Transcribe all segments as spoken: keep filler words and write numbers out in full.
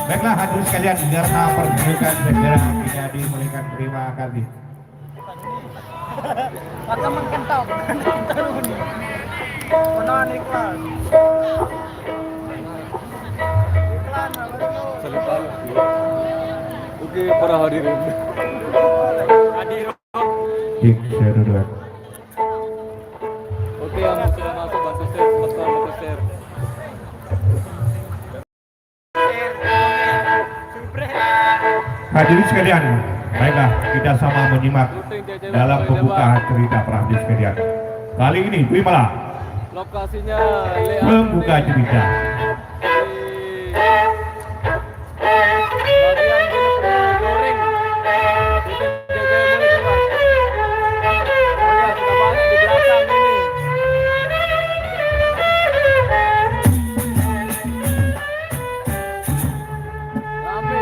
Baiklah, hadirin sekalian, karena pertunjukan segera tidak dimulaikan. Terima kasih. Maka mengkentang. Menahan iklan. Iklan apa itu? Oke, para hadirin. Hadir. Cek, saya duluan. Oke, yang sudah masuk, bantu share, bantu share. Hadirin sekalian, baiklah, kita sama menyimak dalam pembukaan cerita, para hadirin sekalian. Kali ini, Wimala, lokasinya membuka cerita. Bagian gini, goreng. Kita jaga mulai, coba. Coba kita balik di belakang ini. Rame.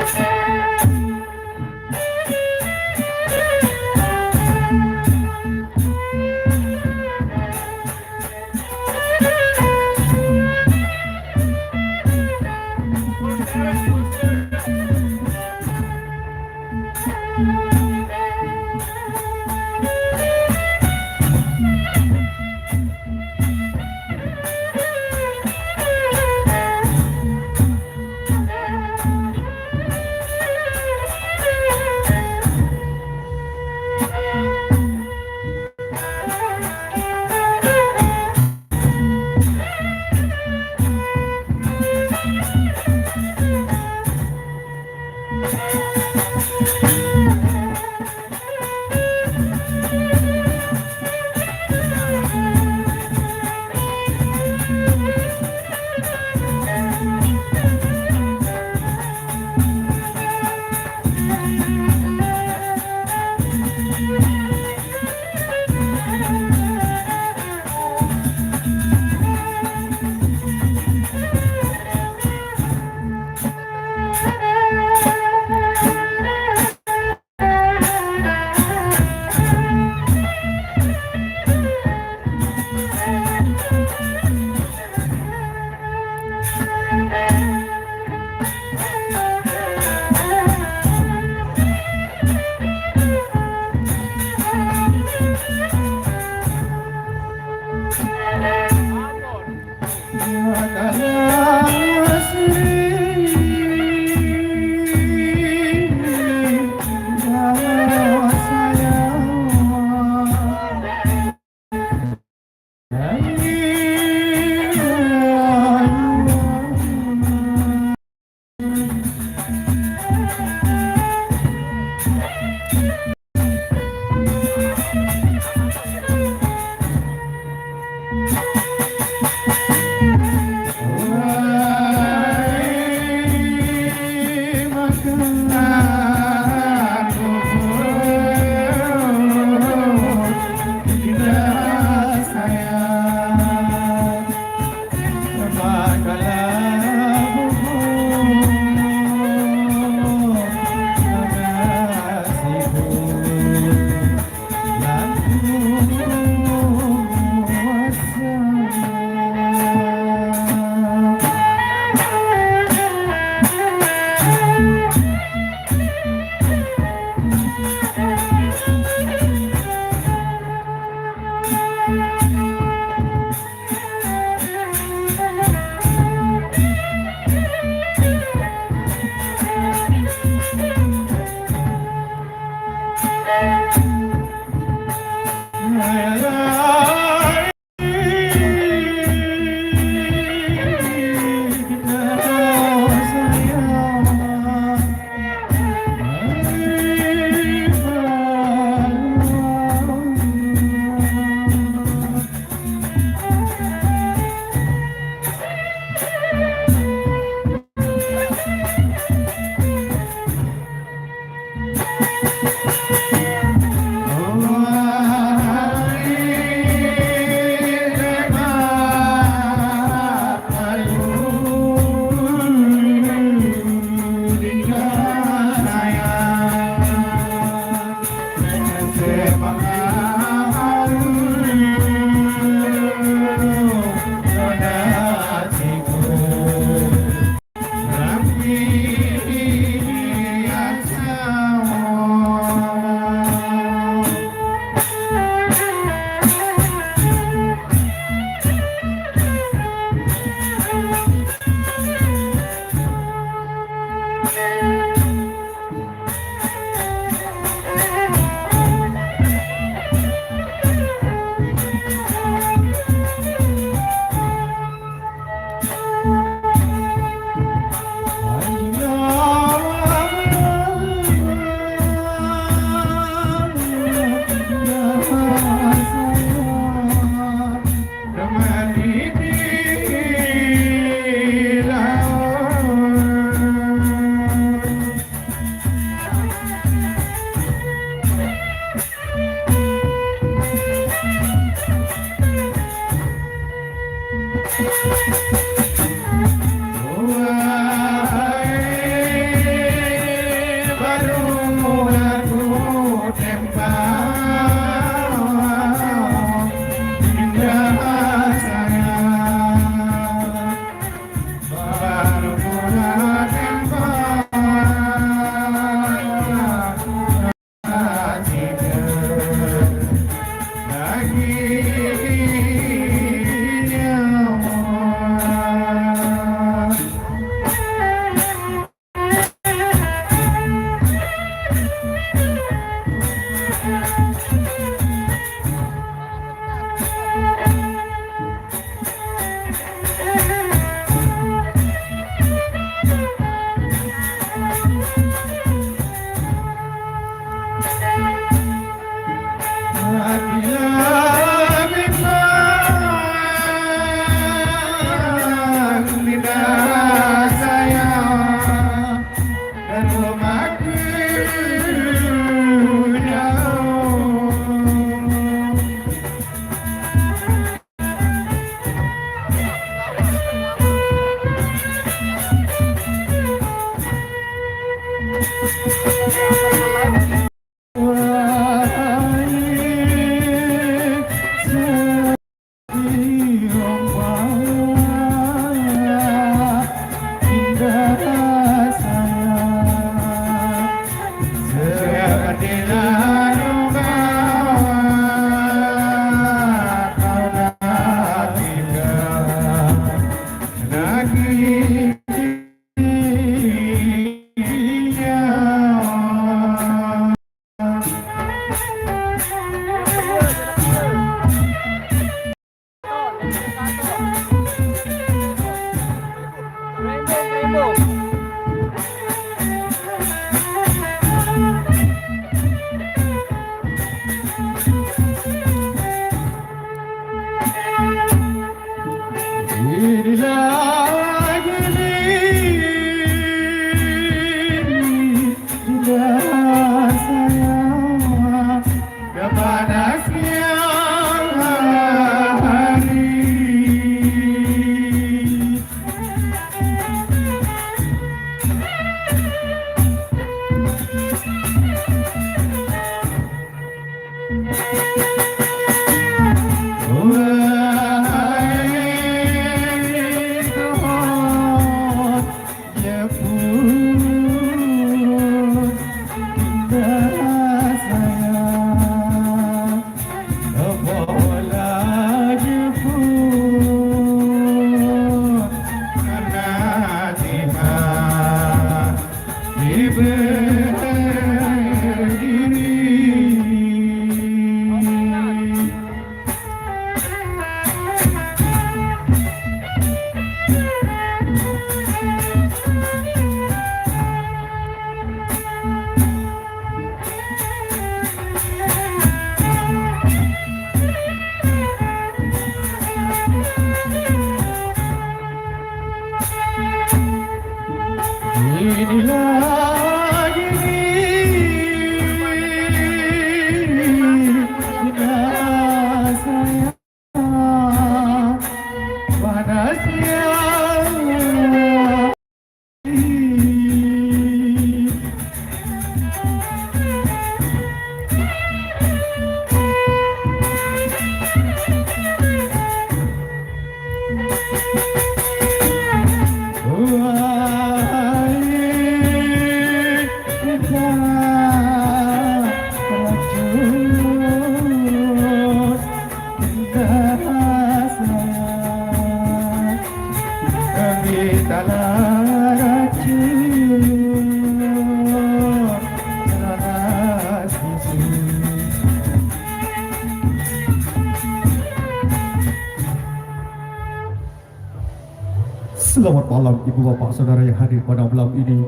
Selamat malam, Ibu, Bapak, Saudara yang hadir pada malam ini.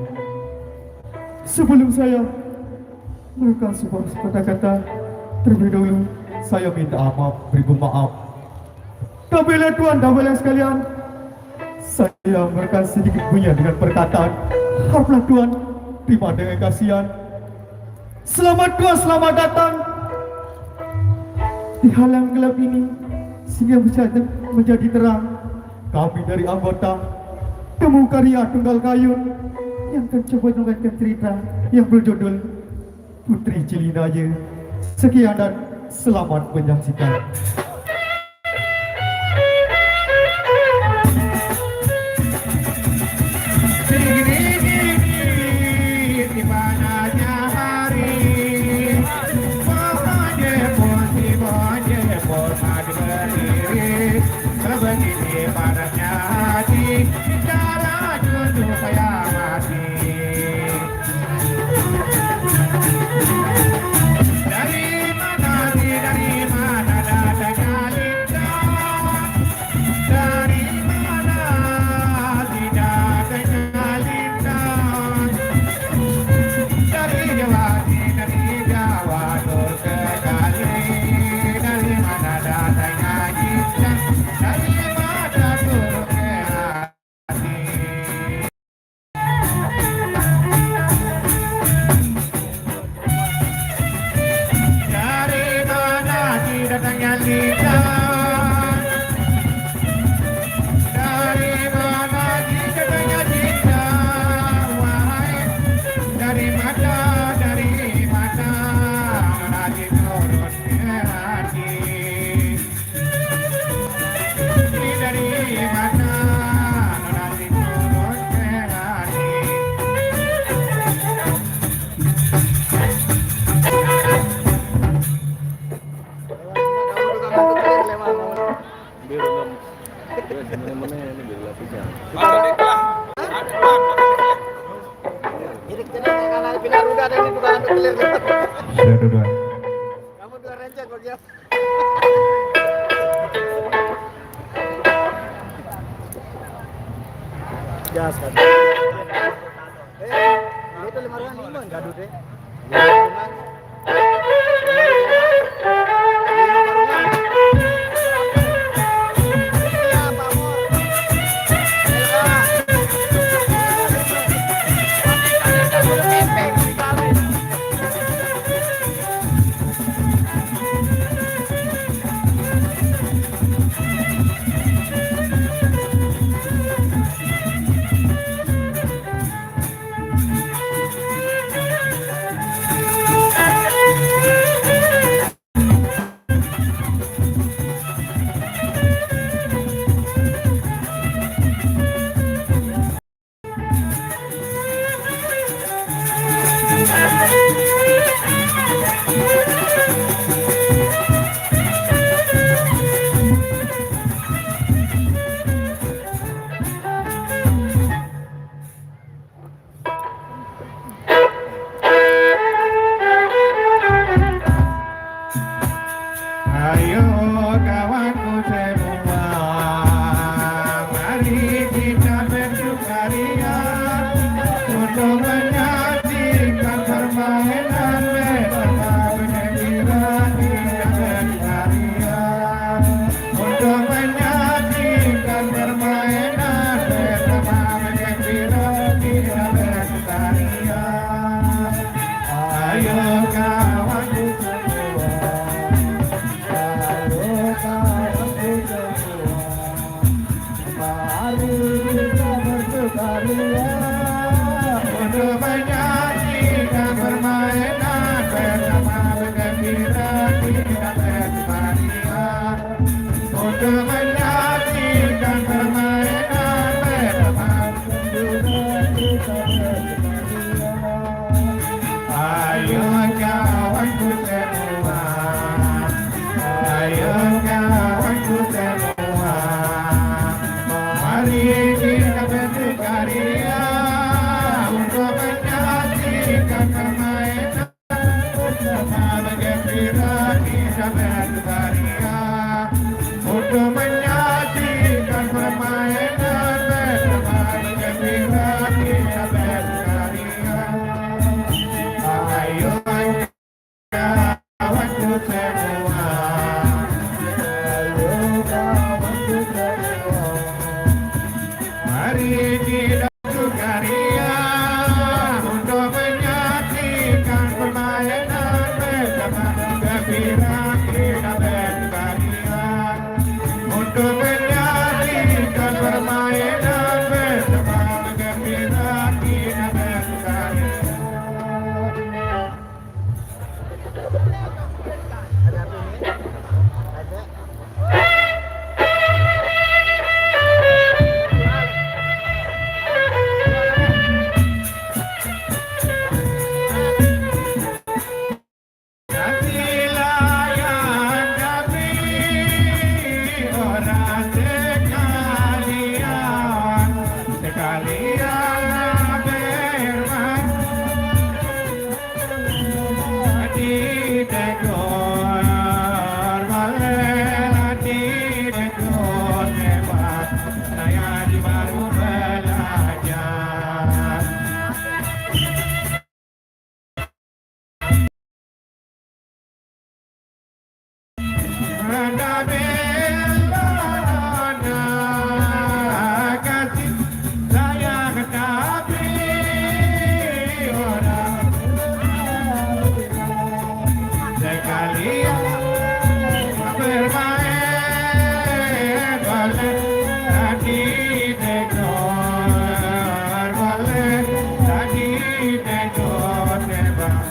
Sebelum saya memberikan sebuah kata-kata, terlebih dahulu saya minta maaf, beribu maaf. Tampillah Tuan dan Bapak sekalian, saya memberikan sedikit bunyi dengan perkataan. Haraplah Tuan terima dengan kasihan. Selamat Tuan, selamat datang. Di hal yang gelap ini, sehingga bisa menjadi terang. Kami dari anggota Temu Karya Tunggal Kayun yang akan coba menyampaikan cerita yang berjudul Putri Cilinaya. Sekian dan selamat menyaksikan. Di mananya hari, Bonje pun si Bonje Pernah berdiri, sebegini padatnya hati, cara cucu saya mati. Dari mana, dari mana datangnya lintang? Dari mana tidak terjalin? Dari Jawa, dari Jawa, Nur sekali. Dari mana datangnya cinta? Dari mana turun ke hati? Dari mana datangnya cinta? Dari mana datangnya cinta? Wahai, dari mata, dari mata, dari turun ke hati. Dari mata, dari turun ke hati. Biar, biar, biar, mana-mana ini biar lapisan. Jadi kita nih, karena pindah roda ada ini, bukan ambil clear. Sudah, sudah. Kamu dua rencet bagian. Gas kan. Eh, itu lima ruangan, lima gaduh deh. Ayo kawanku semua, mari kita bersukaria untuk menyaksikan permainan betapa gembira kita bersukaria. Untuk menyaksikan permainan betapa gembira kita bersukaria. Ayo kawanku semua, ayo kawanku semua. Anda bela kasih sayang tapi orang sekalian bermain boleh tadi tekor boleh tadi tekor tebak.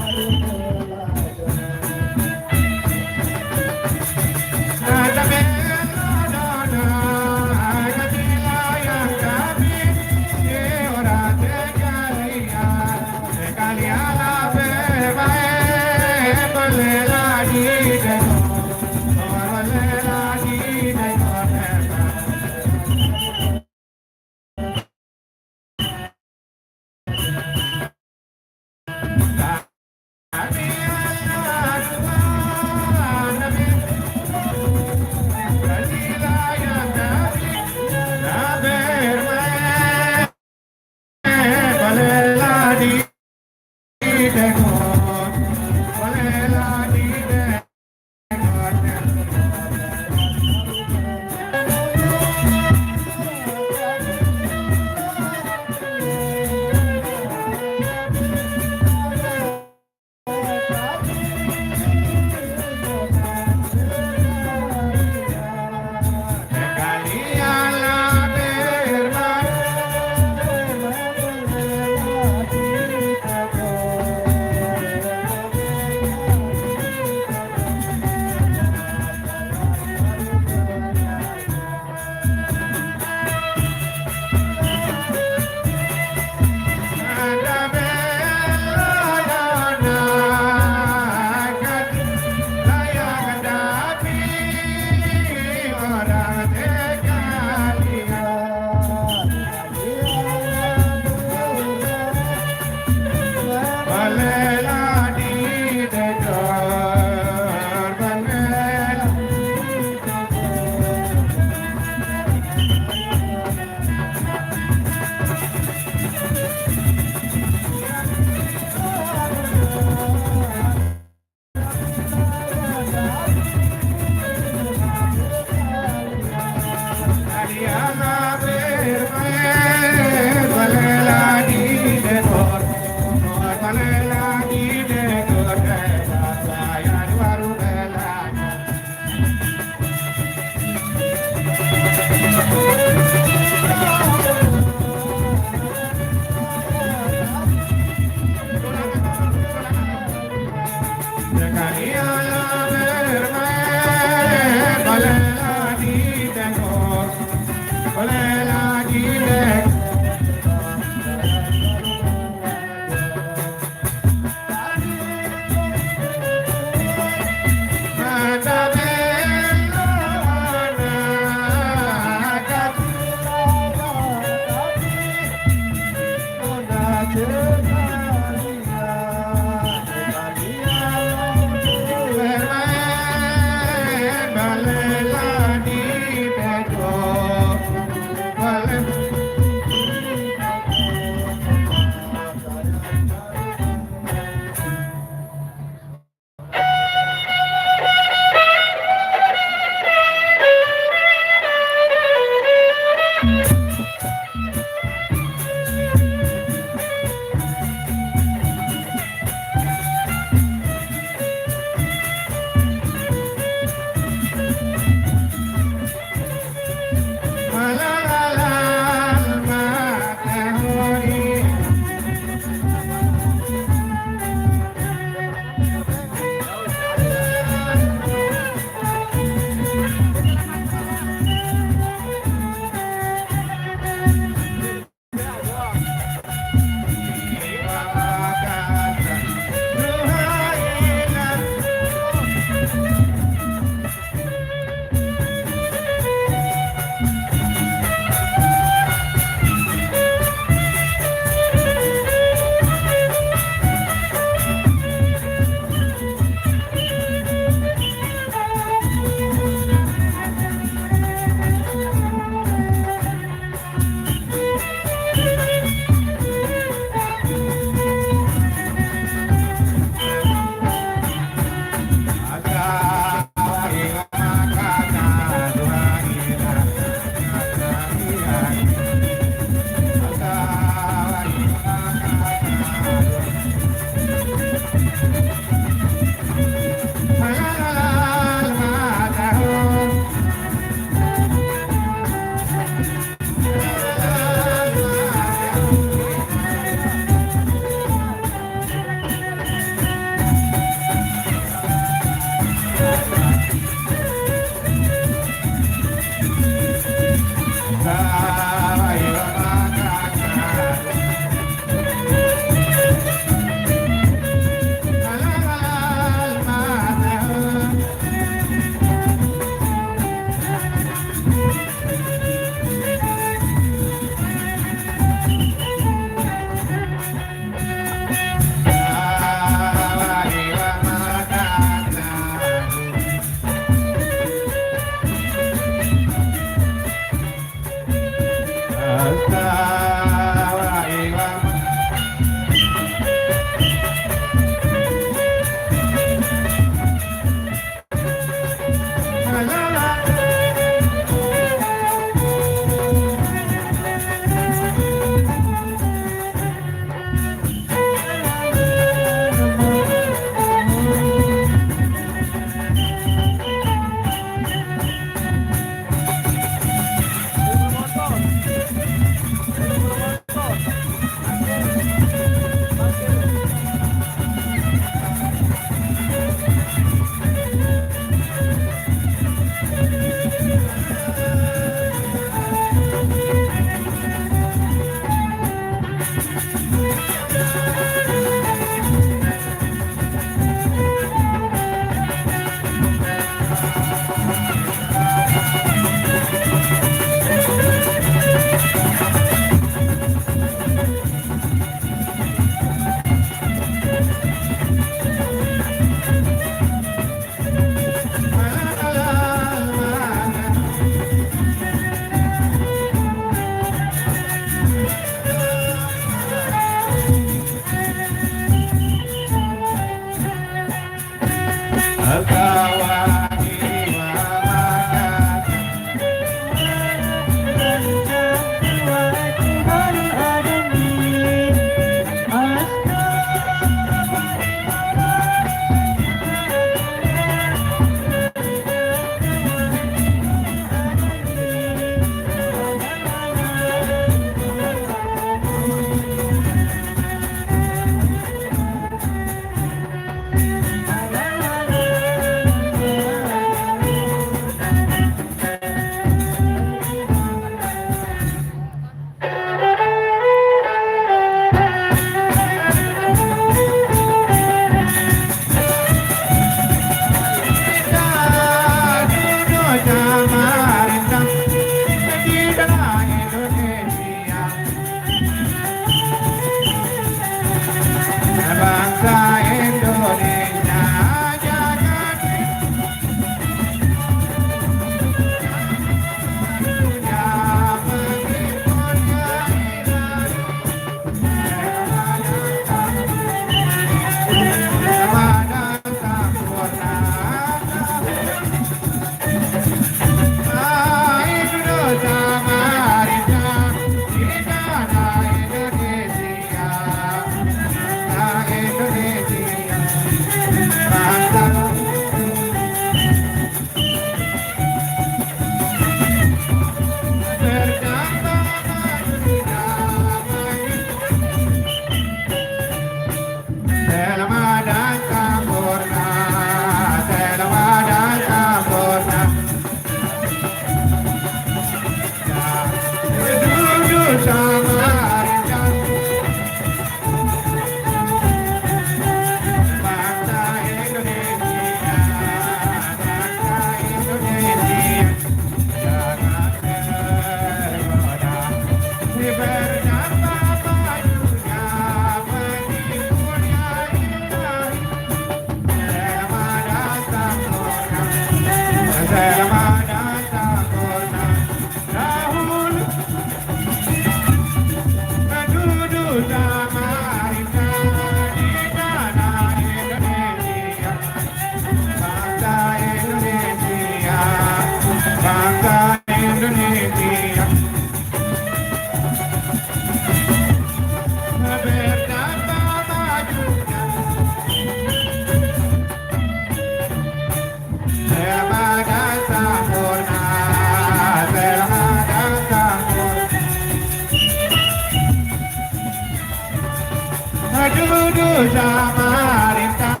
Samarinda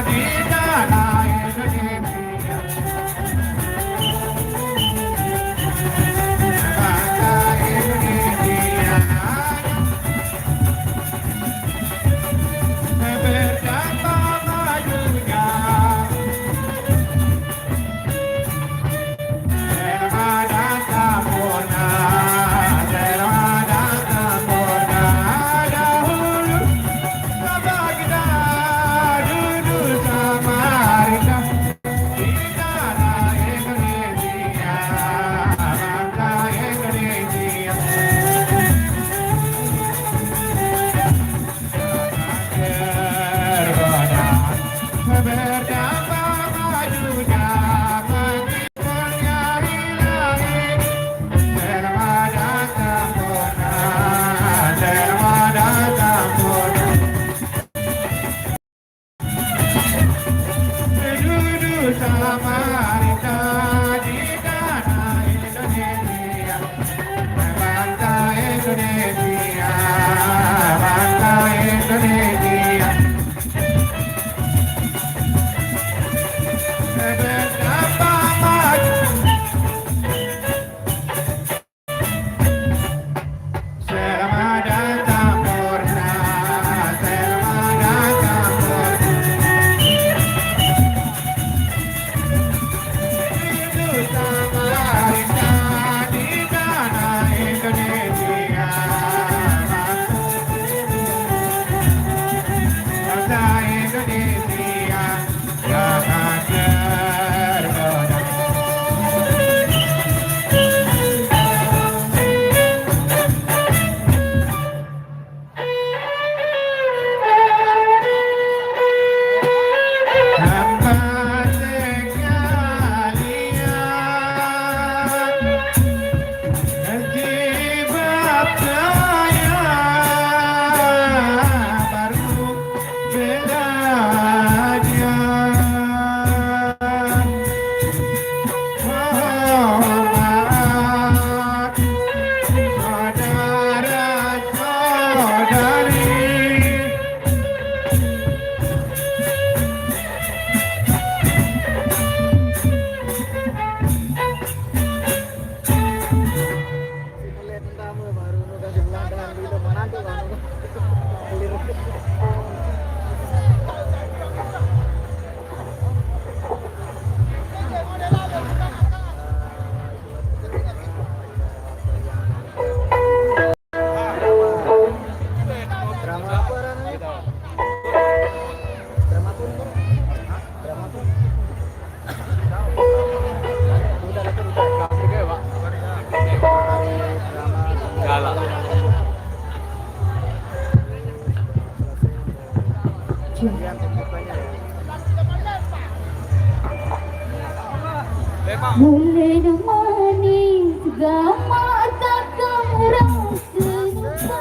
di tanah Indonesia. Bangsa Indonesia. Berdampak majunya. Selamat datang Mona, selamat datang Mona. Dahulu bangsa kita duduk sama Rika. Kita adalah Indonesia, bangsa Indonesia. Sama kita di tanah Indonesia. Bangsa Indonesia, bangsa Indonesia. Bersama maju. Selamat datang Borna, selamat datang Borna. Itu sama kita di tanah Indonesia. Bangsa Indonesia. Mulai manis gama kakak rasa.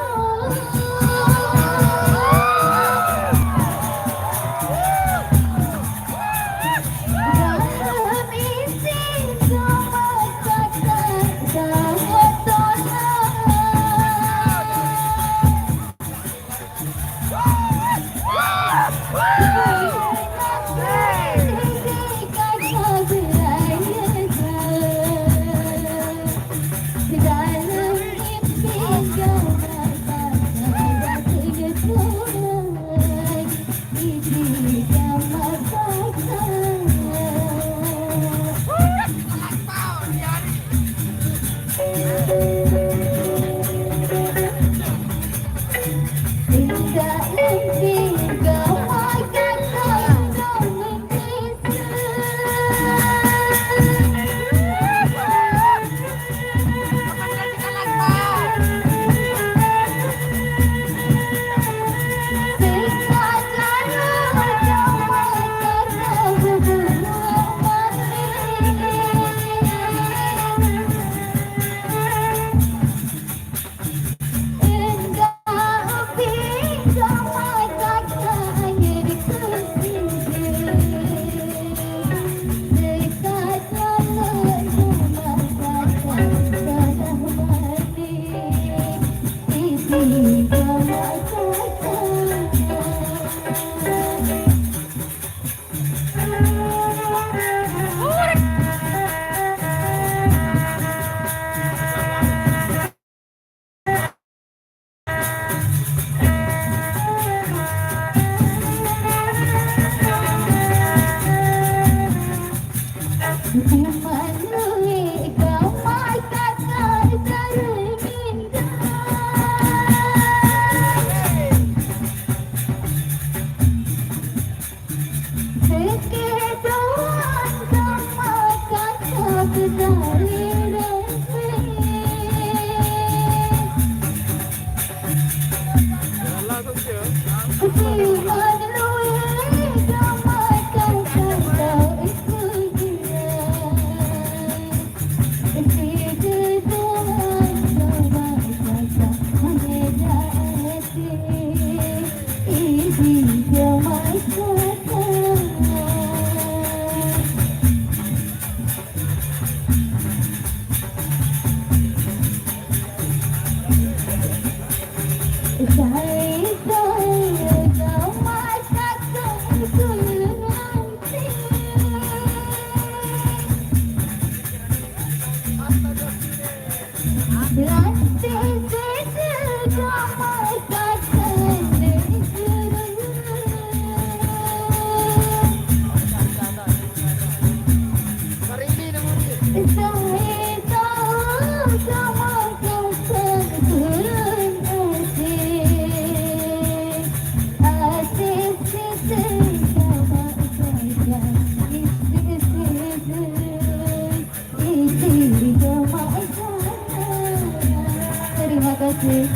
Terima kasih.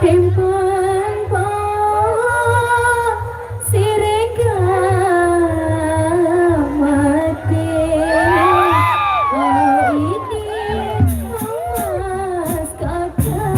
Timpang po sirega mati. Oh, ini mas kakak.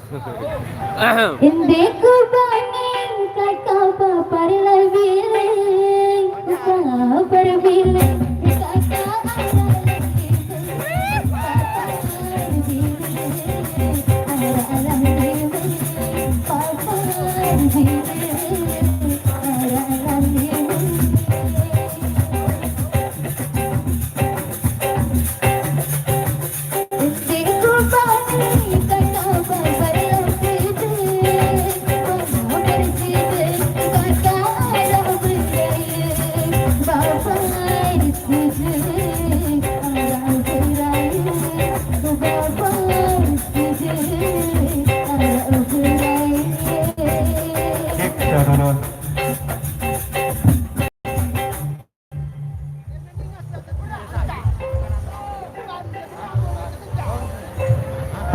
Indik ku bangin kaka papar labiling, papar biling, kaka alam biling, papar biling, alam biling, papar biling, alam biling. Cek, sudah, sudah.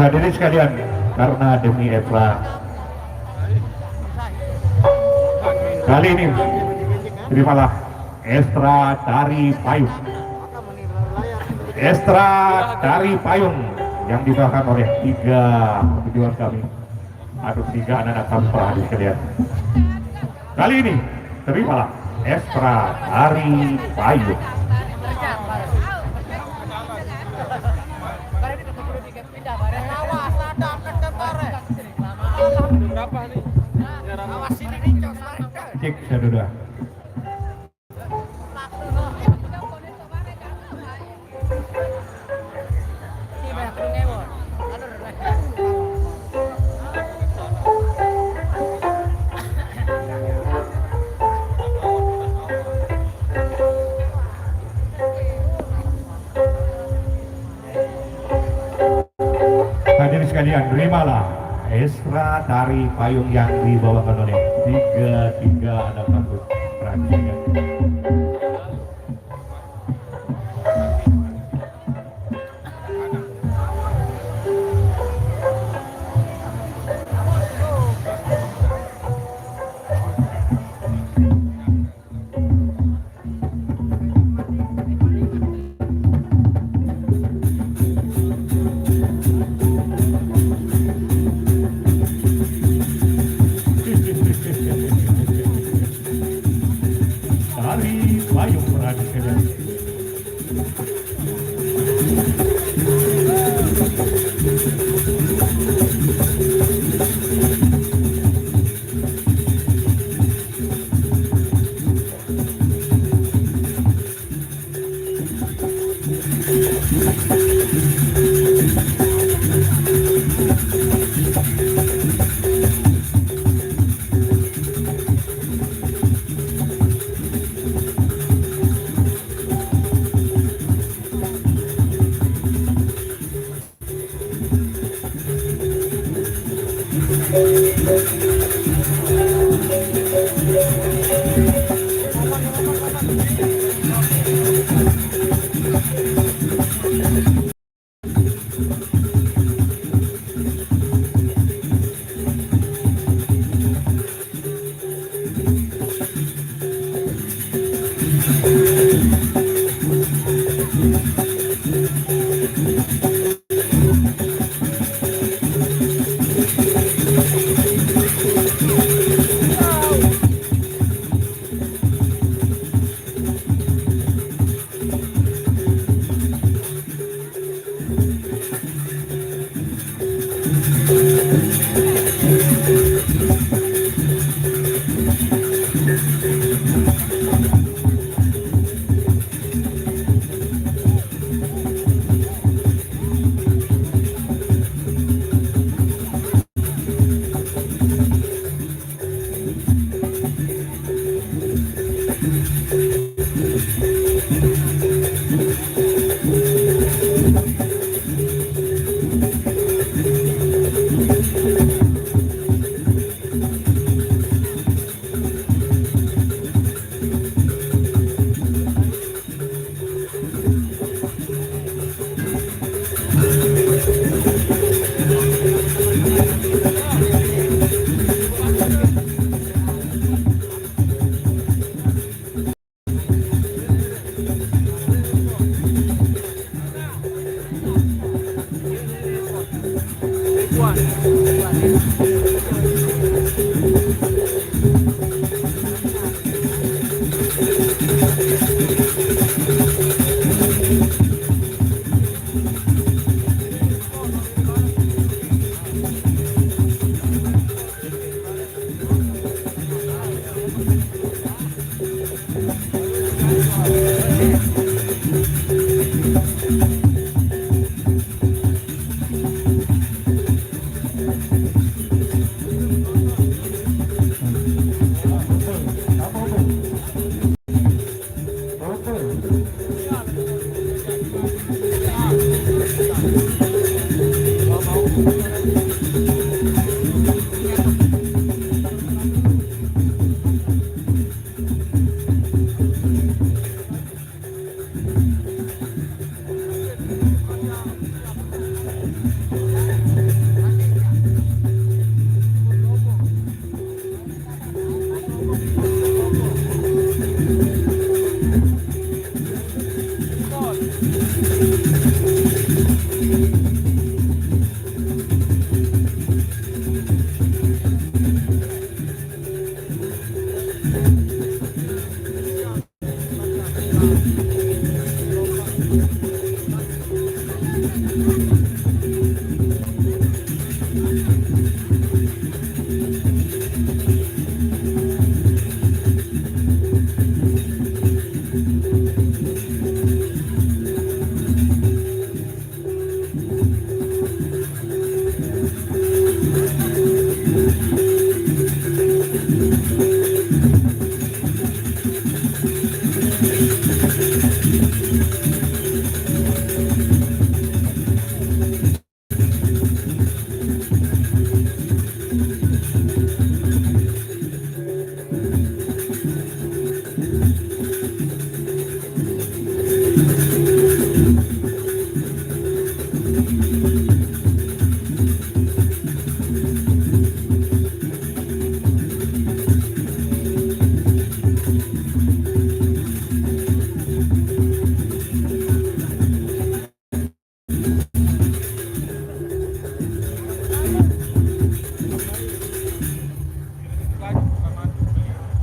Hadirin sekalian, karena demi Esra, kali ini terimalah Esra Tari Payung. Esra Tari Payung yang dibawakan oleh tiga pejuang kami. Aduh, tiga anak-anak kami, para hadirin sekalian. Kali ini, terimalah Esra Tari Payung. Cek, sudah. Hadirin sekalian, terimalah Esra Tari Payung yang dibawakan oleh tiga tiga anak bangku. Perhatikan. Tari Payung, perhatikan.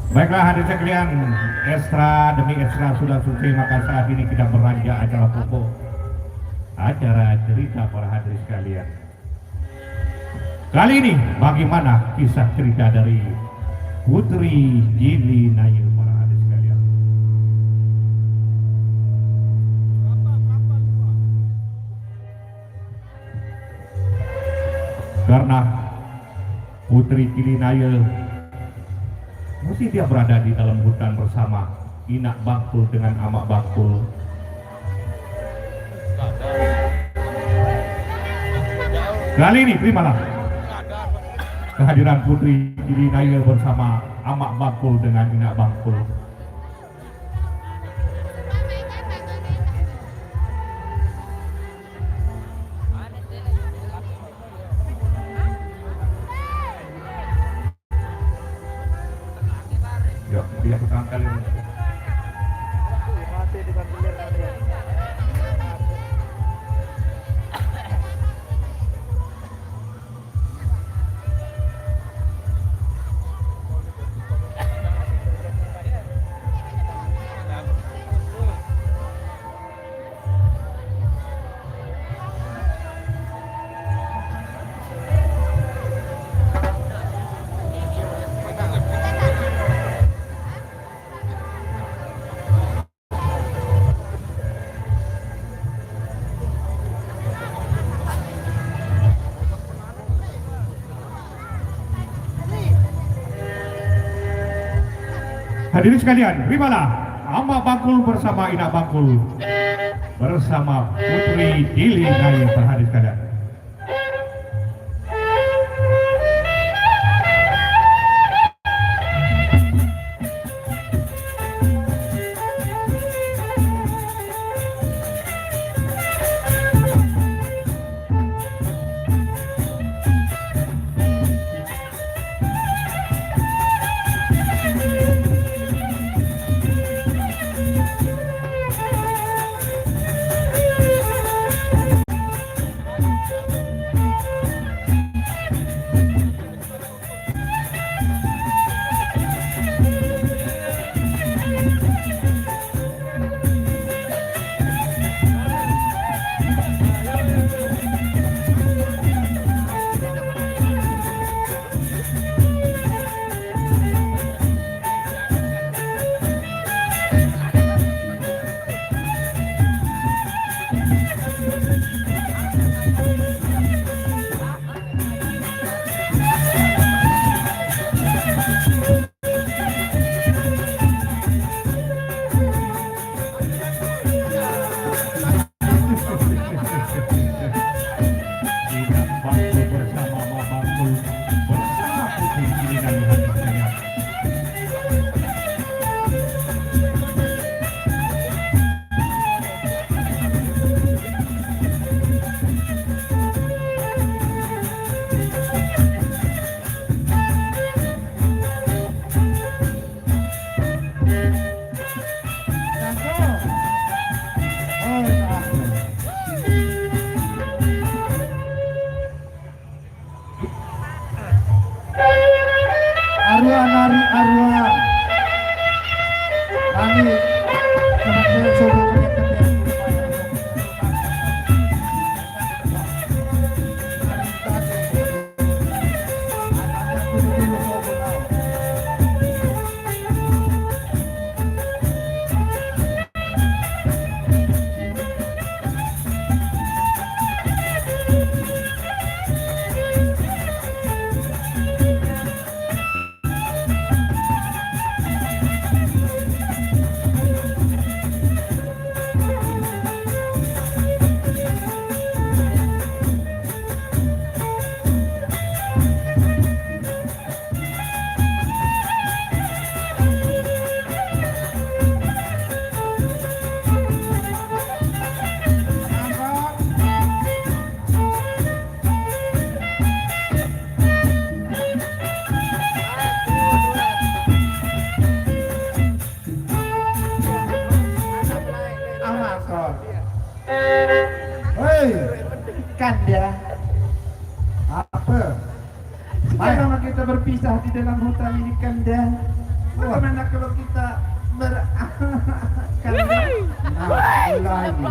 Baiklah, hadirin sekalian, ekstra demi ekstra sudah selesai, maka saat ini kita beranjak acara pokok, acara cerita para hadirin sekalian. Kali ini, bagaimana kisah cerita dari Putri Gili Nayu, para hadirin sekalian? Karena Putri Gili Nayu mesti dia berada di dalam hutan bersama Inak Bangkul dengan Amak Bangkul. Kali ini, terimalah kehadiran Putri Gili Nayu bersama Amak Bangkul dengan Inak Bangkul. Ya, dia pertama kali. Hadirin sekalian, terimalah Amak Bangkul bersama Inak Bangkul bersama Putri Gili Nayu, para hadirin sekalian. Arwah nari arwah. Nari. Coba coba. Amakon. Hei. Kanda. Apa? Jika memang kita berpisah di dalam hutan ini, Kanda, bagaimana kalau kita ber-, Kanda? Nah, mulai ni.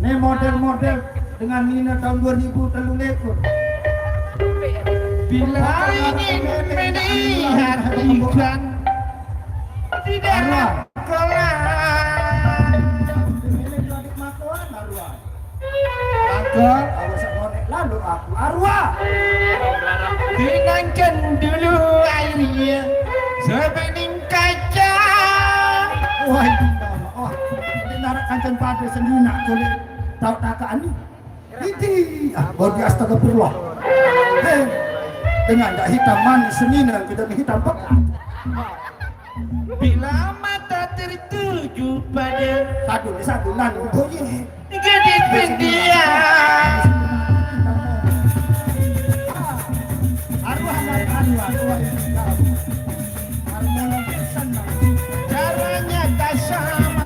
Ni model-model dengan Nina tahun dua ribu telu likur. Bila ingin melihat ikan di dalam kolam. Maka, awak sak ngonek lalu aku arwah. Pinangkan dulu airnya sebening kaca. Wah, ini nama. Oh, ini narak kancen pada sendiri nak kulit. Tahu tak, Kak Ani? Ini, ah, bagi astagfirullah. Hei, dengan dak hitam manis semina kita ni hitam pekat. Bila mata tertuju pada satu, satu nan bunyi. Gadis pendiam. Arwah, arwah, arwah. Harmonis senang. Caranya tak sama.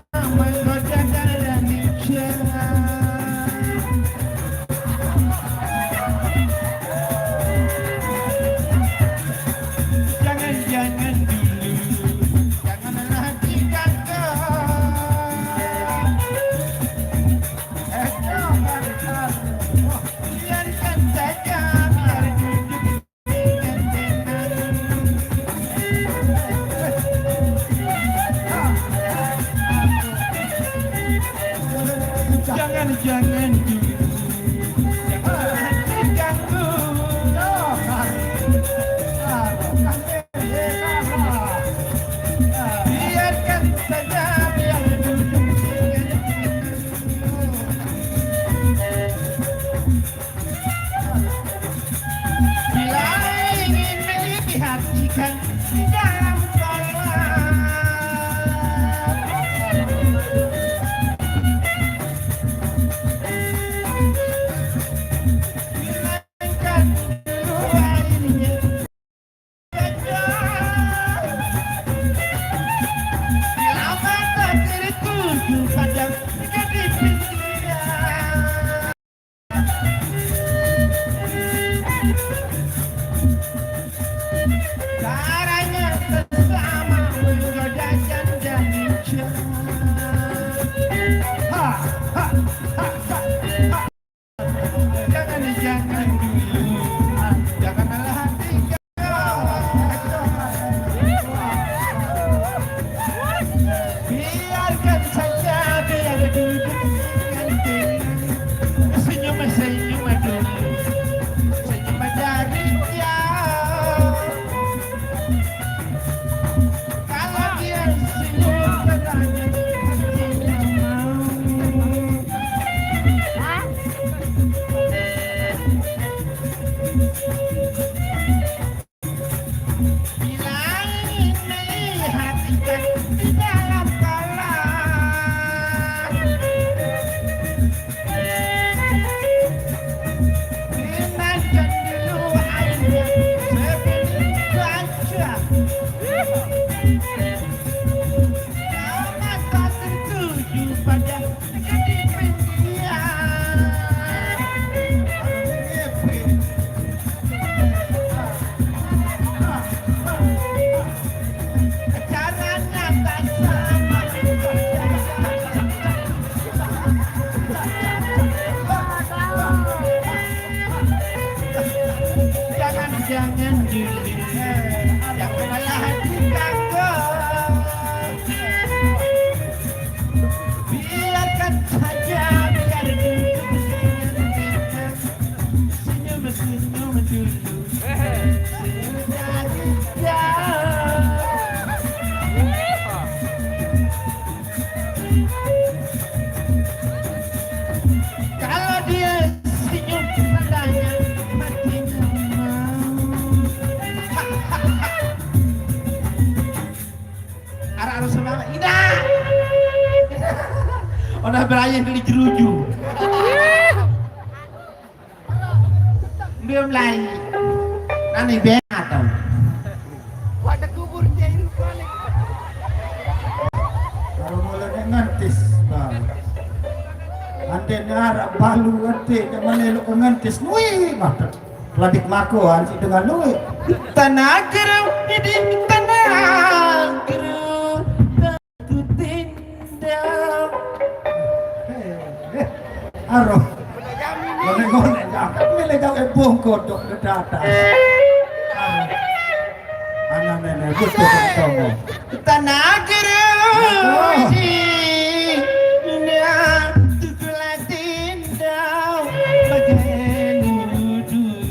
Jangan-jangan dulu, janganlah digagal. Eh, jangan, biarkan saja, biar duduk. Jangan, jangan dulu. Jangan diganggu. Biarkan saja, biar duduk. Bila ingin melihat ikan di dalam kolam. Bilangkan dulu airnya. Jangan dulu, jangan malah diganggu. Biarkan saja, biar dulu, senyum, senyum dulu. Sudah dijauh. Kalau dia senyum padanya, hatinya mau. Araq harus semangat. Idah. Udah beraye dari jeruju. Belum lain. Nani benat tau. Wadah kubur dia hidup balik. Kalau mulai ngentis, Bang. Anten araq balu ate, cak mane lu ngentis. Wih, mah. Ladik mako, ansi dengan lu. Tanah keru, ini tanah keru. Aku tindak. Eh, eh, aro. Ngonek-ngonek, jangkep milih jauh, eh, bungkut, dok, dedatas. Aro. Anak nenek, betul, betul. Tanah kerusi, nak tukul tindak, bagai nuduh.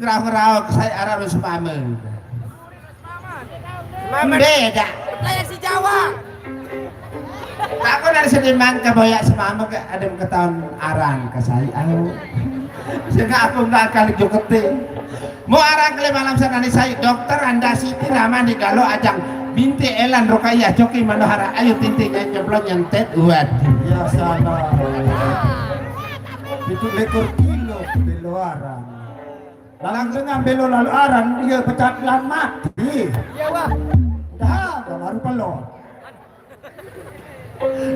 Ngerau-ngerau, saya arah lu semamen. Mbe dak. Layar si Jawa. Aku dari seniman ke boyak semama ke adem ketaun aran ke saya. Ayo. Sehingga aku nggak kali jokete. Mau aran kali malam sana ni saya dokter anda Siti Rama di Galo ajang binti Elan Rokaya Coki Manohara ayo tinti nyanyi jeblon nyantet. Waduh. Ya salah. Itu lekor kilo belo aran. Lalu dengan belo lalu aran, dia pecat lan mati. Iya, Wak. Dah, dah baru pelor.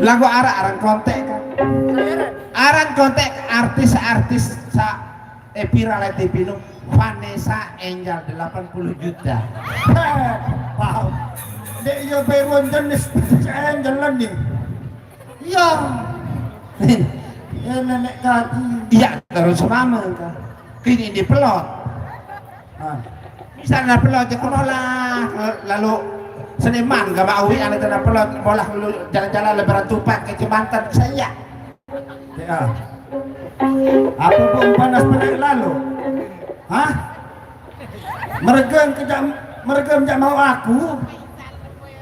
Lagu araq aran kontek kan. Aran kontek artis-artis sa eh viral T V nu Vanessa Angel delapan puluh juta. Paham. Dek iya bewon jenis Angel ni. Iya. Ya nenek kaji. Iya, terus mama kan. Kini di pelot. Ah. Misalnya pelot je kunolah, lalu seniman gak mau anak tanah pelot, bolah lu jalan-jalan lebaran tupak ke Jemanten saya. Ya. Apa pun panas perik lalu? Hah? Mergem kejak mergem jak mau aku.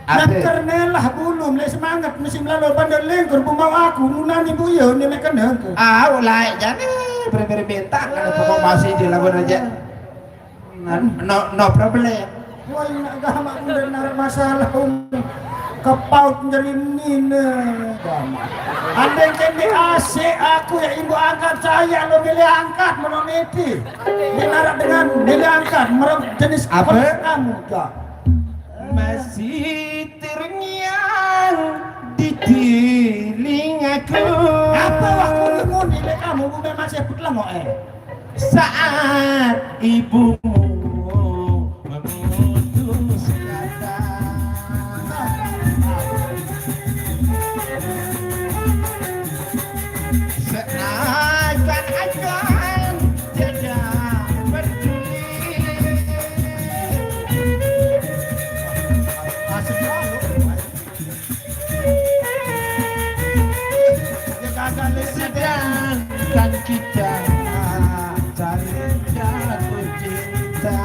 Ate. Nak kernelah bulum lek semangat musim lalu bandar lengkur pun mau aku munani buyo ni lek kena ke. Ah, ulai jane beri-beri bentak kan pokok masih di lawan aja. No, no problem. Woi, nak gamak bunda nak masalah um. Kepaut jadi nina. Gamak. Andai kene asik aku ya ibu angkat saya lo milih angkat menoniti. Ini narak dengan milih angkat merem jenis apa? Kamu dah. Masih terngiang di telingaku. Apa waktu nguni lek kamu bukan masih petelengok eh. Saat ibumu memutus kata, seakan-akan tidak peduli. Sedangkan kita saling jatuh cinta.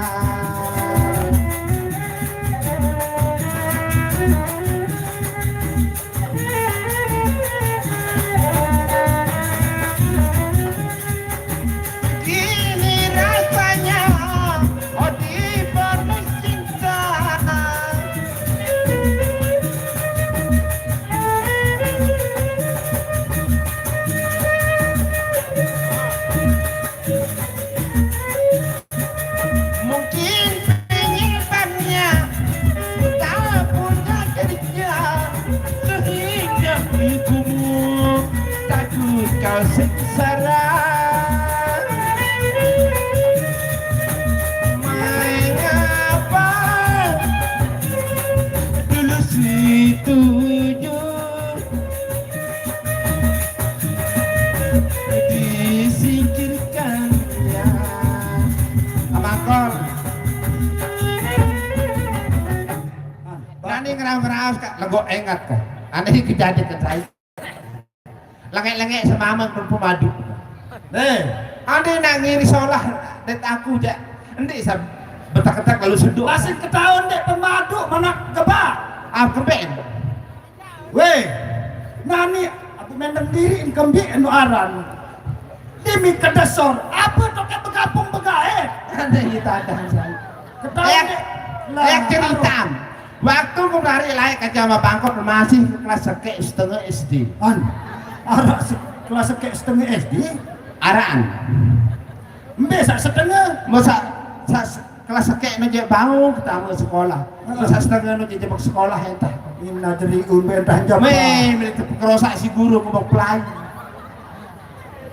Begini rasanya, oh, dipenuhi cinta. Mungkin penyimpannya tak punya kerja, sehingga ibumu takut kau sengsara. Mengapa dulu setuju disingkirkan, ya? Abang Kol. Nani ngeraos-ngeraos, Kak, lego engat, Kak. Ane kejadian ke saya. Lengek-lengek semamang pun pemadu. Eh, ane nak ngiri solah det aku jak. Endi sa betak-betak lalu seduk. Masih ketahuan dek pemadu mana kebak. Ah, kebek. Weh, nani aku mendeng diri kembik anu aran. Demi kedesor, apa tu ke begapung begaet? Ada kita ada saya. Ketahuan Ayak, dek. Ayak cerita. Waktu ku lari laik aja sama Bangkok masih kelas sekek setengah S D. An, arak se- kelas sekek setengah S D? Araan. Mbe sak setengah? Masa sa- kelas sekek aja bau ketama sekolah. Heeh. Masa setengah aja jebak sekolah entah. Inna jeri umbe entah jebak. Me, mele kerosak si guru ngomong pelai.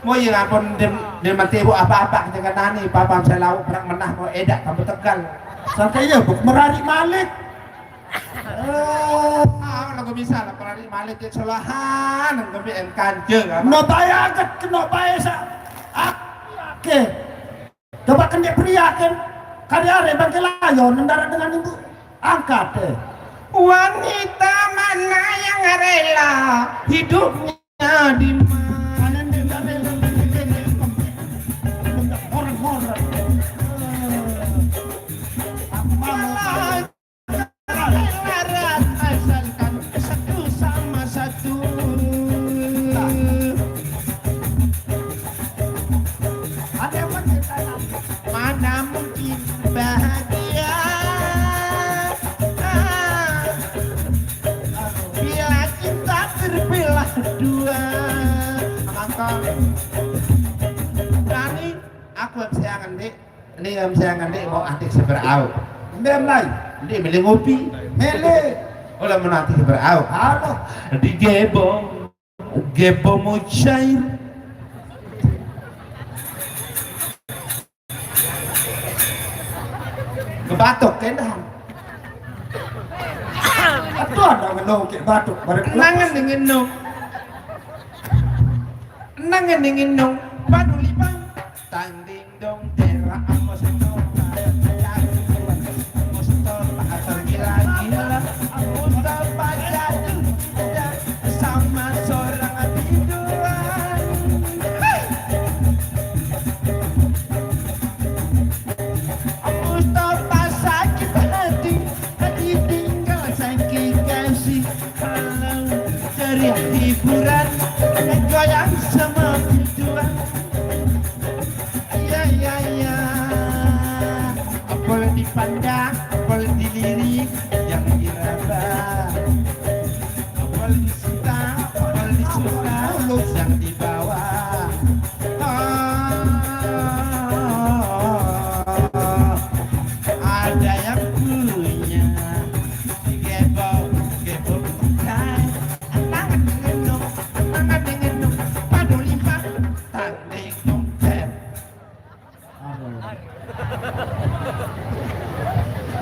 Mo iya ampun dem dem mati bu apa-apa kita nani papa saya lauk perang menah mau edak tambah tegal. Sampai iya bu merari malik. Oh, ah, lagu bisa lah perari malik ya solahan kami en kanje kan. No bayar ke no bayar sa. Ah, oke. Coba kendek pria kan. Kali are bangke layon mendarat dengan ibu. Angkat eh. Wanita mana yang rela hidupnya di mana? Orang-orang. Aku mau larat asalkan satu sama satu. Ada yang mau cerita? Mana mungkin bahagia? Bila cinta terbelah dua. Maka Rani, aku yang sayangan, Dek. Ini yang sayangan, Dek, mau antik seberau. Mbe mai. Dek, milih ngopi. Milih. Oleh menanti seberau. Halo. Di gebong. Gebong mau cair. Kebatok kendahan. Aduh, ada ngenong ke batuk. Bareng nangan dengan nong. Nangan dengan nong. Padu lipang. Tang ding dong tera amos topa. Amos topa tergila-gila. Amos topa jatuh cinta sama seorang biduan. Hey! Mustafa sakit hati, hati tinggal sakit kasih. Kalau cari hiburan, goyang sama tujuan. Iya, iya, iya. Boleh dipandang, boleh dilirik, jangan diraba. Boleh disentak, boleh disuka, jangan dibawa. Oh, ada yang punya. Gebo, gebo, bukan. Tangan dengan dong, tangan dengan dong. Padu lima, tanding dong, tep.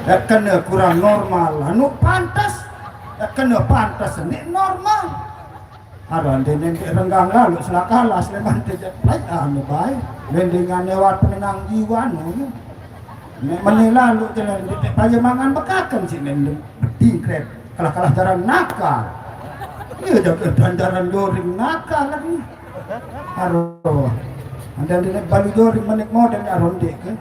Kena kurang normal, anu pantas. Kena pantas ni normal. Aduh, ande nende renggang lalu selakalas leman tejak plai anu bae. Nende ngan lewat penenang jiwa anu. Nek meni lalu jalan di paya mangan bekaken si nende. Bedingkret. Kalah-kalah jaran nakal. Iya, jaga dan jaran joring nakal lagi. Aduh. Ande ande balu joring menik model aron dek ke.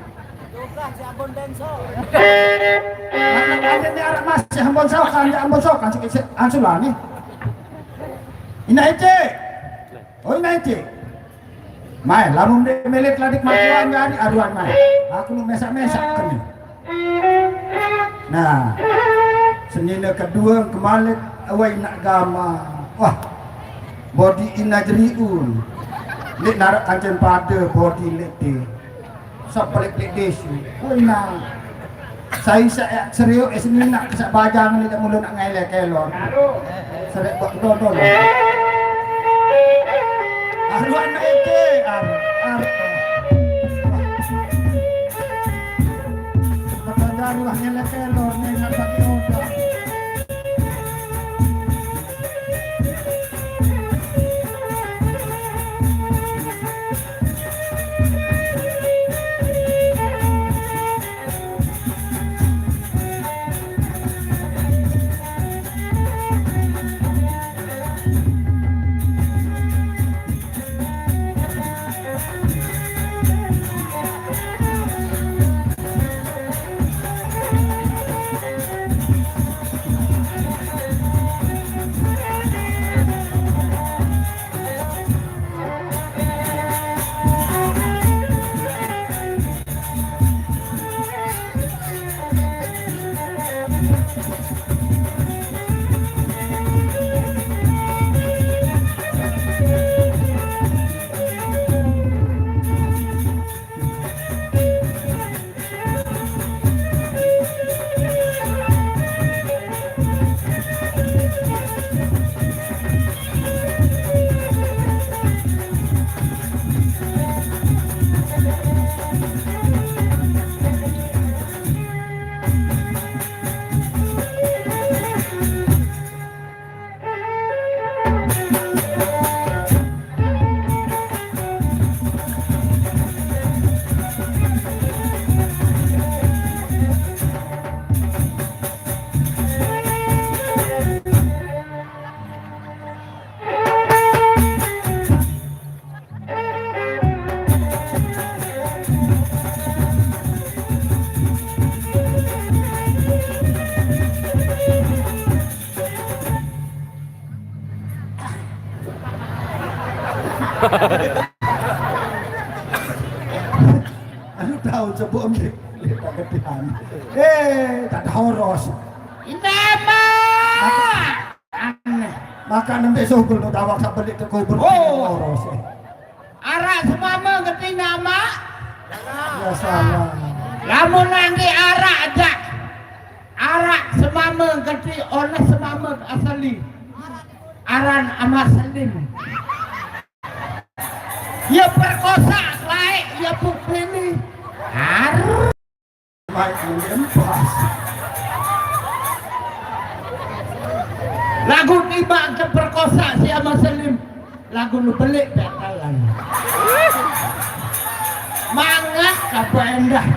Ande ni arak masih ambon sokan, ya ambon sokan sikit ansulani. Ina ece. Oh, ina ece. Mai, lamun de melet ladik majuan gani aruan mai. Aku nu mesak-mesak kene. Nah, senina kedua kemalik awai nak gama. Wah, body ina jeriun. Lik narak kancen pada body lik de. Sok pelik-pelik desu. Woi, nah. Saya sa serius es ni nak kesak bajang ni tak mulu nak ngelek kelon. Serek buat dodol. Aruan ete, ar, ar. Pertanyaan lah ngelek kelon ni nak pakai otak. Anu tahu sebut ambil tak ketihan. Eh, tak ada horos. Inama. Aneh. Maka nembe sugul nu tawak sabelik ke kubur. Oh. Horos. Arak semame ketina, Mak. Ya salah. Lamun nanti arak aja. Arak semame gede oleh semame asli. Aran Amat Selim. Ya perkosa lae, ya pukuli. Harus. Lagu tiba terperkosa si Amat Selim. Lagu nu belik betalan. Mangat apa endah.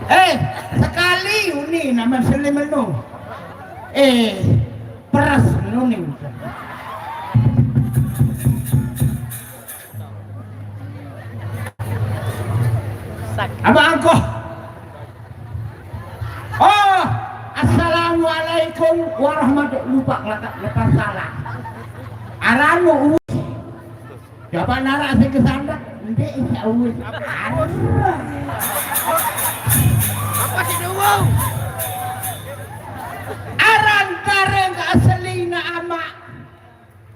Eh, sekali uni nama Selim enu. Eh, peras nuning. Abang Angkoh. Oh, assalamualaikum warahmatullahi, lupa letak letak salah. Aranu uwi. Coba narak sing kesandak, ndek isa uwi. Apa sih dulu? Aran tareng aslina ama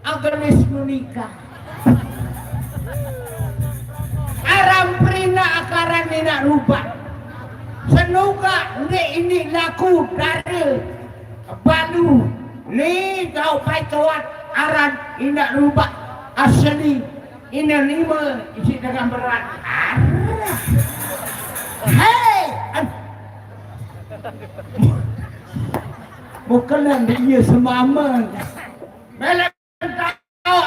Agnes Monica. Aran prina akaran ina rubah. Senuga ndek ini laku dare balu ni kau paitoan aran ina rubah asli ina lima isi dengan berat. Hei, Bukan dia semama. Melek tawa.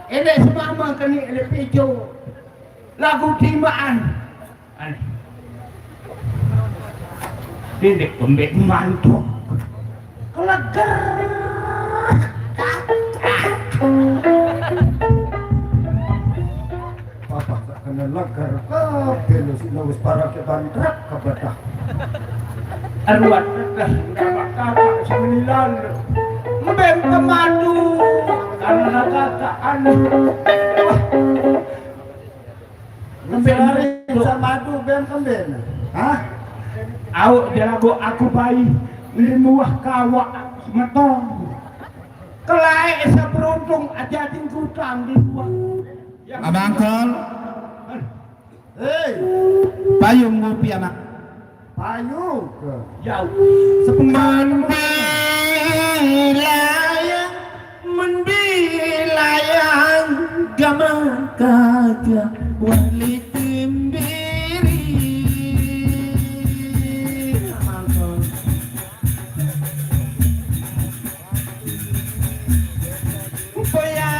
Ini semama kena ada pijo. Lagu timaan. Aneh. Ini kembek mantuk. Keleger. Apa gak kena leger? Kabeh lu sing wis parah ke bantrak kebedah. Aruan tetes, kakak semenilan. Mbem kemadu. Karena kakak aneh. Wah. Kembali. Bisa madu bem kemben. Hah? Au jalago aku pai. Limuah kawak semeton. Kelai esa beruntung aja di gudang di luar. Abang Kol. Hei. Payung ngopi anak. Payung. Jauh. Sepengaruh. Mendilayang, mendilayang, gamal kaja, wali timbiri. Upaya.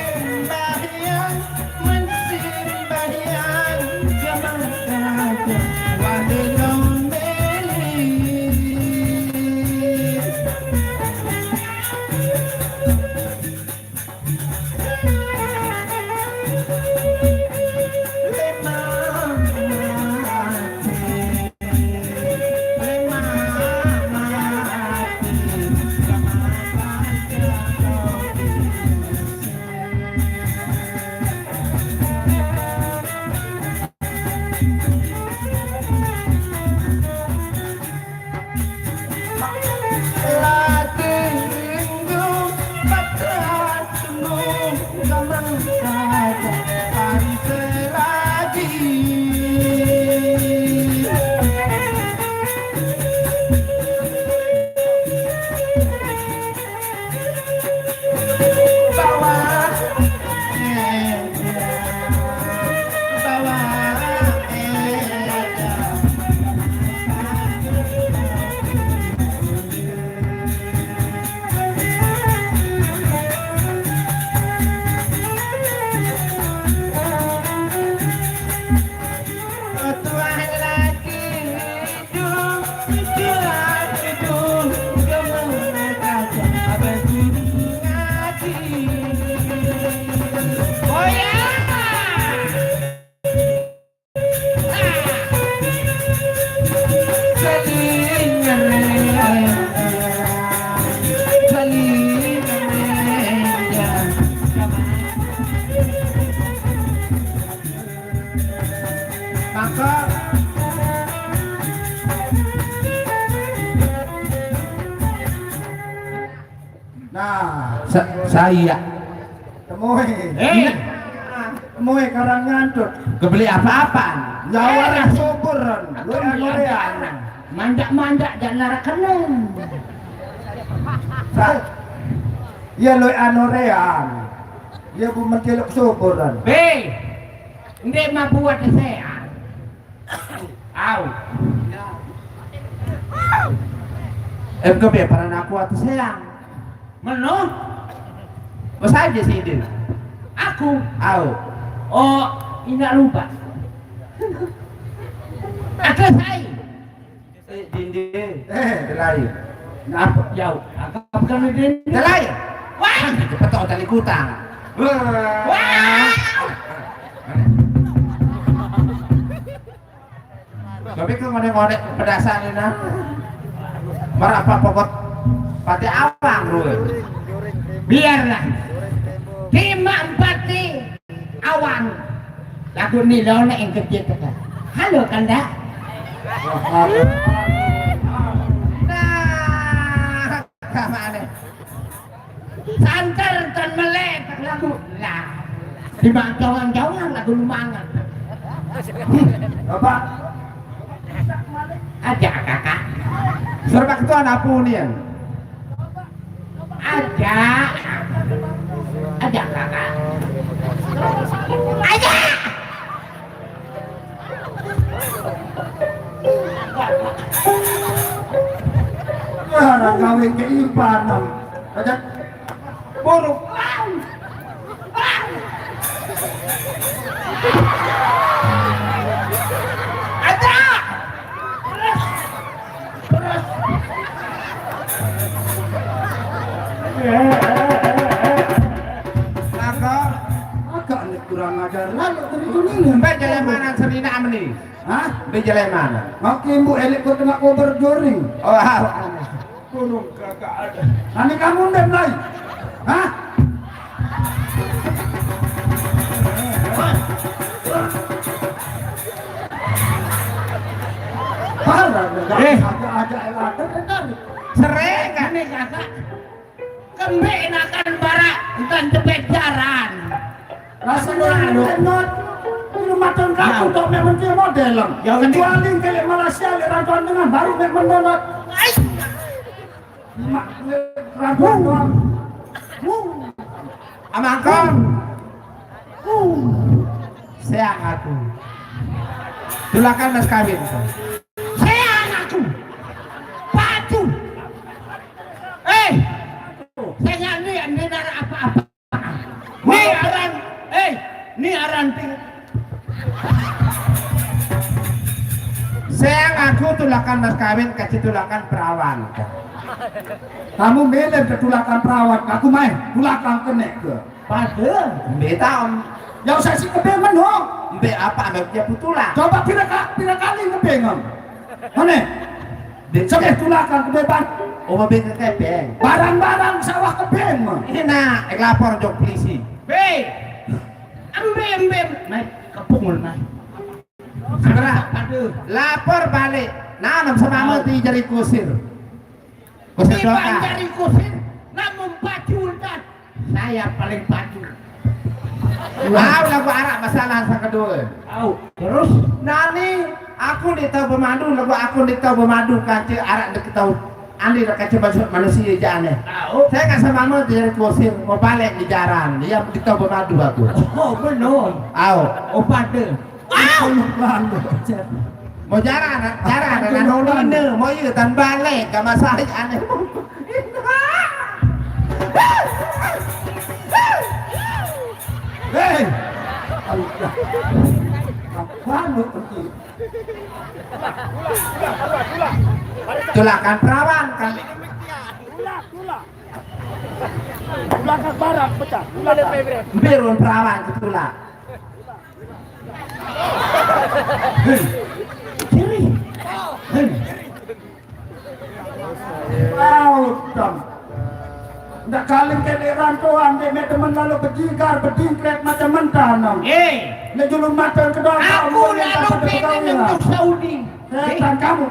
Sembahyang, mensembahyang, jamaah wali londe. Maka nah, sa- saya temui. Eh, temui karang nyantut. Kebeli apa-apa? Nyawa lah subur. Lu yang gorean. Manjak-manjak jangan narakeneng. Sa- Iya, lu anorean. Iya, bu mentiluk suburan. Be, ndek mah buat saya. Au. Em kebe para aku atau saya. Meno? Bos aja sih, Din. Aku. Au. Oh, indak lupa. Ada saya. Eh, Dinde. Eh, Delai. Napa? Yau, angkap kami Dinde. Delai. Wah, cepat tau tali kutang. Wah. Tapi kau ngonek-ngonek pedasan ini nah. Marah apa pokok pati awang lu. Biarlah. Terima empati. Awan. Lagu ni lo nek yang kerja tekan. Halo, Kanda. Nah, kamane? Santer tan melek. Lagu lah. Di mantongan jauhan lagu lu mangan. Bapak. Aja, Kakak. Serba ketua anak punian. Aja. Aja, Kakak. Aja. Wah, orang kawin keimpanan. Aja. Buruk. Aja. Terus. Terus. Maka, agak nih kurang ajar. Lalu dari ini. Mbak jalan mana serina meni? Hah? Mbak jalan mana? Makin bu elit kau tengah kau berjoring. Oh, ah. Gunung kagak ada. Nanti kamu ndem lai. Hah? Parah, Eh. Ada, ada, ada, ada. Sering kan nih, Kakak? Kembe enakan bara entan jepit jaran. Rasanya enak. Ini matang kaku. Nah. Tok mek menteri model. Ya, ini. Kecuali kayak Malaysia, lihat rantauan tengah, baru mek menonot. Ai. Mak, rantauan doang. Amangkong. Sayang aku. Tulakan mas kawin. Sayang aku. Patu. Eh, saya ni, ni darah apa-apa. Ni aran, eh, ni aran ting. Sayang aku tulakan mas kawin, kasih tulakan perawan. Kamu milih ke tulakan perawan, aku main tulakan kenek ke. Pada. Mbe taon. Ya usah si kebeng meno. Mbe apa, mbe dia putula. Coba pira ka-, pira kali kebeng, Om? Mana? Dek. Sampai tulakan kebeng. Oh, mbe kebeng. Barang-barang sawah kebeng, Om. Enak, lapor jok polisi. Be. Embe, embe. Naik kepung, naik. Segera. Aduh. Lapor balik. Nanam semama. Au. Di jari kusir. Kusir. Di doka. Jari kusir. Namun pacu ultan. Saya paling pacu. Au, lagu arak masalah sa kedua. Au, terus? Nani, aku ndeq tao bemadu, lagu aku ndeq tao bemadu, kance arak ndeq tao ande kance masuk manusie jane. Au. Saya kan sama mau dari kusir, mau balik di jaran, dia ndeq tao bemadu aku. Oh, benar. Au. Oh, pada. Au! Mau jaran, jaran, aduh, nano lune, mau iya tan balik, gak masalah, aneh. Hei! Apaan lu pergi? Tulakan perawan kan? Tulak, tulak. Tulak barang pecah. Tulak. Birun perawan ketulak. Hei. Kiri. Hei. Laut dong. Ndak kaling kene rantoan, ndeq meq temen lalu bejigar, bedingkret, macem mentah, nong. Eh. Ndeq julun mate kedong, aku lalu pengen pengen Saudi. Setan kamu.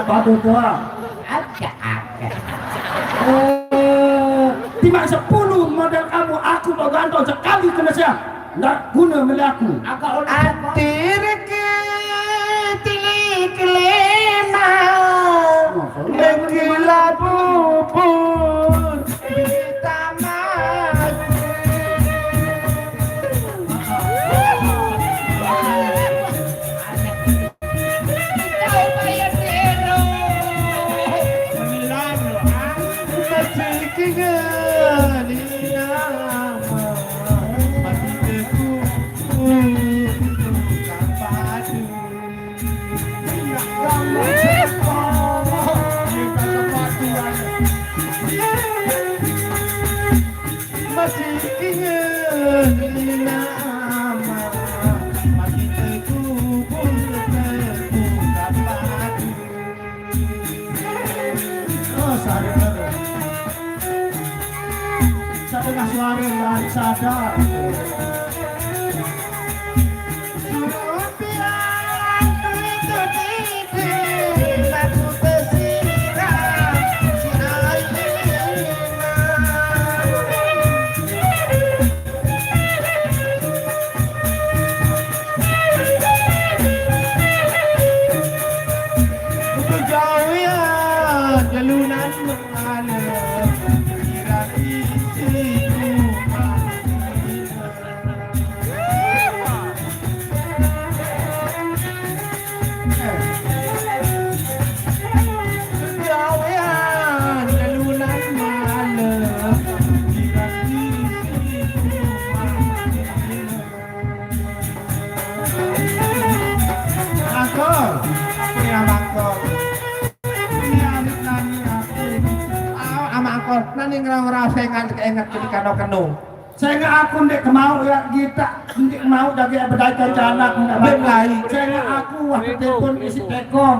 Badu doang. Ada, ada. Eh, timbang sepuluh model kamu, aku tok gantong sekali kena siang. Ndak guna milih aku. Agak oleh atir ke tilik lima. Masa lu lagi lagi labu pun. Masih inget nama, masih terkubur, terbuka padu. Oh, sadar. Sadar suara yang sadar. ngerasa ingat, ingat ke kano keno. Sengaq aku ndeq kemauq ya, gitaq ndeq kemauq daging bedait kance anak, ndeq. Beng lain. Sengaq aku waktu telepon isi tekong,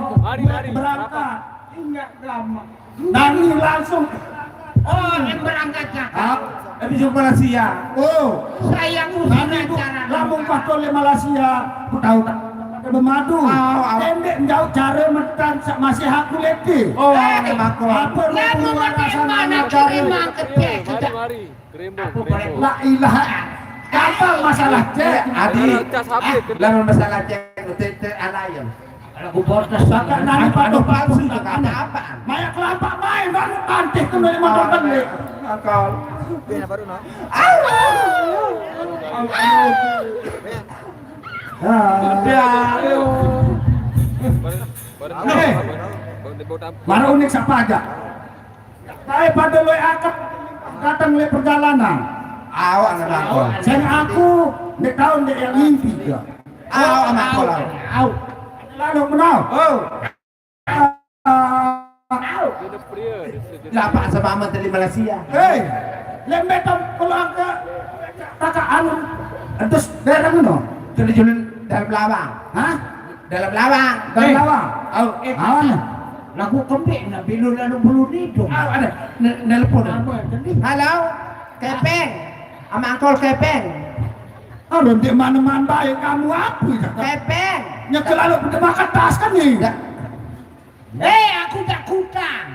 berangkat. Ingat lama. Nani langsung. Oh, yang berangkat Jakarta. Ah, habis jumpa Malaysia. Oh. Saya pusing acara. Lamun pas tole Malaysia, aku tahu tak. Ada bermadu. Oh, oh. Pendek jauh cara metan masih aku leti. Oh, eh, makanya. Apa lu alasan anak cari? Mari, mari. Aku boleh. La ilaha. Gampang masalah cek, Adi. Lamun masalah cek, cek, cek anak ya. Lagu protes. Bahkan nani pada palsu, tak ada apa. Mayak kelapa main, baru pantih tuh dari motor beli. Akal. Ah. Eh, baru unik siapa aja? Saya pada loe akad datang le perjalanan. Awak anak aku. Saya aku ndeq tahu ndeq yang mimpi ya. Awak anak aku. Au. Lalu menau. Oh. Lapak sama amat dari Malaysia. Hei, lembe tam keluar ke kakak anu. Terus daerah mana? Terjun dalam lawang. Hah? Dalam lawang. Dalam lawang. Oh, eh, awan. Lagu kembik nak bilu lalu bulu ni dong. Ah, ada. Ne-, nelpon. Apa tadi? Halo, Kepeng. Sama Angkol Kepeng. Aduh, di mana-mana baik kamu apa ya? Kepeng. Nyekel lalu berdemak kertas kan nih. Ya. Eh, aku tak kutang.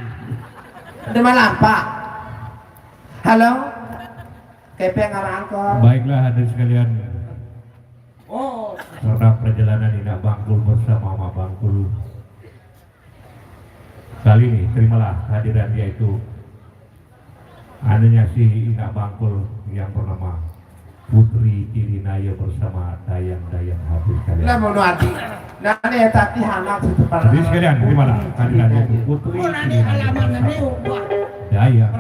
Udah malam, Pak. Halo. Kepeng sama Angkol. Baiklah, hadirin sekalian. Oh. Karena perjalanan Inaq Bangkul bersama Mak Bangkul kali ini, terimalah kehadiran yaitu anaknya si Inaq Bangkul yang bernama Putri Cilinaya bersama dayang-dayang, hadirin sekalian. Lah, mono adi. Nah, ini tadi anak setempat. Hadirin sekalian, terimalah kehadiran yaitu Putri Cilinaya bersama dayang.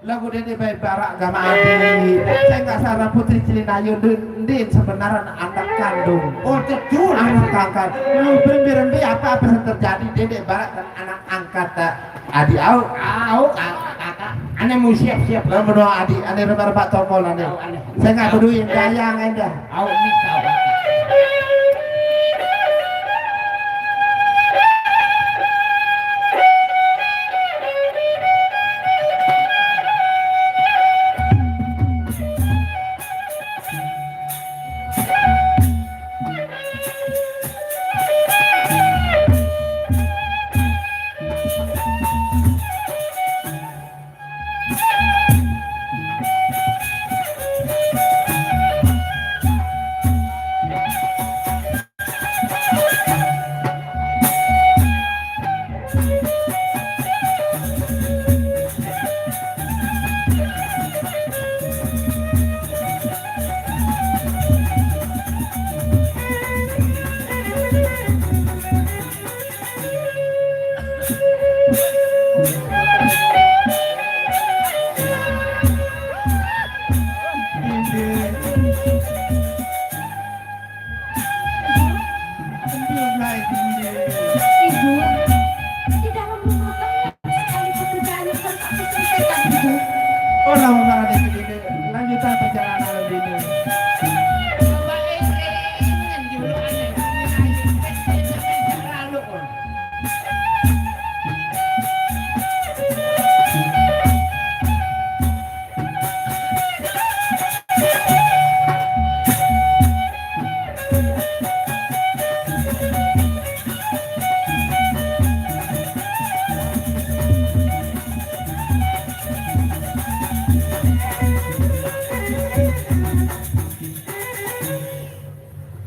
Lagu dene bae barak gama adi. Saya nggak salah Putri Cilinayu ndin, ndin sebenarnya anak kandung. Oh, betul. Anak angkat. Lu berembe-rembe apa-apa yang terjadi, dene barak dan anak angkat, tak? Adi au, au, kakak. Ane mau siap-siap. Lah, menua adi, ane rebak-rebak tongkol, ane. Au, ane. Saya nggak peduli, dayang endah. Au, ni kau. Ibu, di dalam rumah kami banyak sekali pekerjaan yang harus aku selesaikan, Ibu. Oh, lama banget ini, Dede. Lanjutkan perjalanan, Dede. Coba, eh, eh, eh, ini dulu, aneh. Ini, aneh. Terlalu, oh.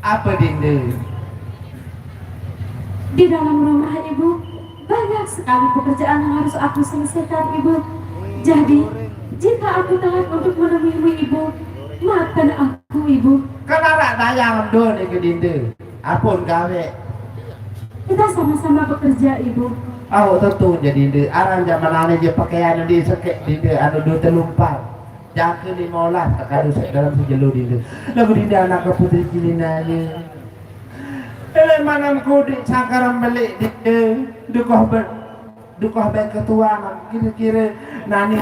Apa, Dinda? Di dalam rumah Ibu, banyak sekali pekerjaan yang harus aku selesaikan, Ibu. Jadi, jika aku telat untuk menemuimu, Ibu, maafkan aku, Ibu. Kan araq dayang endo nike, Dinda. Apun gawe? Kita sama-sama bekerja, Ibu. Au, tetu je, Dinda. Aran jaman ane je pakaian di sekek, Dinda, anu due telu empat. Jangke lime olas tak kadu sek dalam sejelo, Dinda. Lagu Dinda anak ke Putri Cilinaye. Elek manam kudik sangkaran belik, Dinda. Dukoh be-, Dukoh bae ketuan, kire-kire nani.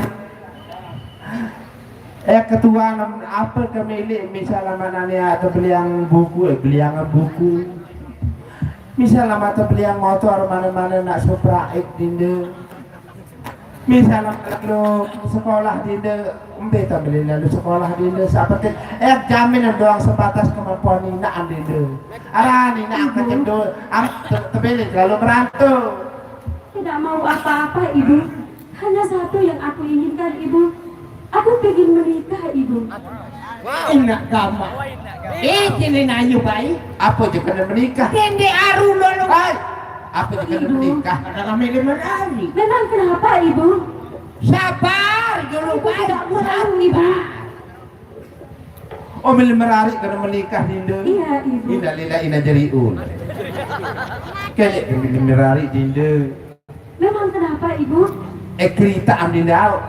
Eh, ketuan, ape ke milik, misal amen nani ade beliang buku, eh, beliang buku. Misal amen ade beliang motor, mane-mane nak Supra X dinde. Misal amen lu sekolah dinde, embe te beli lalu sekolah dinde, sapetik, eh, jaminan doang sebatas kemampuan inaan dinde. Arah inaan kecendol, am, te-, tebelin lalu merantau. Tidak mau apa-apa, Ibu. Hanya satu yang aku inginkan, Ibu. Aku ingin menikah, Ibu. Enak gamak. Eh, kene ayu bae. Apa je kena menikah? Dende aru lolo. Hai, apa je kena Ibu. Menikah? Ada kami lima hari. Memang kenapa, Ibu? Sabar dulu, Ibu bae. Tidak mau, Ibu. Sabar. Oh, mili merari kena menikah, Dinda. Iya, Ibu. Innalillahi wa inna ilaihi raji'un. Kene mili merari, Dinda. Memang kenapa, Ibu? Eh, cerita am Dinda.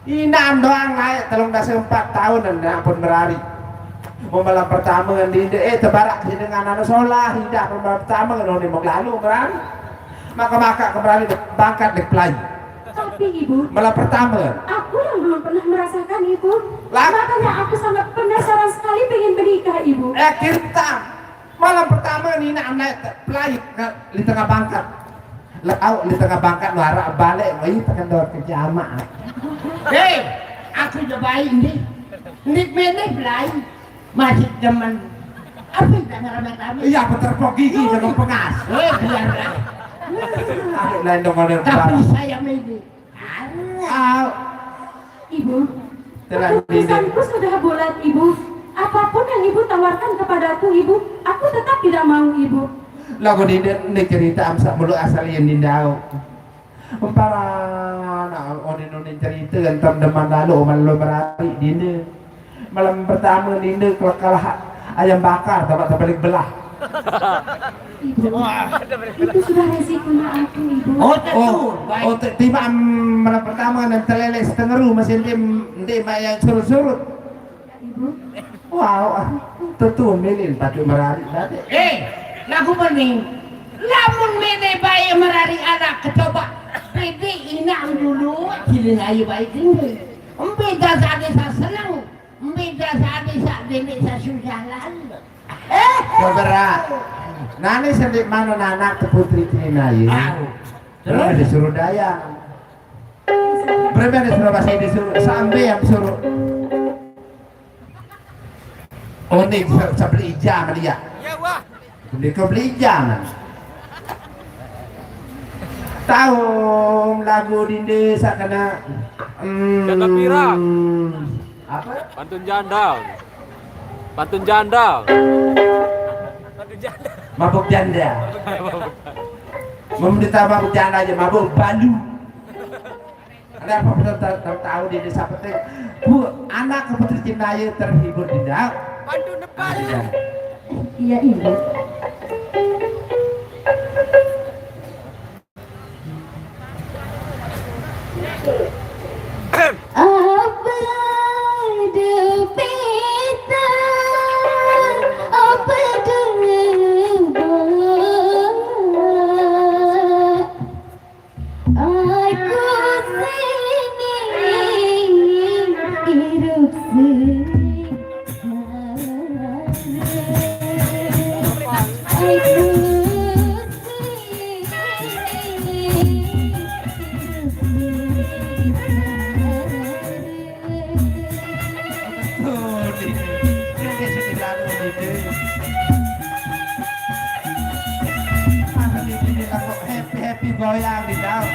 Inam doang naik telung dasa empat tahun, ampun merari. Mau malam pertama ngan Dinda, eh, tebarak sini dengan anak solah, Dinda, malam pertama ngan mau lalu merari. Maka-maka ke merari bangkat dek pelai. Tapi, Ibu, malam pertama. Aku yang belum pernah merasakan, Ibu. Lah? Makanya aku sangat penasaran sekali pengen menikah, Ibu. Eh, kita. Malam pertama ni nak naik te-, pelai ke, di tengah bangkat. Lau di tengah bangkat, lu harap balik, mai tekendor ke jamaah. Hei, aku je baik ni. Ni mene pelai. Masih demen. Apa tak ngerame-rame? Iya, beterpok gigi dengan pengas. Eh, biar dah. Aku lain dong ada. Tapi saya ini. Ah. Ibu, telah keputusanku sudah bulat, Ibu. Apapun yang Ibu tawarkan kepadaku, Ibu, aku tetap tidak mau, Ibu. Lagu ni, ni cerita amsak mulu asal yang dindau. Umpara, nah, onin-onin cerita, entam deman lalu, oman lo merari, Dinda. Malam pertama, Dinda, kalau kalah ayam bakar, tambah terbalik belah. Ibu, itu sudah resikonya aku, Ibu. Oh, oh, oh, baik. Oh, ti-, tiba, mm, malam pertama, nanti lele setengah ru, masih nanti, nanti mak yang surut-surut. Ibu. Wow, ah, tentu milin patut merari tadi. Eh, lagu bening. Lamun mene bae merari anak kecoba. Pede inang dulu, cilin ayu bae dulu. Embe dasa desa seneng. Embe dasa desa dene sasusah lalu. Eh, coba. Nani sendik mana anak ke putri cilin ayu? Ah. Terus? Terus disuruh daya. Berapa disuruh bahasa disuruh? Sampai yang suruh. Oh, ni sa-, sa beli ijam dia. Iya, wah. Beli kau beli ijam. Tahu lagu dinde sakana, hmm, janda pirang. Apa? Pantun janda. Pantun janda. Pantun janda. Mabuk janda. Mabuk janda. Mau ditambah mabuk janda aja, mabuk balu. Ada apa tahu, tahu, tahu di desa Petir? Bu, anak ke Putri Cindaya terhibur tidak? Pandu depan. Tidak. Iya, Ibu. Apa depita, apa deba? Aku sini hidup sini. Aku sini. Tuh, di, di, di, di, di, di, di. Masa di, di, di, lagu happy, happy goyang di dalam.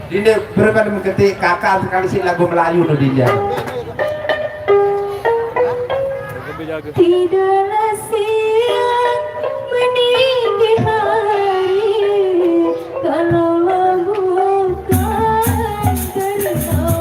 Dinde berembe mengketi kakak sekali si lagu Melayu tu, Dinde. Tidaklah siang meninggi hari, kalau bukan karena bulan.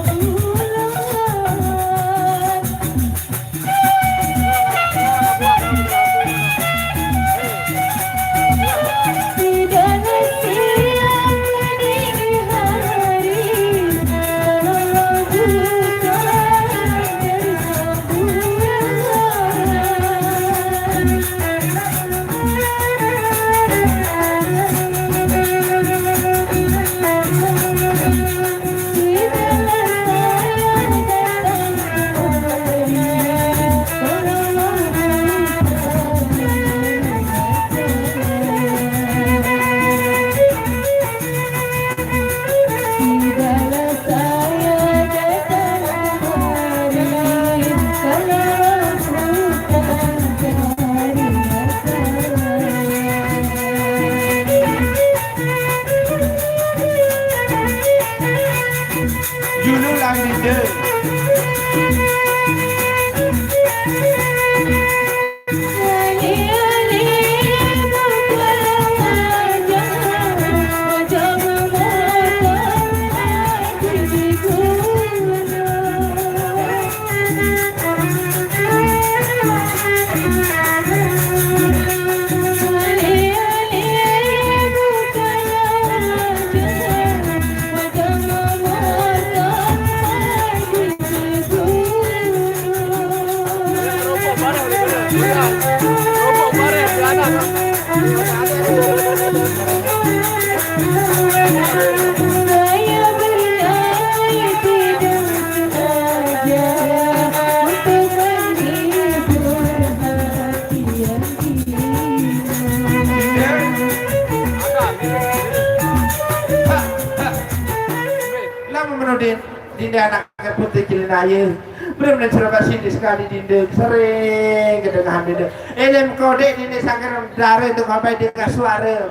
Julu Lambide. Lama menudin, Dinde anak ke putih kilin aye. Belum dan serba sini sekali Dinde, sering kedengahan Dinde. Elem kodek Dinde sangker dare tu sampai dengar suara.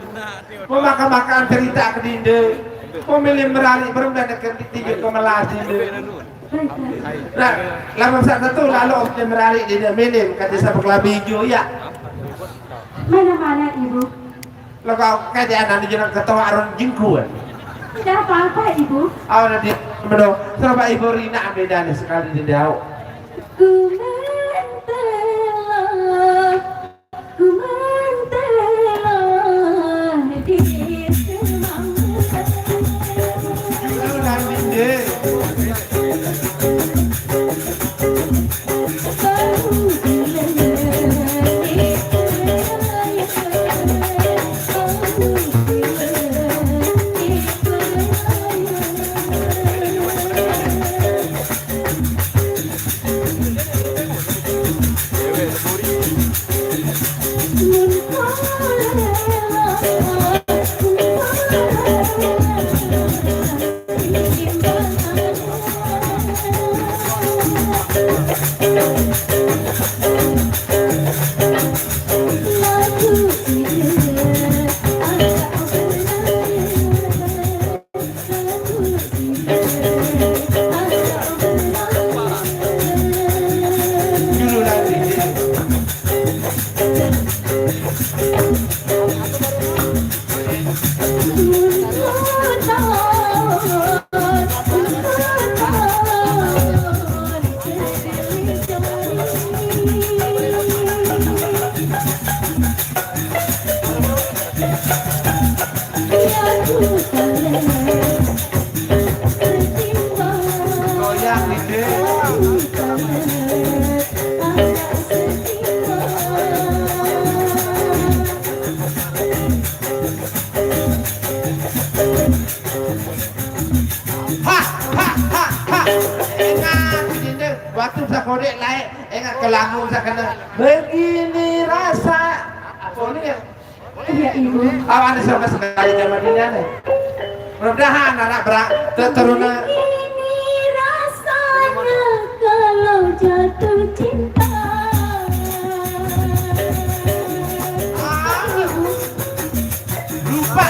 Mau makan-makan cerita ke Dinde. Mau milih merali, belum dan ke tiga ke melas Dinde. Nah, lama satu lalu milih merali Dinde, milih kata siapa kelabi hijau ya. Mana-mana, Ibu. Lo kau kayak anak ni jangan ketawa aron jingkuan. Tidak apa-apa, Ibu. Awak nanti bedo. Serba Ibu Rina beda nih sekali di dau. Ku mentelah, ku mentelah di semangka. Julu dan Dinde. Ha, ha, ha, ha. Engat, Dinde. Waktu sakodek lae, engat ke lagu sakena. Begini rasa. Apa ni ya? Iya, Ibu. Awak ni sama sekali sama Dinde nih. Mudah-mudahan anak berak keturunan. Begini rasanya kalau jatuh cinta. Ah, lupa.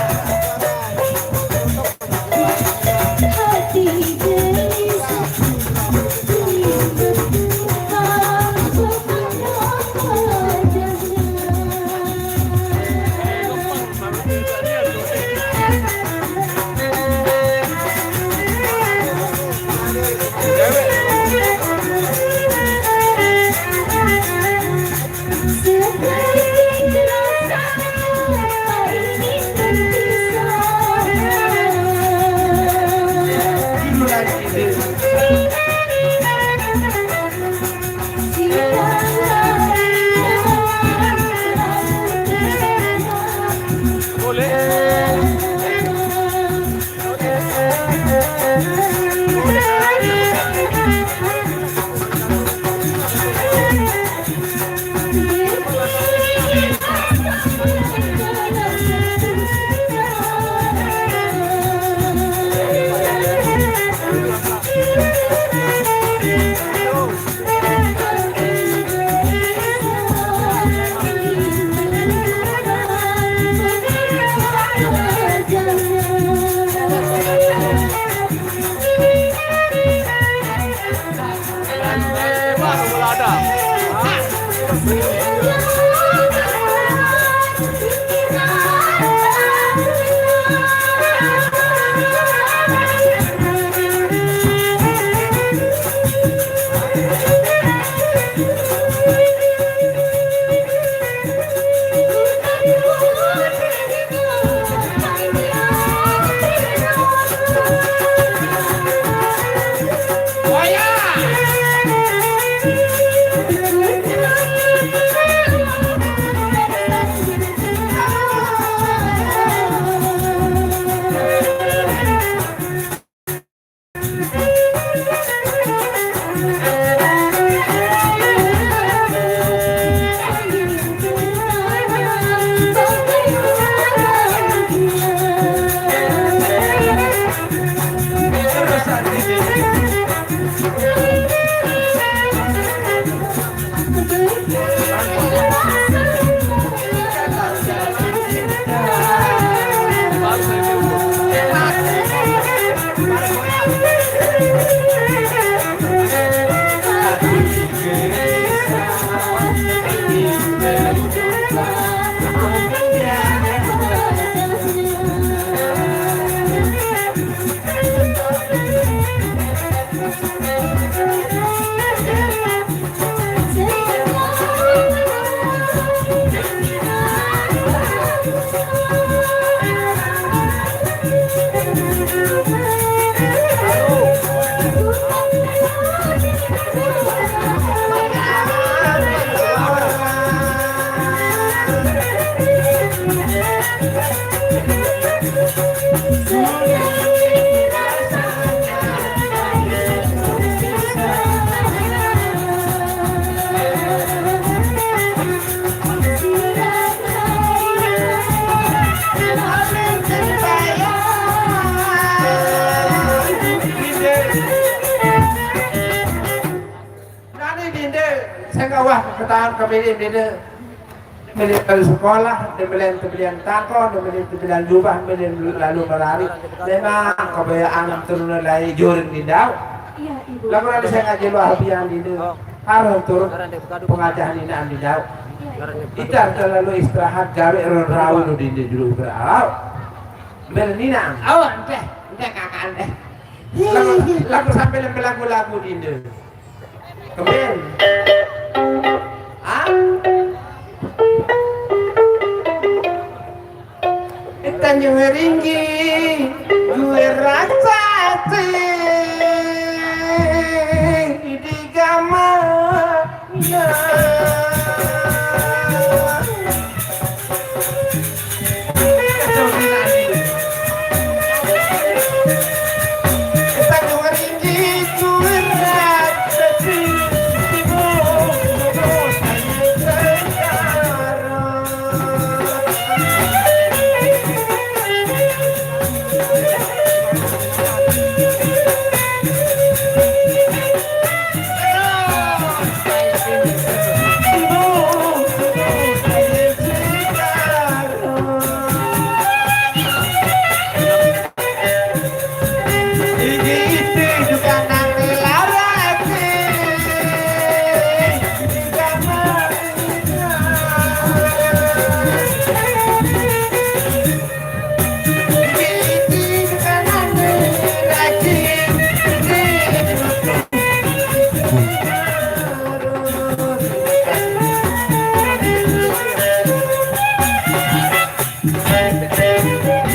Nani dinde, sing awah ketahuan kemilin dinde. Milih lalu sekolah, dia milih tebelian tako, dia milih tebelian jubah, milih lalu merari. Memang kebayaan turun lai jurin dindau. Iya, Ibu. Lamun ada saya ngaji luar biang dinde. Harus turun pengajahan ini dindau. Iya, Ibu. Itar terlalu istirahat gawe ron rawu dinde dulu berau. Belinang. Oh, enteh, enteh kakak enteh. Lagu, lagu sampai lagu-lagu dinde. Kemen. Ah? Tanjung Ringgi, gue rasa di gamana.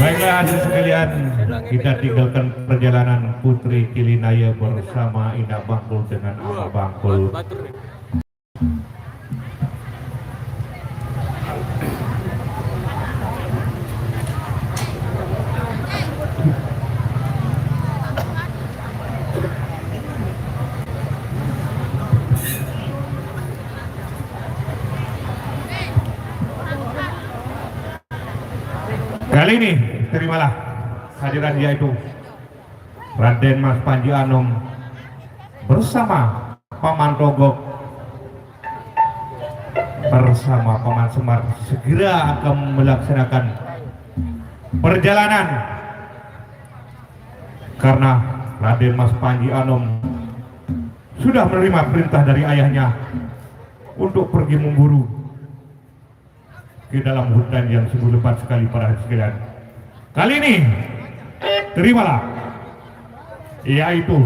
Baiklah, hadirin sekalian, kita tinggalkan perjalanan Putri Kilinaya bersama Indah Bangkul dengan Abah Bangkul. Kali ini, terimalah hadiran yaitu Raden Mas Panji Anom bersama Paman Togok bersama Paman Semar segera akan melaksanakan perjalanan karena Raden Mas Panji Anom sudah menerima perintah dari ayahnya untuk pergi memburu ke dalam hutan yang sungguh lebat sekali para hadirin sekalian. Kali ini, terimalah, yaitu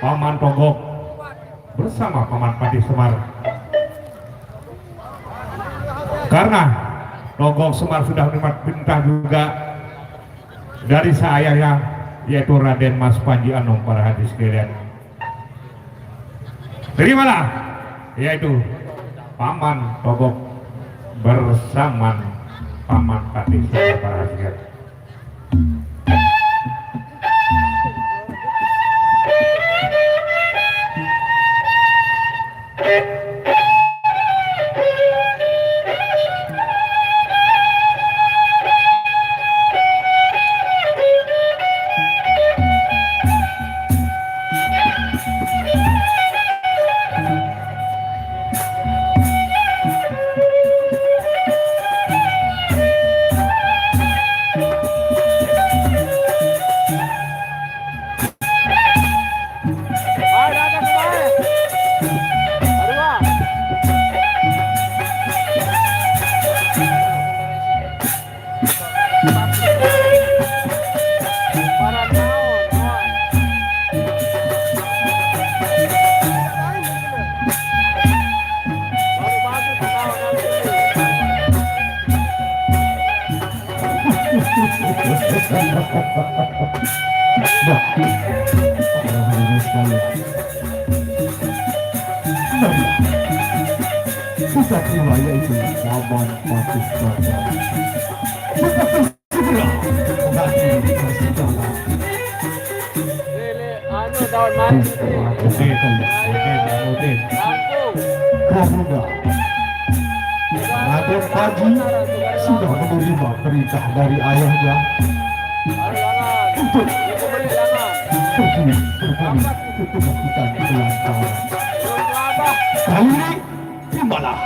Paman Togok bersama Paman Patih Semar. Karena Togok Semar sudah menerima perintah juga dari ayahnya, yaitu Raden Mas Panji Anom para hadirin sekalian. Terimalah, yaitu Paman Togok bersama Paman Patih Semar para hadirin. Nah, ini sekali. Nah, kita terima yaitu Paman Patih Cokro. Kita segera menghadiri persidangan. Lele, anu, daun manis ni. Udin, Udin, Udin. Ampun. Karena Raden Panji sudah menerima perintah dari ayahnya untuk pergi berburu ke kebun hutan belantara. Kali ini, terimalah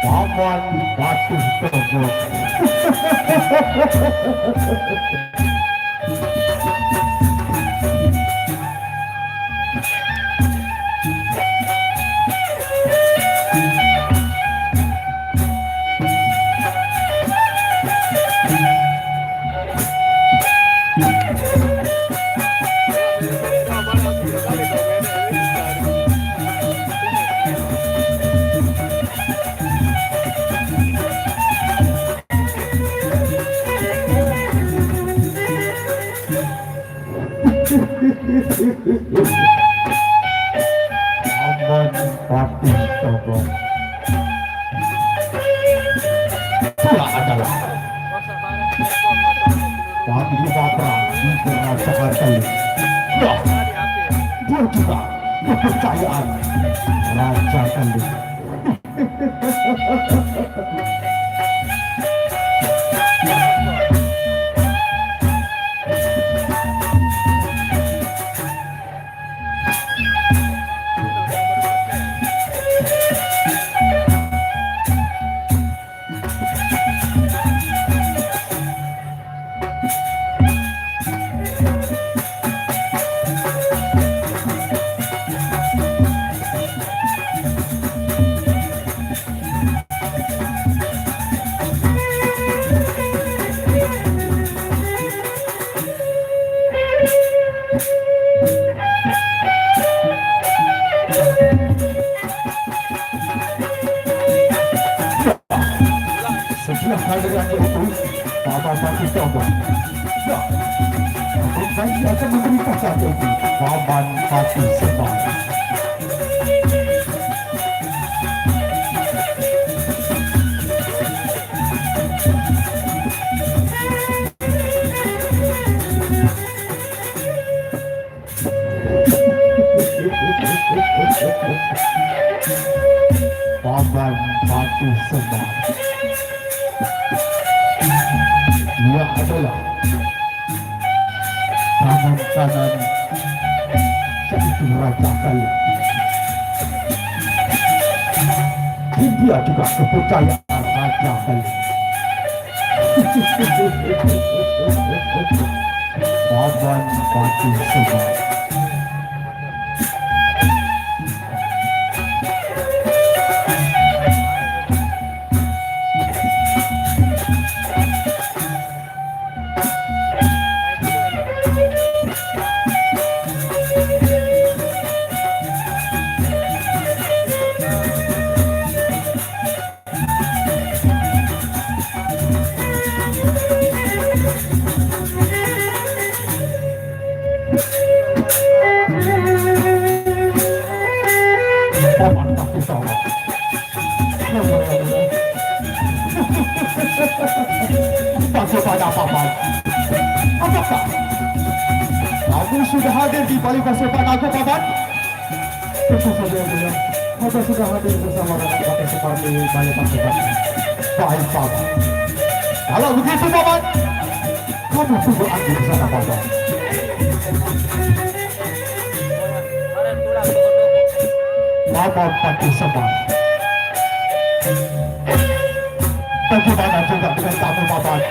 Paman Patih Togok. Paman Patih Togok. Dia adalah Panglima Perang di Kerajaan Galuh. Nah, dia juga kepercayaan Raja Galuh. Sebelah kanan itu, Paman Patih Togok. Ya, Paman Patih akan memberi pasangan itu, Paman Patih Semar. Paman Patih Semar. Ia adalah tangan kanan yaitu Raja Galuh. Dia juga kepercayaan Raja Galuh. Paman Patih Semar. Paman Patih Togok. Bagaimana, Paman? Apakah kamu sudah hadir di Balai Paseban Agung, Paman? Tentu saja, Yang Mulia. Hamba sudah hadir bersama rombongan seperti Balai Paseban. Baik, Paman. Kalau begitu, Paman, kamu tunggu aku di sana, Paman. Paman Patih Semar. Bagaimana juga dengan kamu, Paman?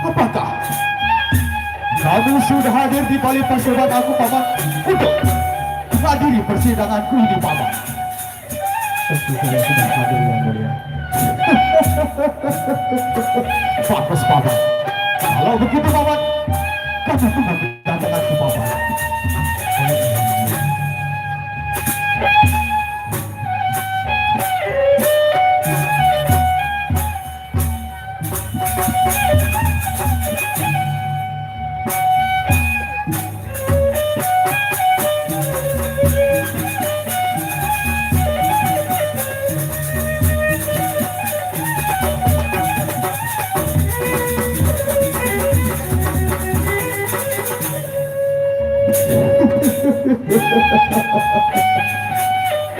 Apakah kamu sudah hadir di Balai Paseban Agung, Paman, untuk menghadiri persidanganku ini, Paman? Tentu saya sudah hadir, Yang Mulia. Bagus, Paman. Kalau begitu, Paman, kami tunggu kedatangan si Paman.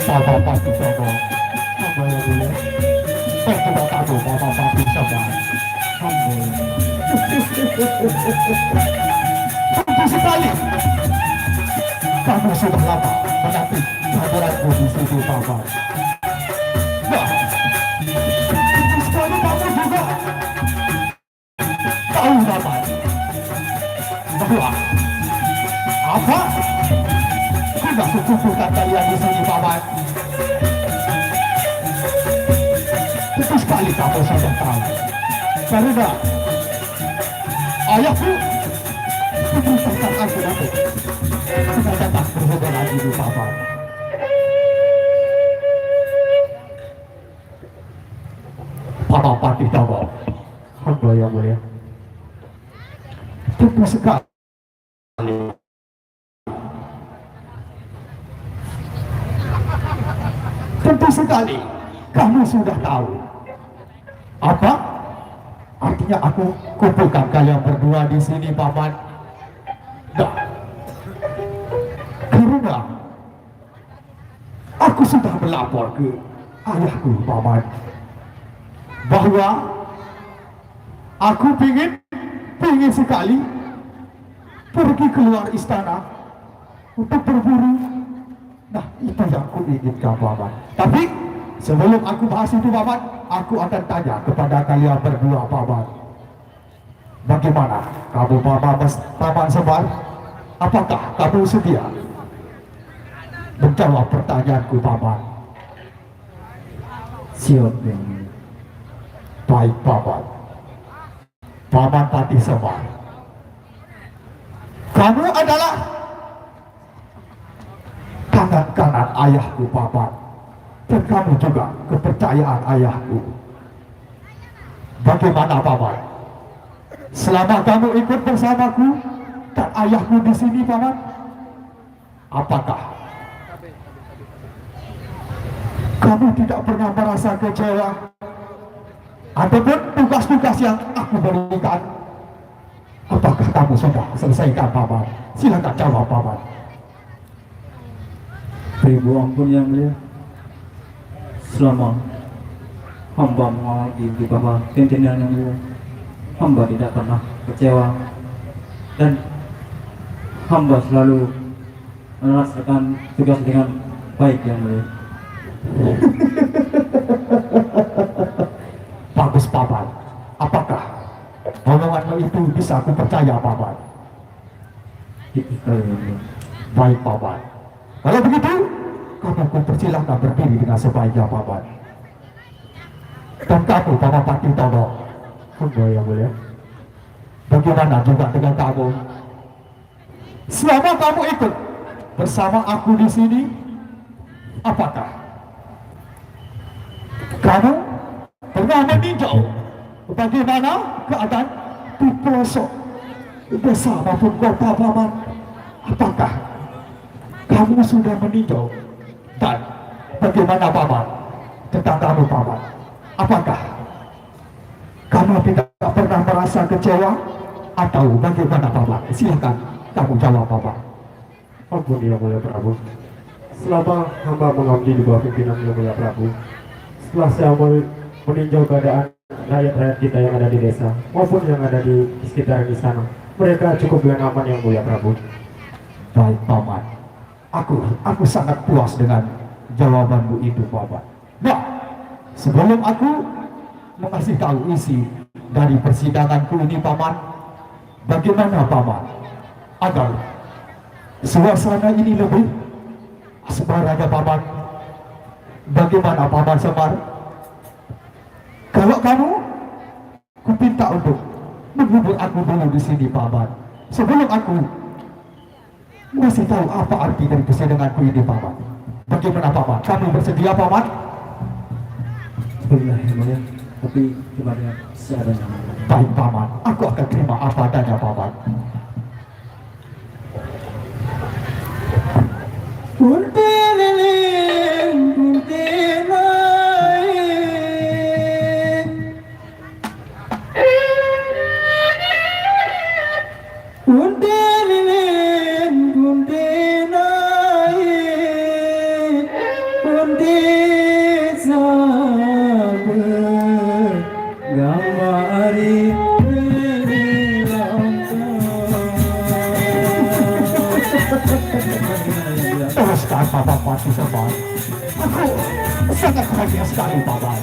Bapak Pati Sobo. Hamba yang mulia. Saya tidak tahu Bapak Pati Sobo. Hamba. Tentu sekali. Kamu sudah lama menanti kehadiranku di sini, Bapak. Nah, tentu sekali kamu juga tahu, Bapak, bahwa apa? Sudah kukumpulkan kalian di sini, Bapak. Tentu sekali kamu sudah tahu. Karena ayahku memerintahkan aku, Datuk, sudah datang berhubungan lagi di Bapak. Bapak Patih Tawau. Hamba yang mulia. Tentu sekali. Tentu sekali. Kamu sudah tahu. Apa? Artinya aku kumpulkan kalian berdua di sini, Paman. Nah, karena aku sudah melapor ke ayahku, Paman, bahwa aku pingin, pingin sekali pergi keluar istana untuk berburu. Nah, itu yang aku inginkan, Paman. Tapi sebelum aku bahas itu, Paman, aku akan tanya kepada kalian berdua, Paman. Bagaimana kamu, Paman, Paman Semar? Apakah kamu sedia menjawab pertanyaanku, Paman? Siap, Yang Mulia. Baik, Paman. Paman Patih Semar. Kamu adalah tangan kanan ayahku, Paman. Dan kamu juga kepercayaan ayahku. Bagaimana, Paman? Selama kamu ikut bersamaku dan ayahku di sini, Paman, apakah kamu tidak pernah merasa kecewa ataupun tugas-tugas yang aku berikan? Apakah kamu sudah selesaikan, Paman? Silakan jawab, Paman. Beribu ampun, Yang Mulia. Selama hamba mengawal di bawah pimpinan Yang Mulia, hamba tidak pernah kecewa dan hamba selalu melaksanakan tugas dengan baik, Yang Mulia. Bagus, Paman. Apakah omonganmu itu bisa aku percaya, Paman? Itu sekali, Yang Mulia. Baik, Paman. Kalau begitu, kamu ku persilahkan berdiri dengan sebaiknya, Paman. Dan kamu, Paman Patih Tono. Hamba, Yang Mulia. Bagaimana juga dengan kamu? Selama kamu ikut bersama aku di sini, apakah kamu pernah meninjau bagaimana keadaan di pelosok desa maupun kota, Paman? Apakah kamu sudah meninjau? Dan bagaimana, Paman, tentang kamu, Paman? Apakah kamu tidak pernah merasa kecewa atau bagaimana, Paman? Silakan kamu jawab, Paman. Ampun, Yang Mulia Prabu. Selama hamba mengabdi di bawah pimpinan Yang Mulia Prabu, setelah saya mel-, meninjau keadaan rakyat-rakyat kita yang ada di desa maupun yang ada di sekitaran istana, mereka cukup dengan aman, Yang Mulia Prabu. Baik, Paman. Aku, aku sangat puas dengan jawabanmu itu, Paman. Nah, sebelum aku mengasih tahu isi dari persidanganku ini, Paman, bagaimana, Paman, agar suasana ini lebih asmara, ya, Paman? Bagaimana, Paman Semar? Kalau kamu, kupinta untuk menghibur aku dulu di sini, Paman. Sebelum aku kasih tahu apa arti dari persidanganku ini, Paman. Bagaimana, Paman? Kamu bersedia, Paman? Bismillah, Yang Mulia. Tapi cuma dengan seadanya. Baik, Paman. Aku akan terima apa adanya, Paman. Kuntilaling, kuntilaling. Kuntilaling, kuntilaling. Teruskan, Bapak Patih Sembar. Aku sangat bahagia sekali, Bapak.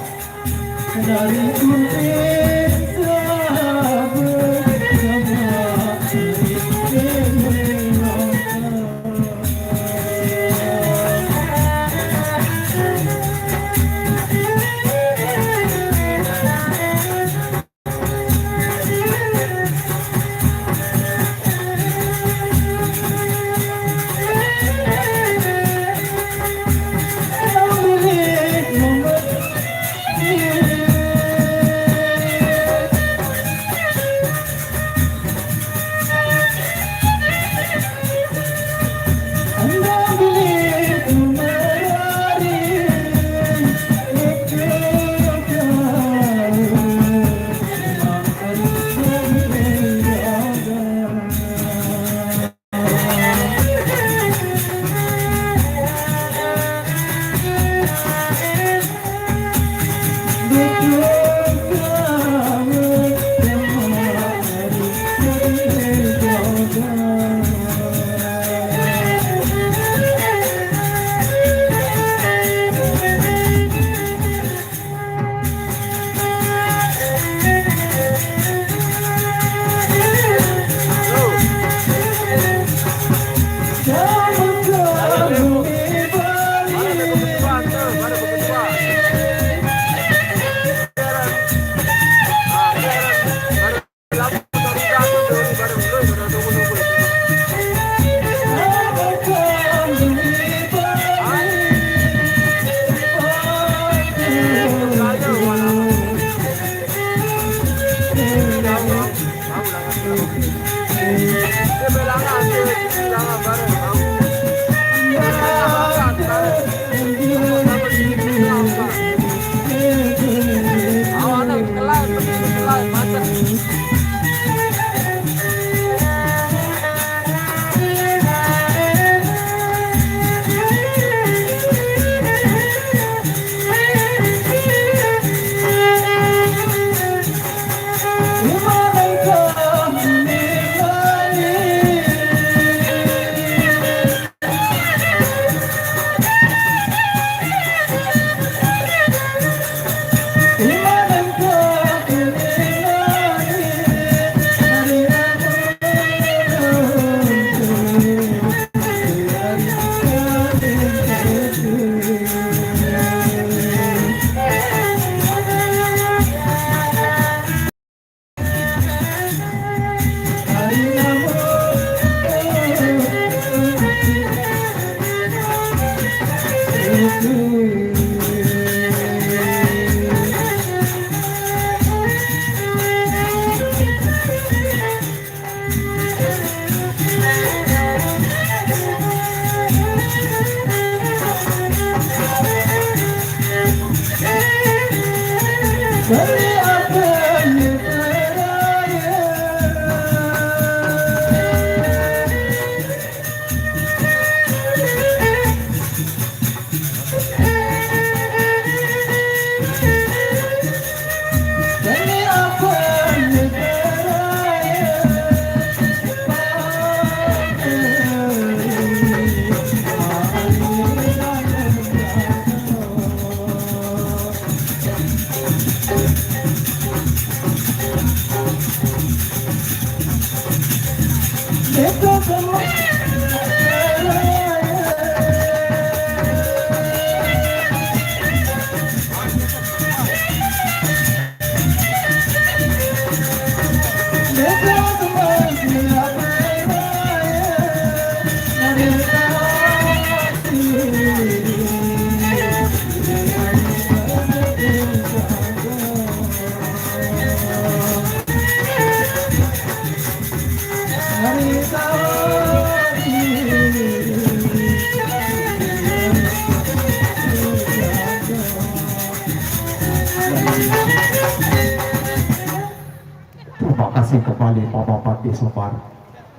Terima kasih kembali, Bapak Patih Sembar.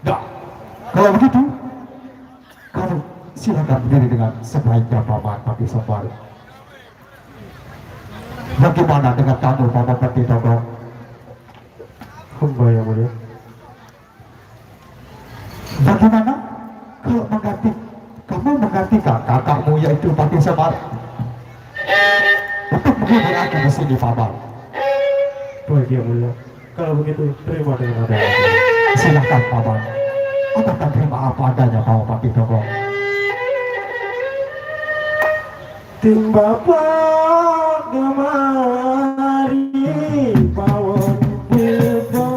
Dah. Kalau begitu, kamu silakan berdiri dengan sebaiknya, Bapak Patih Sembar. Bagaimana dengan kamu, Bapak Patih Togong? Hamba, Yang Mulia. Bagaimana Kalau mengganti, kamu menggantikan kakakmu, yaitu Patih Semar, untuk menghibur aku di sini, Paman. Baik, Yang Mulia. Kalau begitu, terima dengan ada. Silakan, Paman. Aku akan terima apa adanya, Paman Patih Togong. Tim Bapak kamari pawon bubar.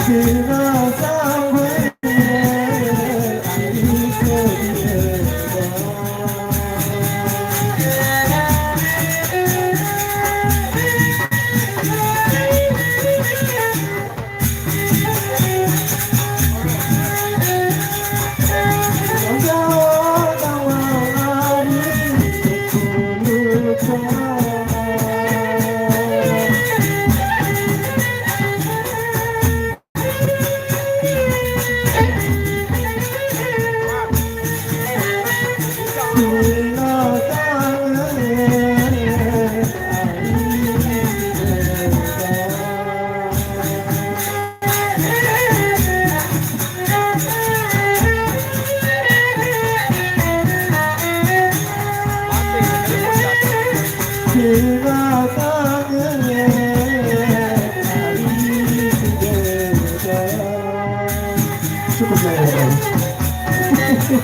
Kita sambut hari selesai.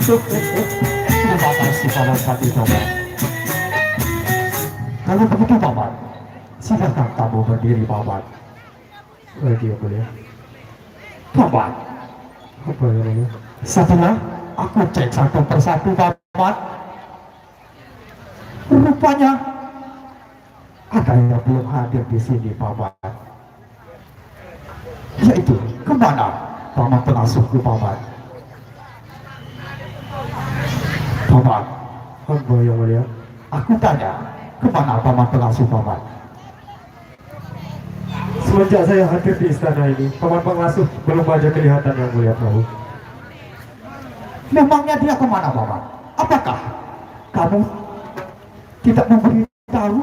Cukup, ya, ya, ya. Terima kasih, Paman Patih Togong. Kalau begitu, Paman, silakan kamu berdiri, Paman. Baik, Yang Mulia. Paman. Apa, Yang Mulia? Setelah aku cek satu persatu, Paman, rupanya ada yang belum hadir di sini, Paman. Yaitu, kemana Paman pengasuhku, Paman? Paman. Apa, Yang Mulia? Aku tanya, kemana Paman pengasuh, Paman? Semenjak saya hadir di istana ini, Paman Pengasuh belum banyak kelihatan, Yang Mulia Prabu. Memangnya dia kemana, Paman? Apakah kamu tidak memberitahu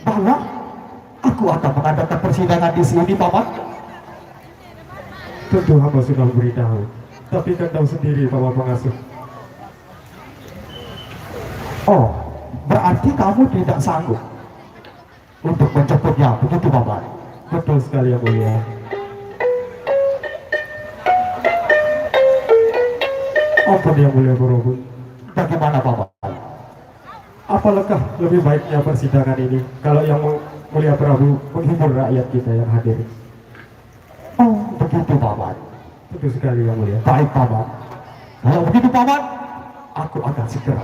bahwa aku akan mengadakan persidangan di sini, Paman? Tentu hamba sudah memberitahu, tapi kan tahu sendiri, Paman Pengasuh. Oh, berarti kamu tidak sanggup untuk menjemputnya, begitu, Paman? Betul sekali, Yang Mulia. Ampun, Yang Mulia Prabu. Bagaimana, Paman? Apalagi lebih baiknya persidangan ini kalau Yang Mulia Prabu menghibur rakyat kita yang hadir? Oh, begitu, Paman. Betul sekali, Yang Mulia. Baik, Paman. Kalau begitu, Paman, aku akan segera.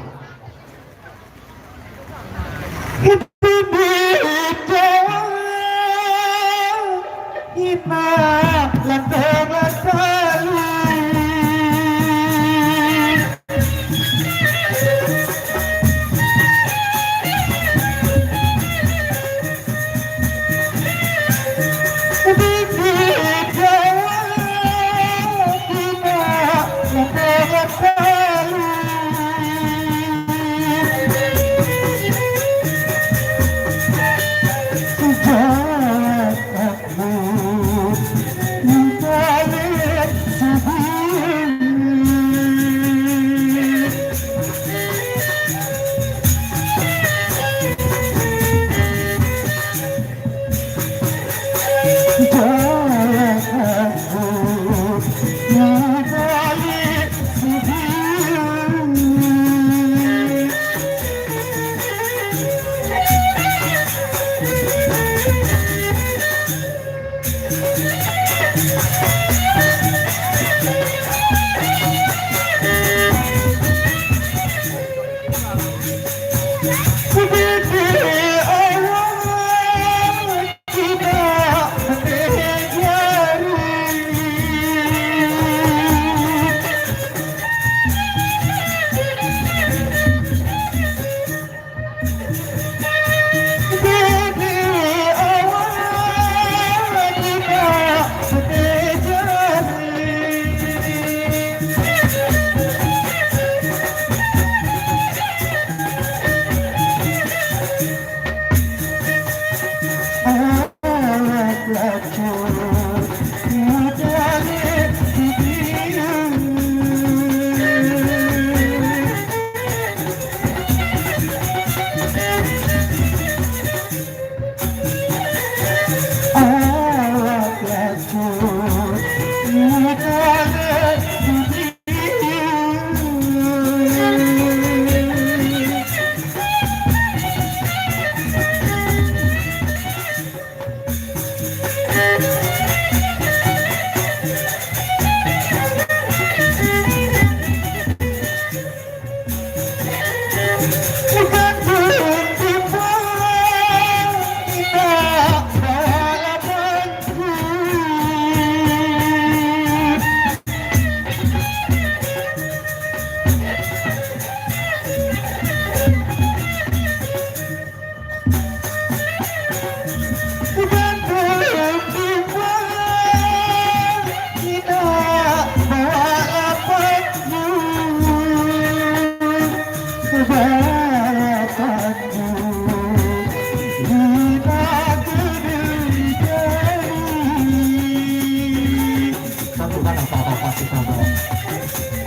Satu kan apa-apa pasti sama.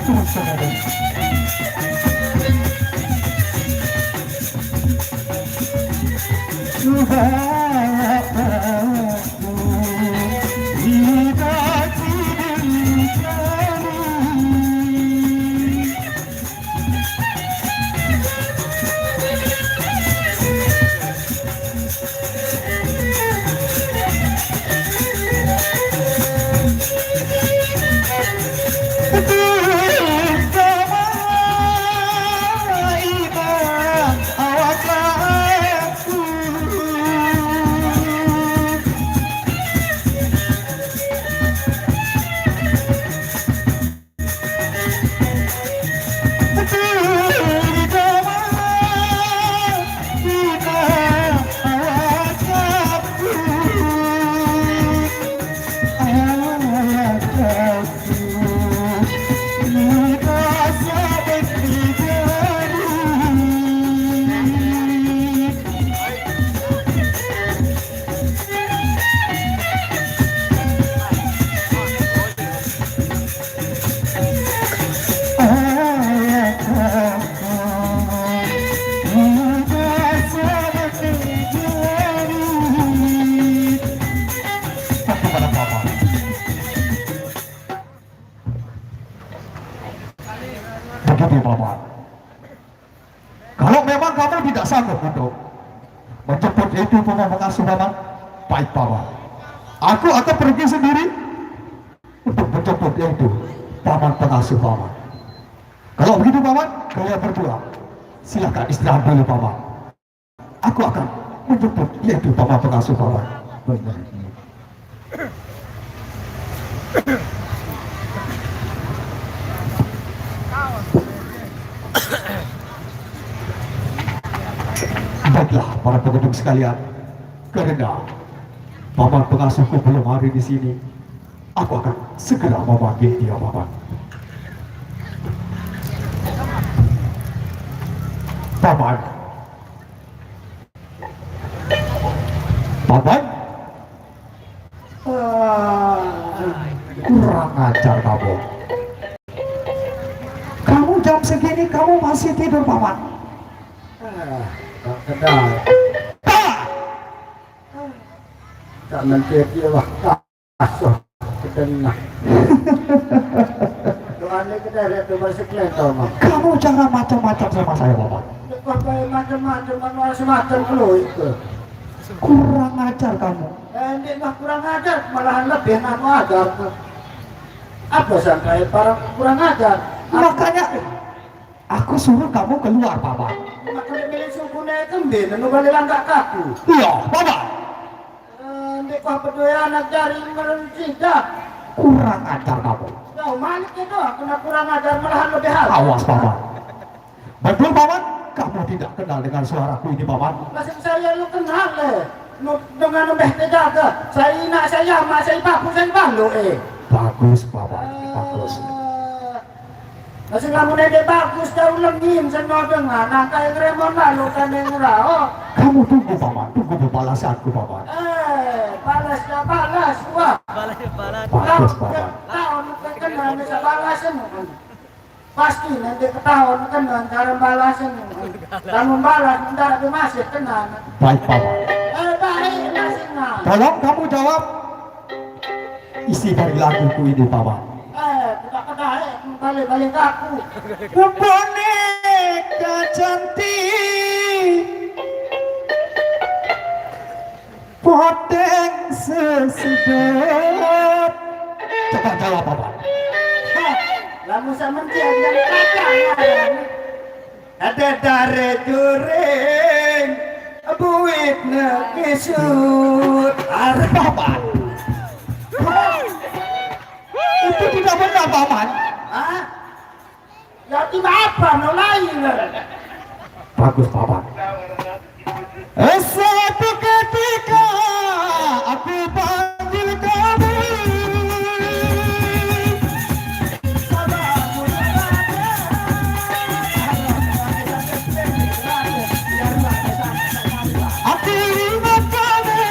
Terus saja. Begitu, Paman. Kalau memang kamu tidak sanggup untuk menjemput itu, Paman pengasuh, Paman, baik, Paman. Aku akan pergi sendiri untuk menjemput itu, Paman pengasuh, Paman. Kalau begitu, Paman, kalian berdua silahkan istirahat dulu, Paman. Aku akan menjemput itu, Paman pengasuh, Paman. Baik, Paman. Baiklah, para pengunjung sekalian, karena Paman pengasuhku belum hari di sini, aku akan segera memanggil dia, Paman. Paman. Paman. Ah, kurang ajar kamu. Kamu jam segini kamu masih tidur, Paman? Ah, tak kenal. Ah! Tak nanti dia, wah. Asuh, kedenah. Tuan ni kita lihat tu bicicleta, Mang. Kamu jangan macam-macam sama saya, Paman. Kau baik macam-macam, mana semacam kalau itu. Kurang ajar kamu. Eh, ini mah kurang ajar, malahan lebih anu ajar tu. Apa sampai para kurang ajar? Makanya aku suruh kamu keluar, Paman. Makanya milih suku naik kembali, nunggu balik langkah kaku. Iya, Paman. Eh, ndek kau berdua anak jari merencida. Kurang ajar kamu. Kau malik itu, kena kurang ajar malahan lebih halus. Awas, Paman. Betul, Paman? Kamu tidak kenal dengan suaraku ini, Paman? Masih saya lu kenal, eh. Nu-, dengan nembeh terjaga. Saya inak saya, mak saya, bapu saya, balu, eh. Bagus, Paman. Bagus. Eh, Masih lamun ende bagus jauh lengin seno dengan angka yang remon lalu kan yang rao. Kamu tunggu, Paman, tunggu pembalasanku, Paman. Eh, balas ya balas, wah. Balas, balas. Bagus, Paman. Tahun kekenaan bisa balasan. Pasti nanti ketahuan kekenaan cara balasan. Kamu balas, ntar aku masih kenaan. Baik, Paman. Eh, baik, masih kenaan. Tolong kamu jawab isi dari laguku ini, Paman. Eh, budak kedai, balik-balik ke aku. Boneka cantik, poteng sesedot. Coba jawab, Paman. Hah, lamun semenci yang kacang, ya. Ada dare juring, buitne kisut. Arep apa? Itu tidak benar, Paman. Hah? Ya, tidak apa, no lain. Bagus, Paman. Suatu ketika aku panggil kamu. Aku ingat kamu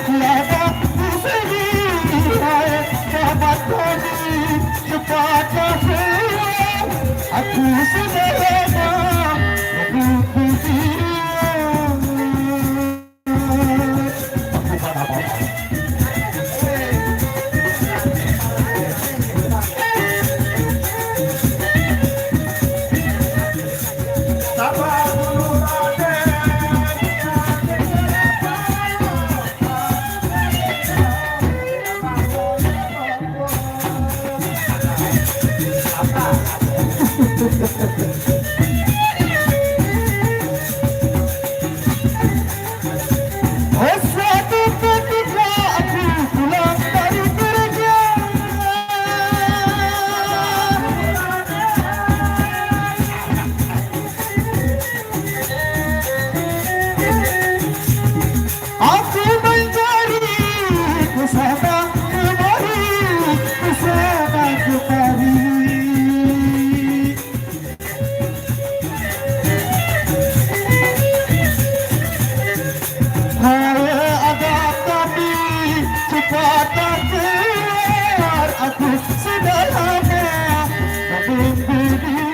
tiada di sini. Dapat kami cepat pulang. Aku sudah lama menunggu dia. Suatu ketika aku pulang dari gereja. Aku mencari ke sana kemari, ke sana kemari. Kalau ada kami cepat keluar, aku sudah lama menunggu dia.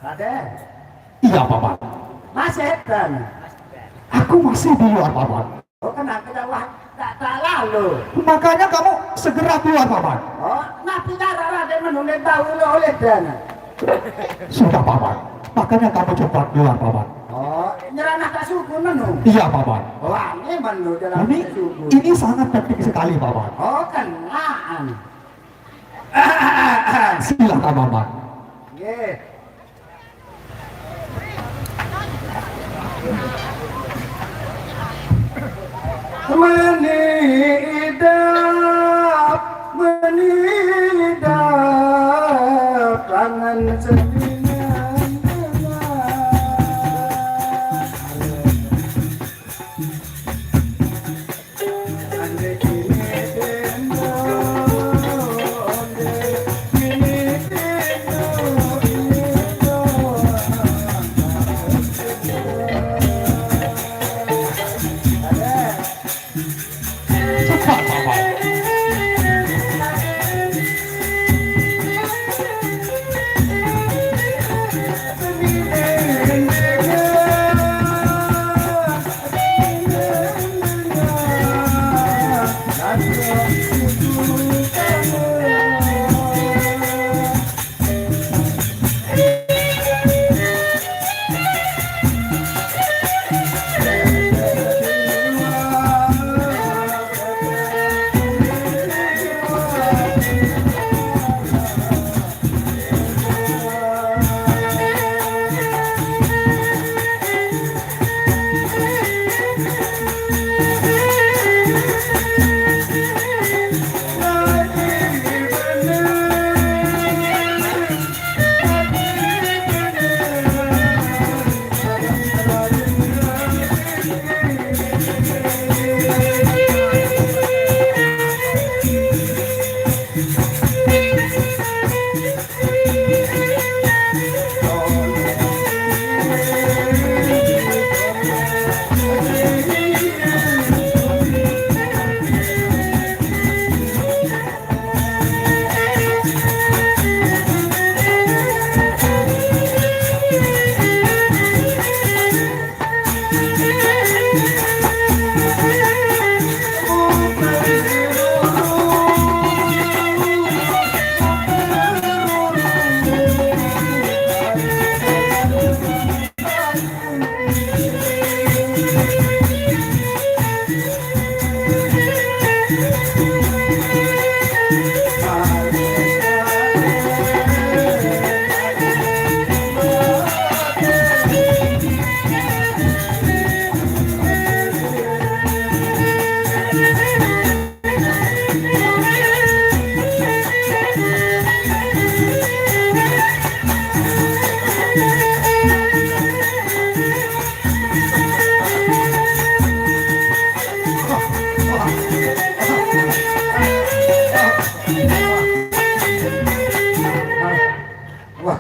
Raden. Iya, Paman. Masih edan. Aku masih di luar, Paman. Oh, kenapa tak wah, tak, tak lalu? Makanya kamu segera keluar, Paman. Oh, napi cara Raden menunduk tahu lo oleh dana? Sudah, Paman. Makanya kamu cepat keluar, Paman. Oh, nyerana tak suku menu? Iya, Paman. Wah, ini menu dalam ini, suku. Ini sangat penting sekali, Paman. Oh, kenaan. Silakan, Paman. Nggih. Menidap, menidap, kangen seningan.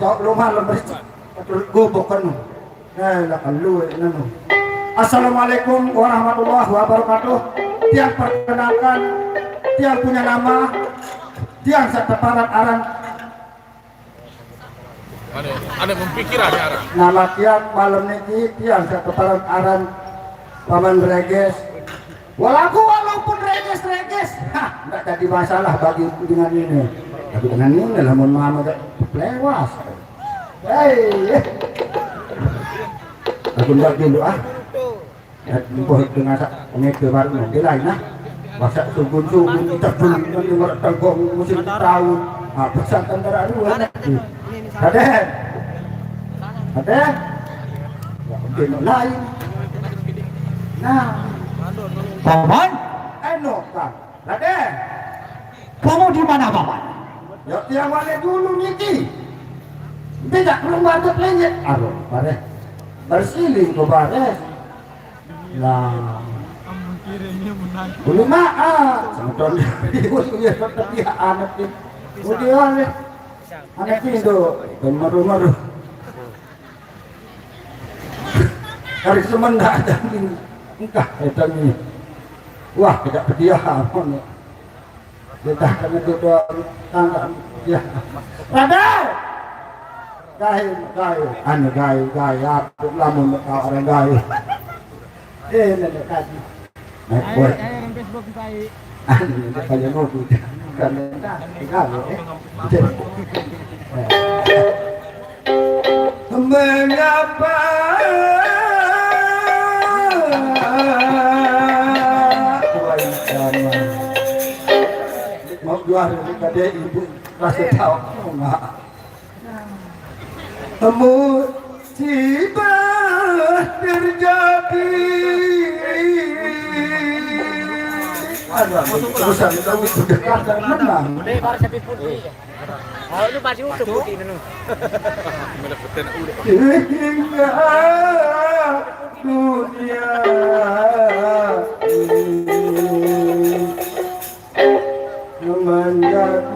Tok lu malam, berisik. Betul, gubuk kan. Eh, lah, kelu, eh, nanu. Assalamualaikum warahmatullahi wabarakatuh. Tiang perkenalkan, tiang punya nama, tiang sateparan aran. Ane, ane memikir ane aran. Nama tiang malam niki, tiang sateparan aran Paman Reges. Walaupun, walaupun reges-reges, hah, ndak jadi masalah bagi dengan ini. Tapi dengan ini, lamun mama gak lewas. Hei, eh. Aku ndak dulu, ah. Ya, boh dengan sak, ini ke baru nanti lain, ah. Masa sugun-sugun kita belum nanti mereka gong musim tahun. Ah, pesan tentara dua nanti. Raden. Raden. Ya, mungkin lain. Nah. Paman? Eno, Kang. Raden. Kamu di mana, Paman? Ya, tiang balik dulu niki. Tidak perlu bantu pelinggit. Aduh, bare. Bersiling ke bare. Nah. Dulu maaf. Semeton dari ya tetap ya anak ini. Udah, anak itu. Dan maru-maru. Hari semendak dan ini. Entah, kita ini. Wah, tidak pediah aman. Kita kena tutup tangga. Ya. Raden! Gae, gae. Anu gae, gae. Aku lamun kau orang gae. Eh, nenek tadi. Naik boy. Ayo, ayo, orang Facebook, Pak. Anu, nenek kayak ngopi. Kan, entah, gae, eh. Jadi. Eh. Mengapa Tuhan sama? Mau dua hari tadi ibu kasih tahu, enggak. Musibah terjadi. Aduh, urusan itu sudah menang. Udah, baru sampai putih. Oh, lu pasti utuh putih dulu. Hingga dunia ini menjadi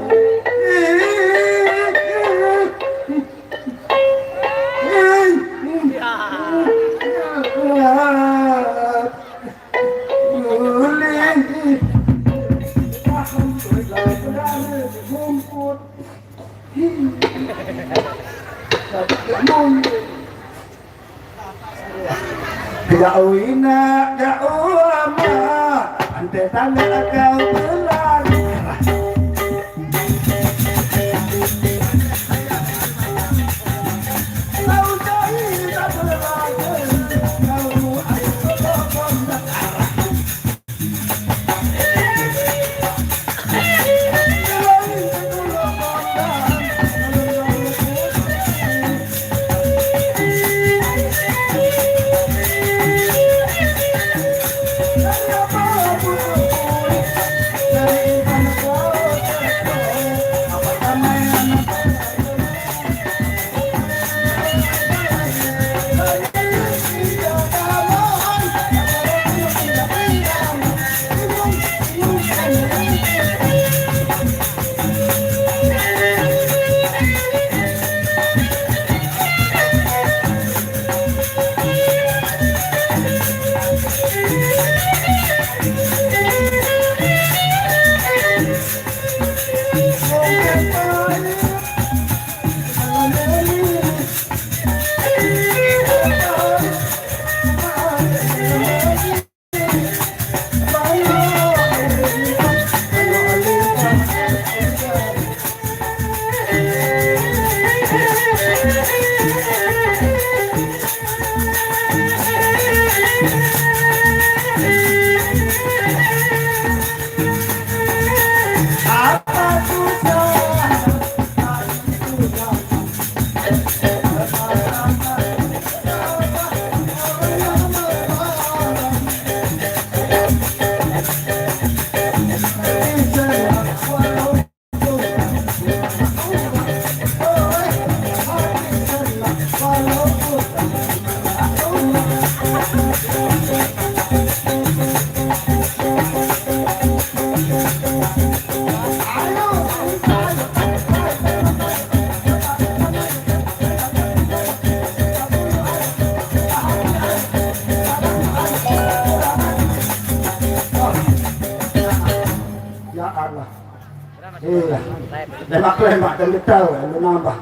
Jauh ina, jauh ama, ante tanya kau belar. Kau jauh tak belar, kau ayo kau kondak. Ya Allah. Iya. Lemak-lemak dan getau ya, lu nambah.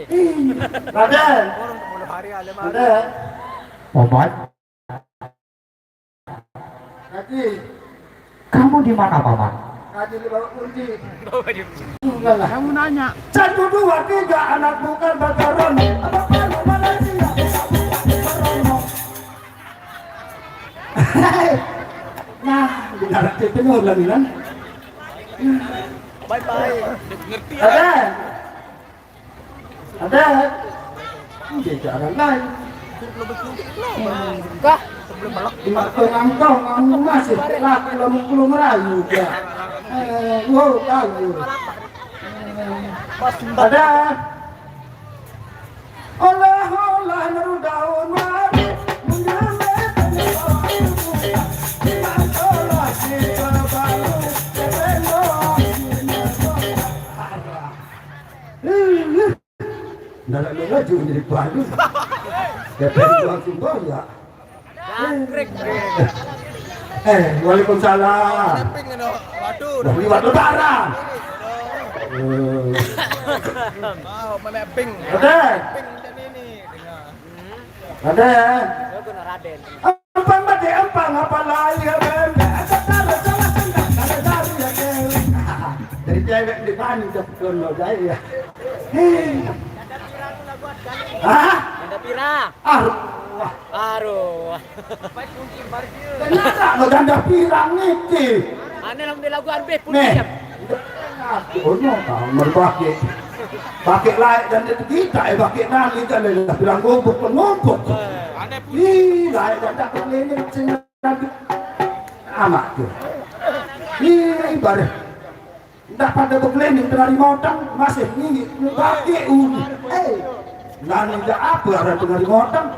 Iya. Raden. Raden. Paman. Kaji. Kamu di mana, Paman? Kaji di bawah kunci. Enggak lah. Kamu nanya. Satu, dua, tiga, anak bukan pacaran. Apa kamu Malaysia? Nah, benar itu lagi kan? Bye bye. Ada. Ada. Dia jarang lain. Kah? Di waktu nangkau, kamu masih laki lama belum merayu, ya. Eh, wow, tahu. Ada. Olah-olah daun madu, menyamai penyembahan. Di masalah kita baru, kita baru. Nggak ada lagi jadi baru. Kita langsung bawa. Jangkrik. Eh, waalaikumsalam. Pink ngono. Waduh. Wah, liwat lebaran. Eh. Mau memek pink. Oke. Pink dan ini. Dengar. Oke. Yo kono Raden. Empang mati, empang apa lagi ya, Ben? Ada taruh salah tendang, ada taruh ya, cewek. Dari cewek di mana, cok, kono, guys, ya. Hei. Hah? Ada pira? Arwah. Aduh. Kenapa lo ganda pirang niti? Ane lang dilagu arbe pun. Nih. Siap. Aku ono kamar pakai. Pakai laik dan kita, eh, pakai nang kita le bilang gubuk pun ngumpuk. Ih, laik dan tak ini sing amat tuh. Ih, bare. Ndak pada bekeliling tengah rimotang, masih ngingi, bagi uni. Eh, nani ndak apa arah tengah rimotang.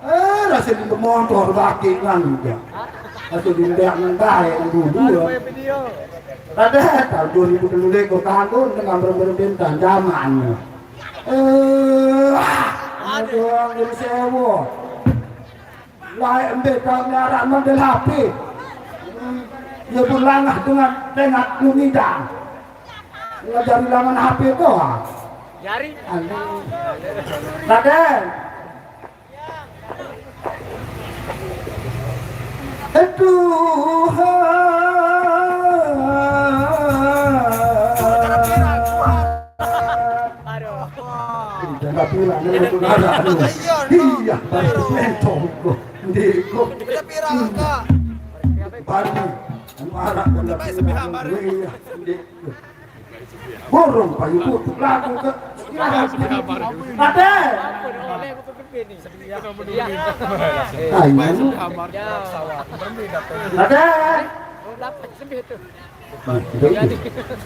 Eh, rasa di motor bagi nani ndak. Rasa di ndak nang bae nang dulu. Pada tahun dua ribu dua belas kau tahun dengan berberbintang zaman. Eh, aduh, angin sewo. Lai embe kau ngarah model H P. Ia pun langah dengan tengah lumidang. Ngajari langan H P doang. Jari. Aduh. Raden. Aduh. Aduh. Jangan bilang ini aku ngarah, aduh. Iya, baru mentong kok. Ndek kok. Beda pirang, Kak? Baru. Anu arah kan. Baik, sepihan baru. Iya, ndek. Borong payu kutuk lagu ke. Ada. Ayo. Ada.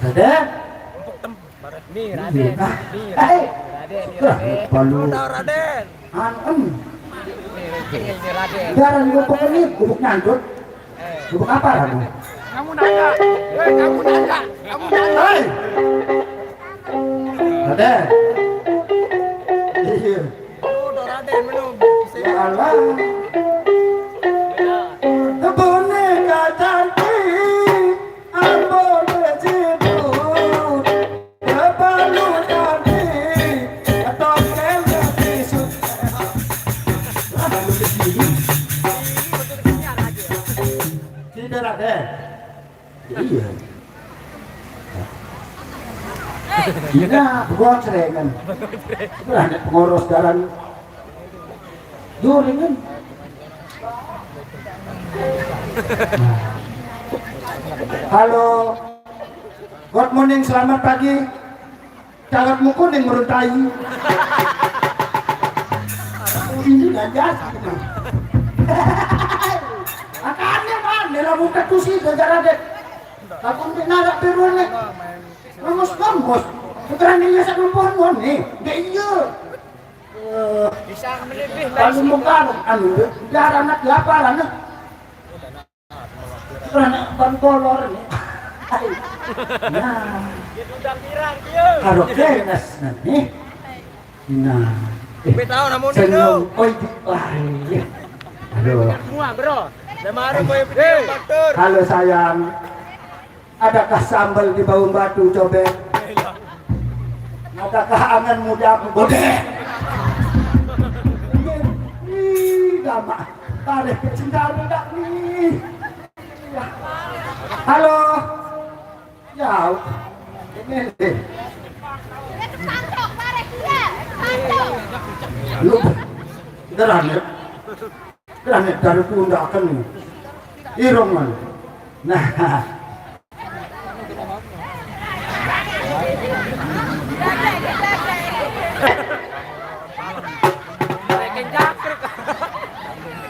Ada. Nih, Raden. Nih, Raden. Nih, Raden. Balu. Tahu, Raden. Anem. Nih, Raden. Darah gubuk ini, gubuk nyangkut. Gubuk apa, Raden? Kamu nanya. Eh, kamu nanya. Kamu nanya. Hei. Raden. Iya. Udah, Raden, belum. Ya Allah. Boneka cantik. Ambo dejidut, kebalu tadi, ketokel dejisut. Tidak ada. Iya. Iya, buat serengan. Itu ada pengurus jalan. Duringan. Halo. Good morning, selamat pagi. Calat muku ning meruntai. Ini aja. Makanya mana lah muka tuh sih gara-gara deh. Aku mesti narak perulnya. Lemes-lemes. Putrane ya sak lempon ngene. Nggih iya. Eh, bisa menipih kalau muka anu, biar anak diapalan. Putrane ban kolor ini. Nah. Dia udah pirang dia. Karo kenes nanti. Nah. Tapi tahu namun senyum. Oi, wah, iya. Aduh. Semua, Bro. Lemaru kowe video batur. Halo sayang. Adakah sambal di bawah batu cobek? Adakah angan muda aku godek? Ih, gamak. Tarik ke cinta budak ni. Halo. Ya. Ini. Lu. Gerane. Gerane dari pundak kan. Irong man. Nah.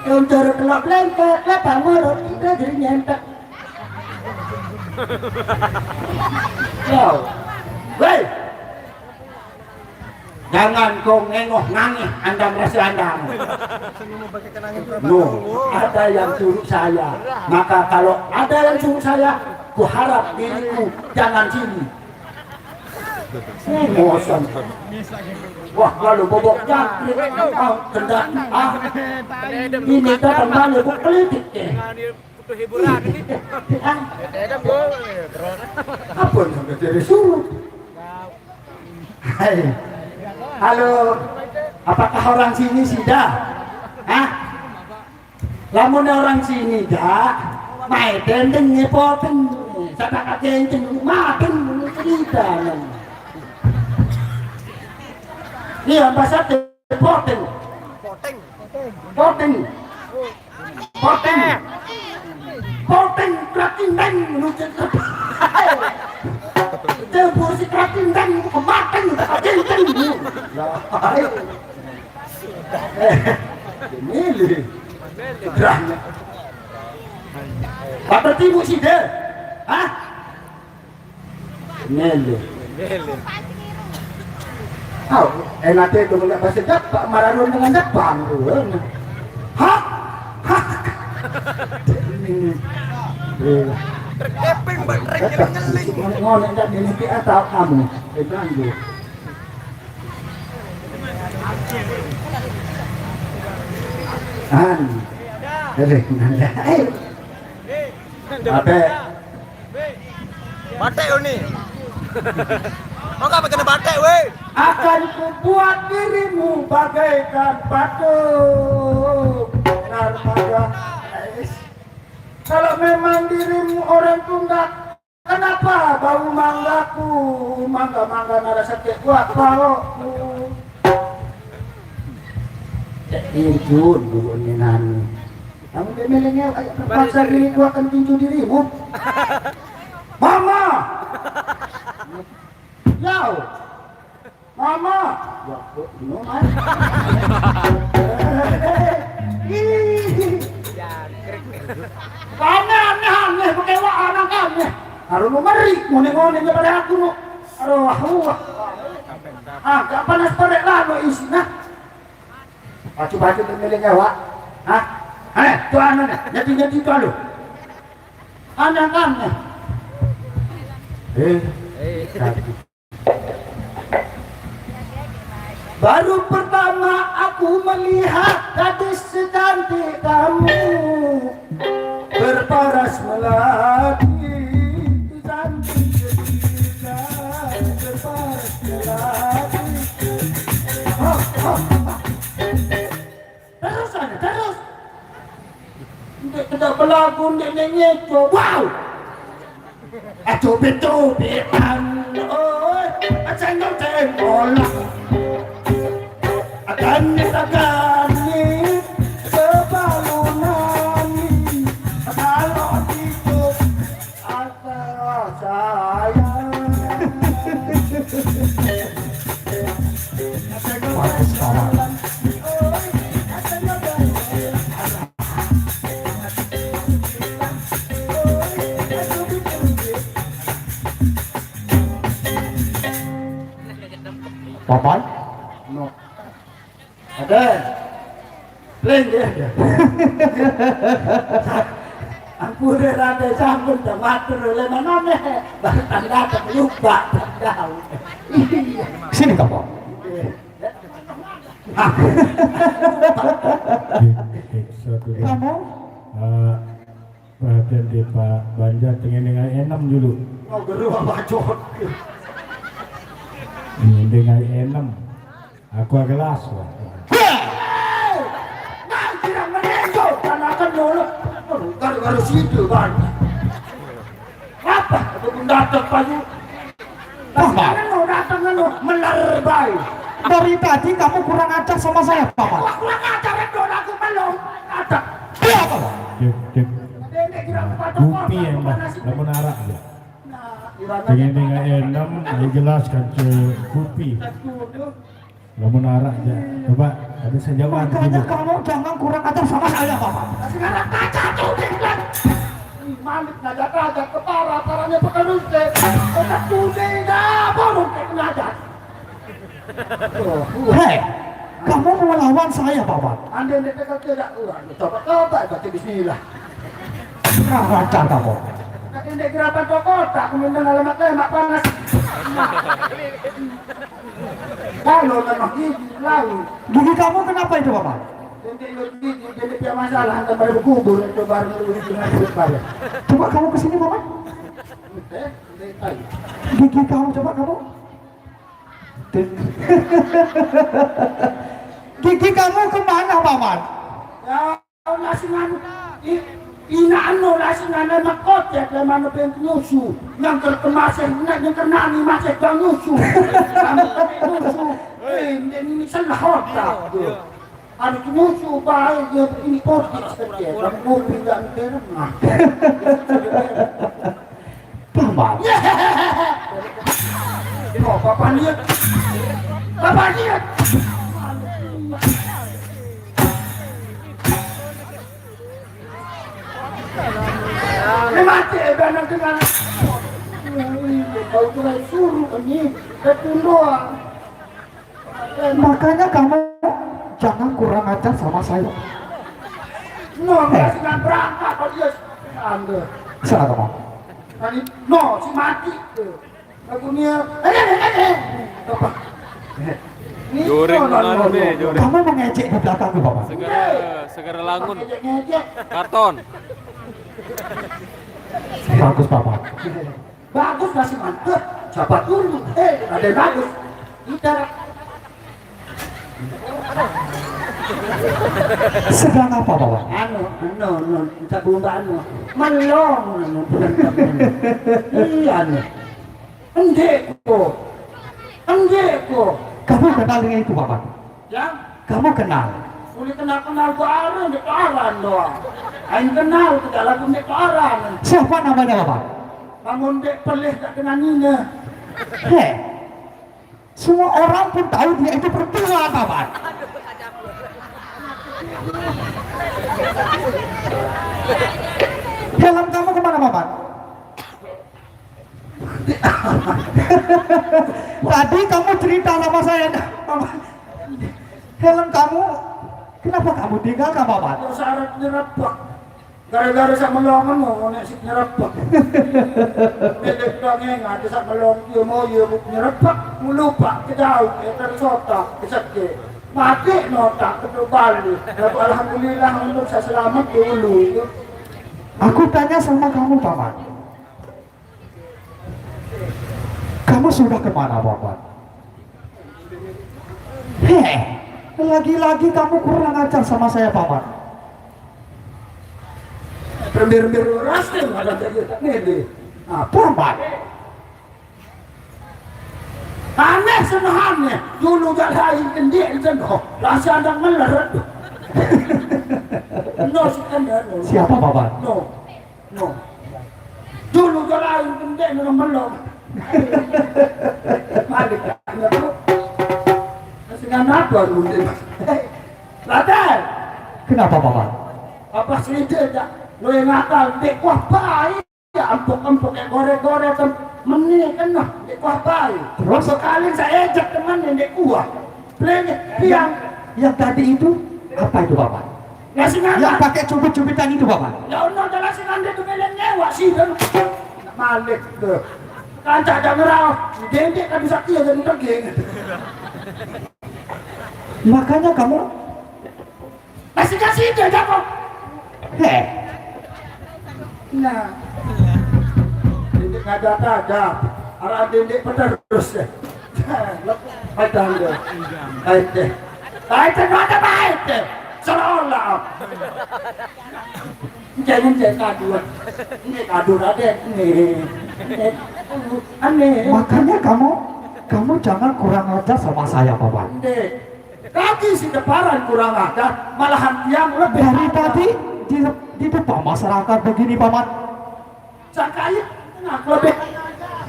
Yang cara kelak lengket, kelak ngorok, kita jadi nyentak. Yo. Weh. Jangan kau ngengok nangis andam rasa andam. No, ada yang suruh saya. Maka kalau ada yang suruh saya, ku harap diriku jangan sini. Emosan. Wah, kalau bobok jangkrik, ah, kendati, ah. Ini datang balik, ku kelitik deh. Butuh hiburan ini. Ah. Apa yang sampai jadi suruh? Hai. Halo. Apakah orang sini sida? Hah? Lamun orang sini dah, mai tendeng ngepoten. Sapa kakenceng maten cerita. Iya, bahasa poten. Poten. Poten. Poteng. Poteng kratindeng nucet. Tebur si kratindeng kematen kratindeng. Lah, ayo. Eh, ini lih. Gerahnya. Bapak timu sih deh. Hah? Mele. Mele. Au, enate itu nggak bahasa Jepang, mararun dengan Jepang tuh. Hah? Hah? Ini. Eh. Terkeping, Mbak, terkeping ngeling. Ngonek ndak ini kita tahu kamu. Diganggu. An. Eh, nanda. Eh. Ape? Batek lu ni. Mau apa kena batek, weh? Akan kubuat dirimu bagaikan batu narmada. Kalau memang dirimu orang tunggak, kenapa bau manggaku, mangga-mangga nara sakit buat paokku? Cek irjun dulu ni nani. Kamu dia milenial, ayo terpaksa diriku akan tinju dirimu. Mama! Yau! Mama! Ya, kok no, man? Ih. Aneh, aneh, aneh, pakai wak anak aneh. Aduh, no, meri, ngone-ngone nya pada aku, no. Aduh, wah, wah. Ah, gak panas pada lah, no, isi, nah. Pacu-pacu tu milih nyawa. Hah? Eh, tu anu ni. Nyati-nyati tu alu. Aneh-aneh. Eh, satu. Baru pertama aku melihat gadis secantik kamu. Berparas melati, cantik jelita, berparas melati. Ha, ha, ha. Terus sana, terus. Ndeq kedaq belagu, ndeq nengit, wow. Aduh, betul, betul. Oi, acan dong tengok. Akan, akan, nih, sebalunan, nih. Kalau hidup adalah saya. Bagus, kawan. Papan? No. Ada. Pling, ya. Ampun, rada sampun, tak matur oleh mana nih? Baru tanda tak lupa, tak tahu. Iya. Sini, Kapo. Iya. Satu, dua. Kamu? Eh, Perhatian di Pak Banjar, tengen dengan enem dulu. Oh, geru apa, Cot? Ini dengan enem. Aku agak las, Pak. Hei! Nang tidak menengok, karena kan dulu. Baru-baru situ, Bang. Apa? Aku pun datang, Pak. Apa? Datang, anu, meler bae. Dari tadi kamu kurang ajar sama saya, Paman. Wah, kurang ajar, itu aku belum. Ada. Iya, Paman. Cek, cek. Ada yang kira aku patok. Kupi kotak, ya, Mbak. Panas. Lamun arak, ya. Nah, dengan dengan enem, ayo jelaskan ke kupi. Lamun arak, ya. Coba, ada saya jawab. Makanya gitu. Kamu jangan kurang ajar sama saya, Paman. Sekarang kaca tuh, Dek. Ih, malik ngajak-ngajak ke para, paranya pekerus, Dek. Otak kuning, dah, baru kayak ngajak. Oh, uh. Hei, kamu mau lawan saya, Paman? Andai dia kata tidak, uh, coba-coba, baca bismillah. Kurang ajar kamu. Nanti dia gerakan toko, tak kemudian alamat lemak panas. Kalau memang gigi, lalu. Gigi kamu kenapa itu, Paman? Nanti lu gigi, jadi tiap masalah, hantar pada kubur, itu baru lu dengan kubur pada. Coba kamu ke sini, Paman. Eh, nanti tahu. Gigi kamu, coba kamu. Gigi kamu kemana, Paman? Ya, nasi nganu. I-, ina anu nasi nganu makot ya, dia mana pengen nyusu. Yang terkemas, yang, yang kena ni masih bang nyusu. Kamu kena nyusu. Eh, ini, ini salah otak. Tuh. Anu nyusu baik, ya, ini kotak saja. Kamu ngopi nggak beremah. Paman. Oh, Bapak lihat. Bapak lihat. Ini mati, eh, benar dengan. Kau tuh suruh ini, betul doang. Makanya kamu jangan kurang ajar sama saya. No, eh. Nggak berangkat, kalau dia anda. Salah kamu. Tadi, no, si mati. Lagunya, eh, eh, eh, eh. Apa? Ini Joring no, no, mana no, nih, no. Joring? Kamu mengejek di belakangku, Bapak. Segera, segera langun. Ngejek-ngejek. Karton. Bagus, Bapak. Bagus masih mantep. Siapa dulu? Eh, ada yang bagus. Kita. Sedang apa, Bapak? Anu, anu, anu, minta bumba anu. Melong, anu, bukan anu. Iya, anu. Endek ko. Endek ko. Kamu kenal dengan itu, Bapak? Ya? Kamu kenal? Boleh kenal-kenal bareng, di paran doang. Aing kenal, tidak lagu di paran. Siapa namanya, Bapak? Bangun dek pelih tak kena nina. Heh. Semua orang pun tahu dia itu pertua, Paman. Helm kamu kemana, Paman? Tadi kamu cerita sama saya, Paman. Helm kamu, kenapa kamu tinggalkan, Paman? Syarat nyerap, Pak. Gara-gara sak melongan mau nek sik nyerepek. Milik dongeng ada sak melong dia mau ya buk nyerepek, melupak ke jauh, ya, dari sota, ke seke. Mati notak ke Bali. Lalu alhamdulillah untuk saya selamat dulu. Aku tanya sama kamu, Paman. Kamu sudah kemana, Paman? Heh, lagi-lagi kamu kurang ajar sama saya, Paman. Rembir-rembir ras tu ada kerja tak ni. Apa, Paman? Aneh senahane, dulu dah lain kendik seno, rasa ada meleret. No, si kendik, no. Siapa, Paman? No. No. Dulu dah lain kendik, no, melong. Balik dah, ya, bro. Dengan apa, Rundi? Latar. Kenapa, Paman? Apa sih dia, Cak? Lo yang ngakal, dek, wah, baik. Ya, empuk-empuk, ya, goreng-goreng, tem-, meni kena, dek kuah bae. Terus? Sekali saya ejek teman yang dek kuah. Pleng, yang, piang. Yang tadi itu, apa itu, Bapak? Nasi nana. Yang pakai cubit-cubitan itu, Bapak? Ya, ono dalam si nanda tu belen nyewa, sih, dan malik ke. Kancak dah ngerau, dendek kan bisa kia jadi daging. Makanya kamu Kasih-kasih dia jago. Heh. Nah. Dendeq ngajar-ngajar. Araq dendeq peterus deh. Padang deh. Baik deh. Baik deh, ada baik deh. Seolah. Jangan saya kadu. Ini kadu Raden. Ini. Aneh. Makanya kamu, kamu jangan kurang ajar sama saya, Paman. Ndeq. Lagi si Deparan kurang ajar, malahan tiang lebih dari tadi di, di depan masyarakat begini, Paman. Sangkain, nah, kelebihan ajar.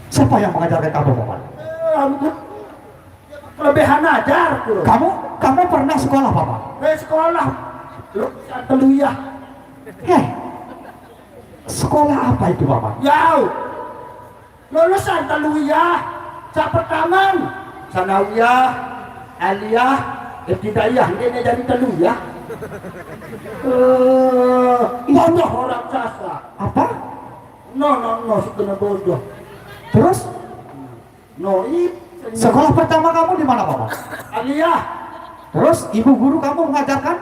Siapa yang mengajarkan kamu, Paman? Eh, ampun. Kelebihan ajar, tuh. Kamu, kamu pernah sekolah, Paman? Eh, sekolah. Lu telu ya. Heh. Sekolah apa itu, Paman? Jauh. Lulusan telu ya. Saq pertame, sanawiyah, aliyah, ibtidaiyah. Ndeqne jari telu ya. Eh, bodoh orang Sasak. Apa? No, no, no, saq kene bodoh. Terus? No, ip-, sekolah pertama kamu di mana, Paman? Aliyah. Terus ibu guru kamu mengajarkan?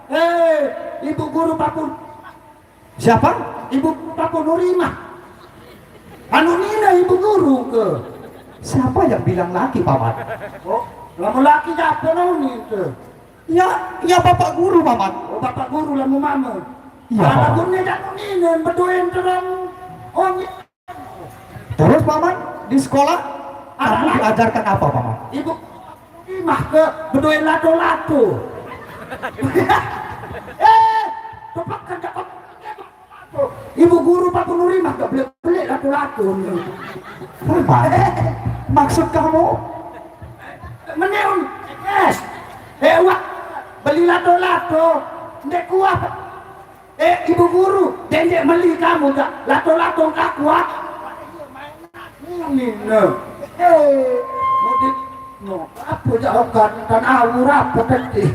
Eh, ibu guru Pak Pun. Siapa? Ibu Guru Pak Pun Nurimah. Anu nine ibu guru ke. Siapa yang bilang laki, Paman? Oh, lamun laki siapa nine ke? Ya, ya bapak guru, Paman. Oh, bapak guru lamun mame. Iya, Paman. Bapak guru ne anu nine bedoen terang. Oh, Terus, Paman, di sekolah kamu diajarkan apa, Paman? Ibu Imah ke bedoen lato-lato. Eh, tepak kan cakep. Ibu guru Pak Pun Nurimah gak beleq-beleq lato-lato. Paman, maksud kamu? Meneun, yes. Eh, wah, beli lato-lato. Ndeq kuah. Eh, Ibu Guru, dendeq meli kamu jaq lato-lato engkah kuat. Nine. Eh, mudik. No, ape jaq okat tan awur ape tadi?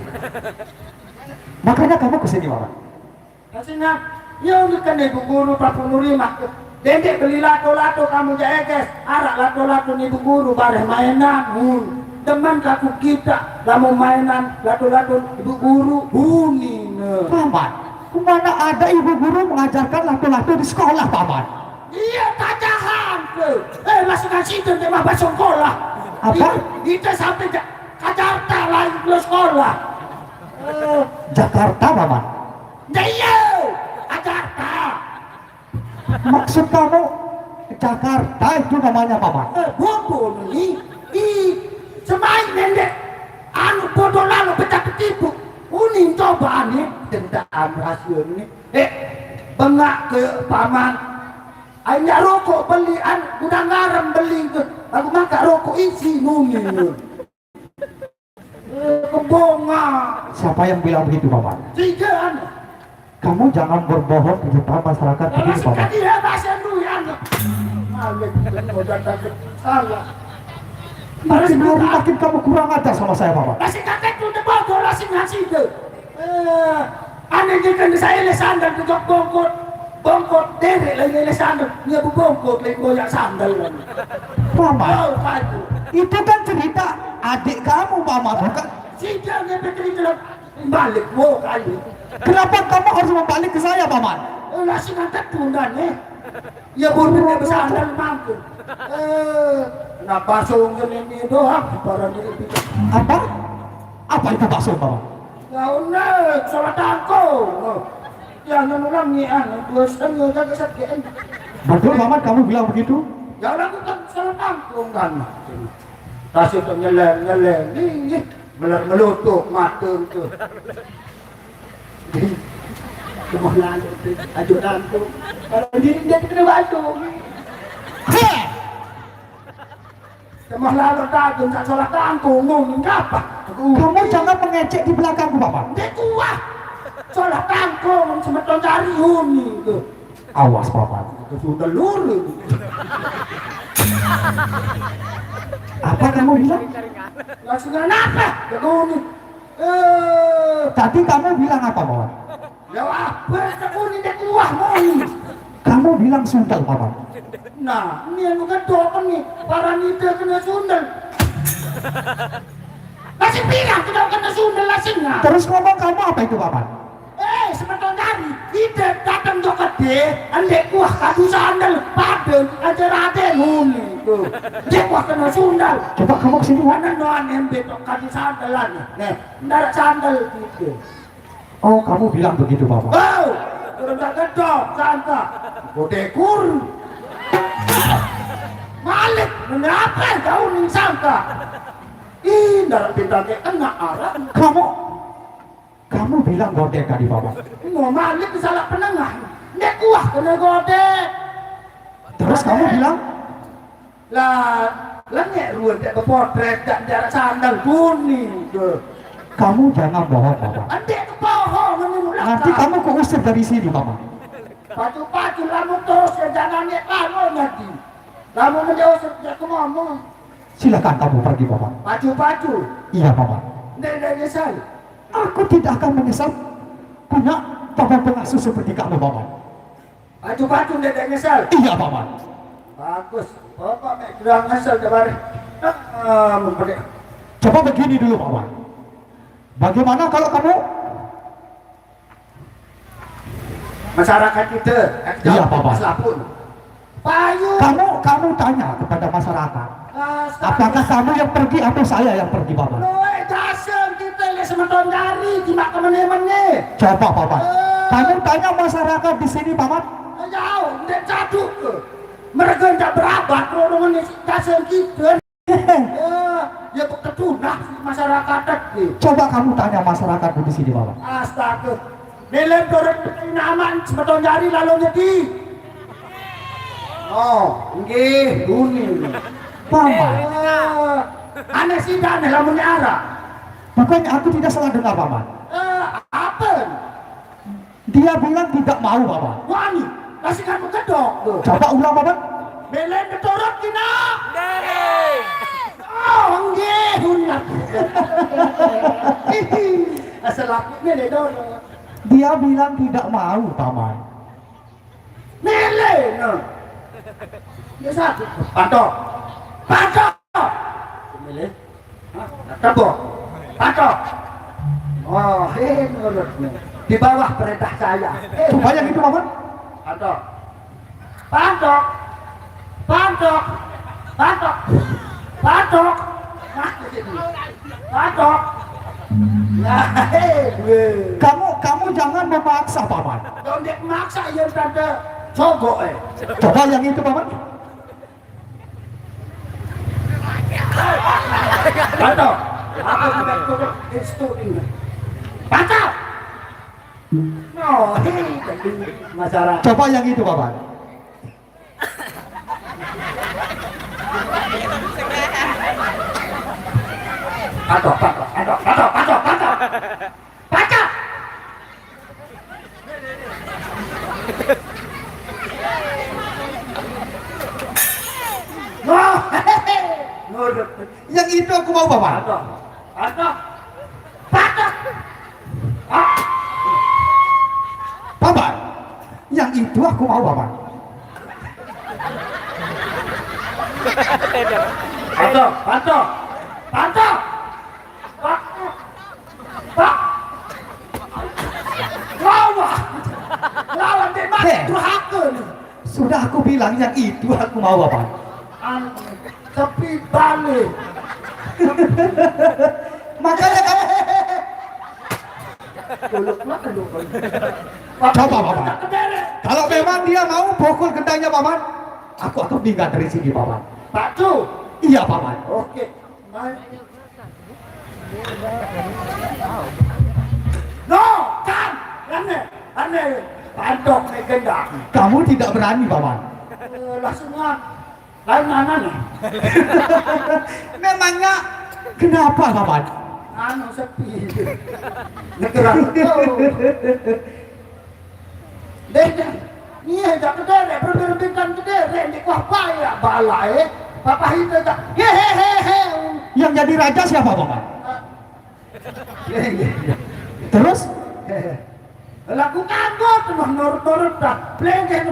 Makanya kamu ke sini, Paman. Kasih nang, ya, ini kan Ibu Guru Pak Pun Nurimah. Dendeq beli lato-lato kamu jaq eges, araq lato-lato ni ibu guru bareh maenan. Hmm. Demen kaku kita lamun maenan lato-lato ibu guru. Hunine. Paman, mana ada ibu guru mengajarkan lato-lato di sekolah, Paman? Iya, tajahan ke. Eh, masih ngasih itu dia mah bahasa sekolah. Apa? Ite sampai Ja-, Jakarta lain ke sekolah. Eh. Jakarta, Paman? Ndeq, iya, Jakarta. Maksud kamu Jakarta itu namanya, Paman? Eh, bodoh ni. Ih, semain nendek. Anu bodoh lalu pecah ketipu. Unin coba ni, dendam rahsia ni. Eh, bengaq ke Paman. Ai nyak rokok beli, an, gudang garam beli ke. Aku makan rokok isi, nuni. Eh, kebongaq. Siapa yang bilang begitu, Paman? Tiga, an. Kamu jangan berbohong di depan masyarakat begini, Paman. Sekali ya, bahasa lu, ya, an. Malik, udah takut salah. Makin hari makin kamu kurang ajar sama saya, Paman. Masih kakek lu, udah bodoh, lah, sing ngasih, deh. Eh, ane je kan saya le sandal ke jok bongkot. Bongkot, derek lagi le sandal. Dia bongkot, lagi boyak sandal, kan. Paman, oh, Pak, itu. Itu kan cerita adik kamu, Paman, bukan? Si dia ngepe cerita balik, wo, kali. Kenapa kamu harus membalik ke saya, Paman? Eh, lah, sing angkat tundan, eh. Ya, bodoh, dia bersandal mangkuk. Eh, nah, bakso ngene ini doang, barang ini. Apa? Apa itu bakso, Paman? Ya, unek, salah tangkung. Ya, nang orang ni, ah, dua setengah, kagak sakit. Betul, Paman, kamu bilang begitu? Ya, orang kan salah tangkung, kan. Tasik tu nyelem, nyelem. Ih, ih, meler melutuk, mata tu. Semua lalu tu, aju tangkung. Kalau diri dia kena batu. Heh! Temah lalu tajam, tak salah tangkung, ngomong apa? Kamu jangan mengejek di belakangku, Bapak. Dia kuah. Salah tangkung, semeton cari uni tu. Awas, Bapak. Itu sudah lurus. Apa kamu bilang? Langsung apa? Dia ngomong. Eh. Tadi kamu bilang apa, Bapak? Ya, apa? Tekuni dek kuah, Mon. Kamu bilang sundel, Paman. Nah, ini yang bukan dokon nih. Para nida kena sundel. Masih bilang tidak kena sundel, lah, singa. Terus ngomong kamu apa itu, Paman? Eh, Eh, semeton jari, ite dateng jok gede, ndeq kuah kadu sandel, padeng, aja rade nguni, tuh. Ndeq kuah kena sundal. Coba kamu ke sini, Wan. Mana no anembe tok kadu sandelan, nih, ndaraq sandel gitu. Oh, kamu bilang begitu, Bapak? Oh, kurang tak gedok, sangka. Kodekur. Malik, kenapa jauh nih sangka? Ih, ndaraq bintang kayak kena arah. Kamu, kamu bilang godek tadi, Bapak? Mau malik salah penengah. Ndeq kuah kena godek. Terus kamu bilang? Lah, lengek ruen tak kepotret, tak jarak sandal kuning ke. Kamu jangan bohong, Bapak. Ndeq kebohong, ini mulak. Nanti kamu kuusir dari sini, Bapak. Pacu-pacu lamun terus ke jangan nek lamun nanti. Lamun menjauh sejak ke ngomong. Silakan kamu pergi, Bapak. Pacu-pacu. Iya, Bapak. Ndeq, ndeq nyesal. Aku tidak akan menyesal punya bapak pengasuh seperti kamu, Bapak. Pacu-pacu ndeq, ndeq nyesal. Iya, Paman. Bagus. Bapak mek kurang nyesal, tebar. Ah, mempedek. Coba begini dulu, Paman. Bagaimana kalau kamu masyarakat kita, iya, Paman. Selapun. Payu. Kamu, kamu tanya kepada masyarakat. Astaga. Apakah kamu yang pergi atau saya yang pergi, Paman? Loe, dasem kita le semeton jari, jimat kemene-mene. Coba, Paman. Eh. Kamu tanya masyarakat di sini, Paman. Jauh, ndeq jaduk ke. Mereka ndak berabat, lorong ini dasem kita. Ya, ya, ketunah masyarakat, eh. Coba kamu tanya masyarakat di sini, Paman. Astaga. Mele turut nama semeton jari lalu nyedi. Oh, nggih, buni. Paman. Eh, aneh sih, aneh lamun arah. Bukannya aku tidak salah dengar, Paman. Eh, apa? Dia bilang tidak mau, Paman. Wani, kasih kamu kedok tuh. Coba ulang, Paman. Mele turut kina. Oh, nggih, ulang. Asal aku mele turut. Dia bilang tidak mau, Paman. Mele, no. Ya, satu. Patok. Patok. Mele. Hah? Tepuk. Patok. Oh, eh, nurut nih. Di bawah perintah saya. Eh, coba yang itu, Paman. Patok. Patok. Patok. Patok. Patok. Nah, di sini. Patok. Nah, eh, gue. Kamu, kamu jangan memaksa, Paman. Kalau dia maksa, ya tante sogok, eh. Coba yang itu, Paman. Patok. Apa namanya? Itu ini. Patok. No, hei, masyarakat. Coba yang itu, Bapak. Patok, patok, patok, patok, patok, patok. Patok. No, hei, nurut. Yang itu aku mau, Bapak. Patok. Patok. Patok. Ah. Bapak, yang itu aku mau, Bapak. Patok, patok. Patok. Patok. Pak. Lawan. Lawan, dia mati. Hei. Durhaka nih. Sudah aku bilang yang itu aku mau, Bapak. An-, sepi balik. Makanya kamu. Golok makan dong, Bang. Coba, Paman. Kalau memang dia mau pukul gendangnya, Paman, aku akan minggat dari sini, Paman. Pacu. Iya, Paman. Oke. Baik. No, kan. Aneh, aneh. Patok nih gendang. Kamu tidak berani, Paman. Eh, langsung, ah. Lain mana nih? Memangnya kenapa, Paman? Anu, sepi. Negeran. Deh, deh. Nih, jak kedere, berbintan kedere, di kuah paya, bala, eh. Papa itu jak, hehehe. Yang jadi raja siapa, Paman? Terus? Lagu nganggur, terus nurut-nurut dah. Plengkeh.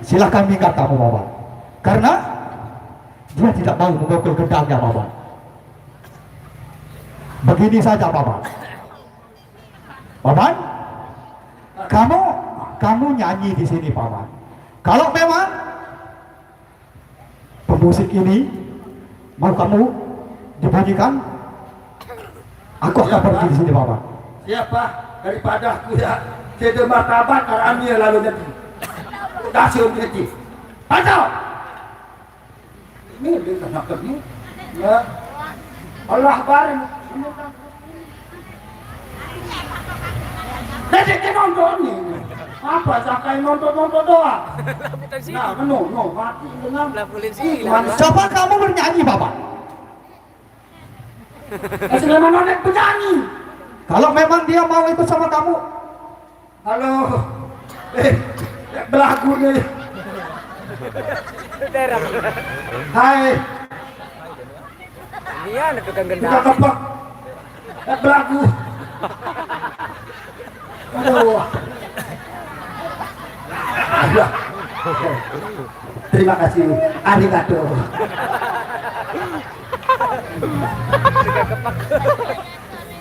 Silakan minggat kamu, Bapak. Karena dia tidak mau memukul gendangnya, Bapak. Begini saja, Bapak. Paman, kamu, kamu nyanyi di sini, Paman. Kalau memang pemusik ini mau kamu dibunyikan, aku akan pergi di sini, Paman. Siapa? Daripada aku ya, saya martabat, karena lalu nanti. Kasih nanti. Pantau! Ini dia kena kena. Ya. Allah bareng. Dia dia nonton ni. Apa sampai nonton-nonton doang? Nah, no, no, mati dengan. Lah, boleh sih, Ih, lah. Mana? Coba kamu bernyanyi, Bapak. Eh, sudah mana penyanyi? Kalau memang dia mau ikut sama kamu. Halo. Eh, belagu nih. Hai. Iya, ada tukang gendang. Tukang kepek. Eh, belagu. Aduh. Aduh. Terima kasih. Arigato.